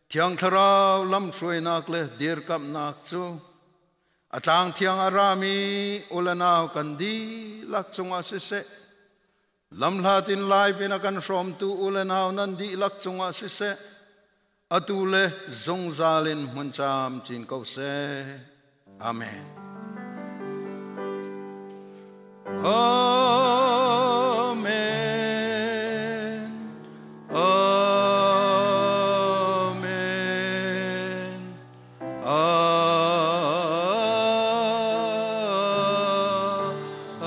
Thiang Thlarau lamhruainak le dirkamhnak cu a tlang thiang a rami ulanau kan dihlak cungah siseh, lamhlat in live in a kan hrawmtu ulanau nan dihlak cungah siseh, atu le zungzal in hmun cam cin ko seh. Amen. Amen. Amen.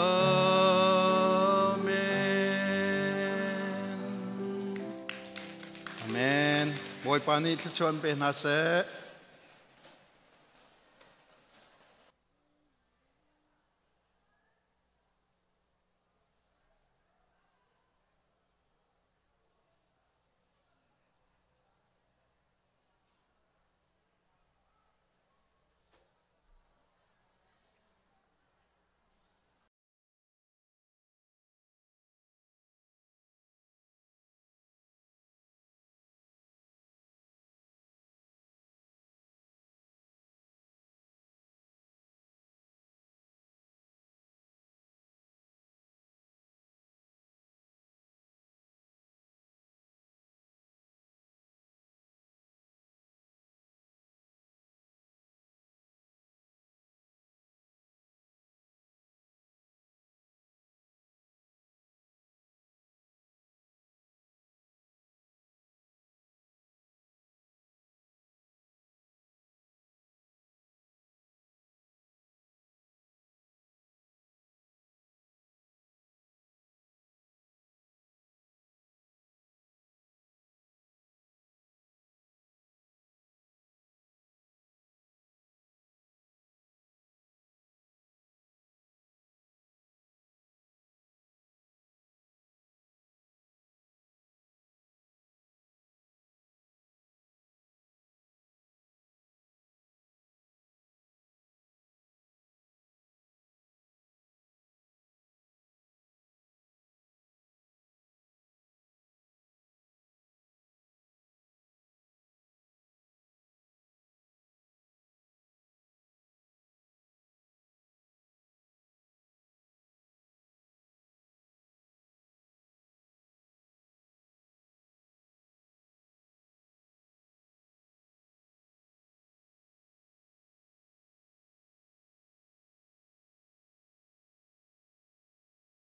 Amen. Amen. Bawipa nih thluachuah pe hna seh.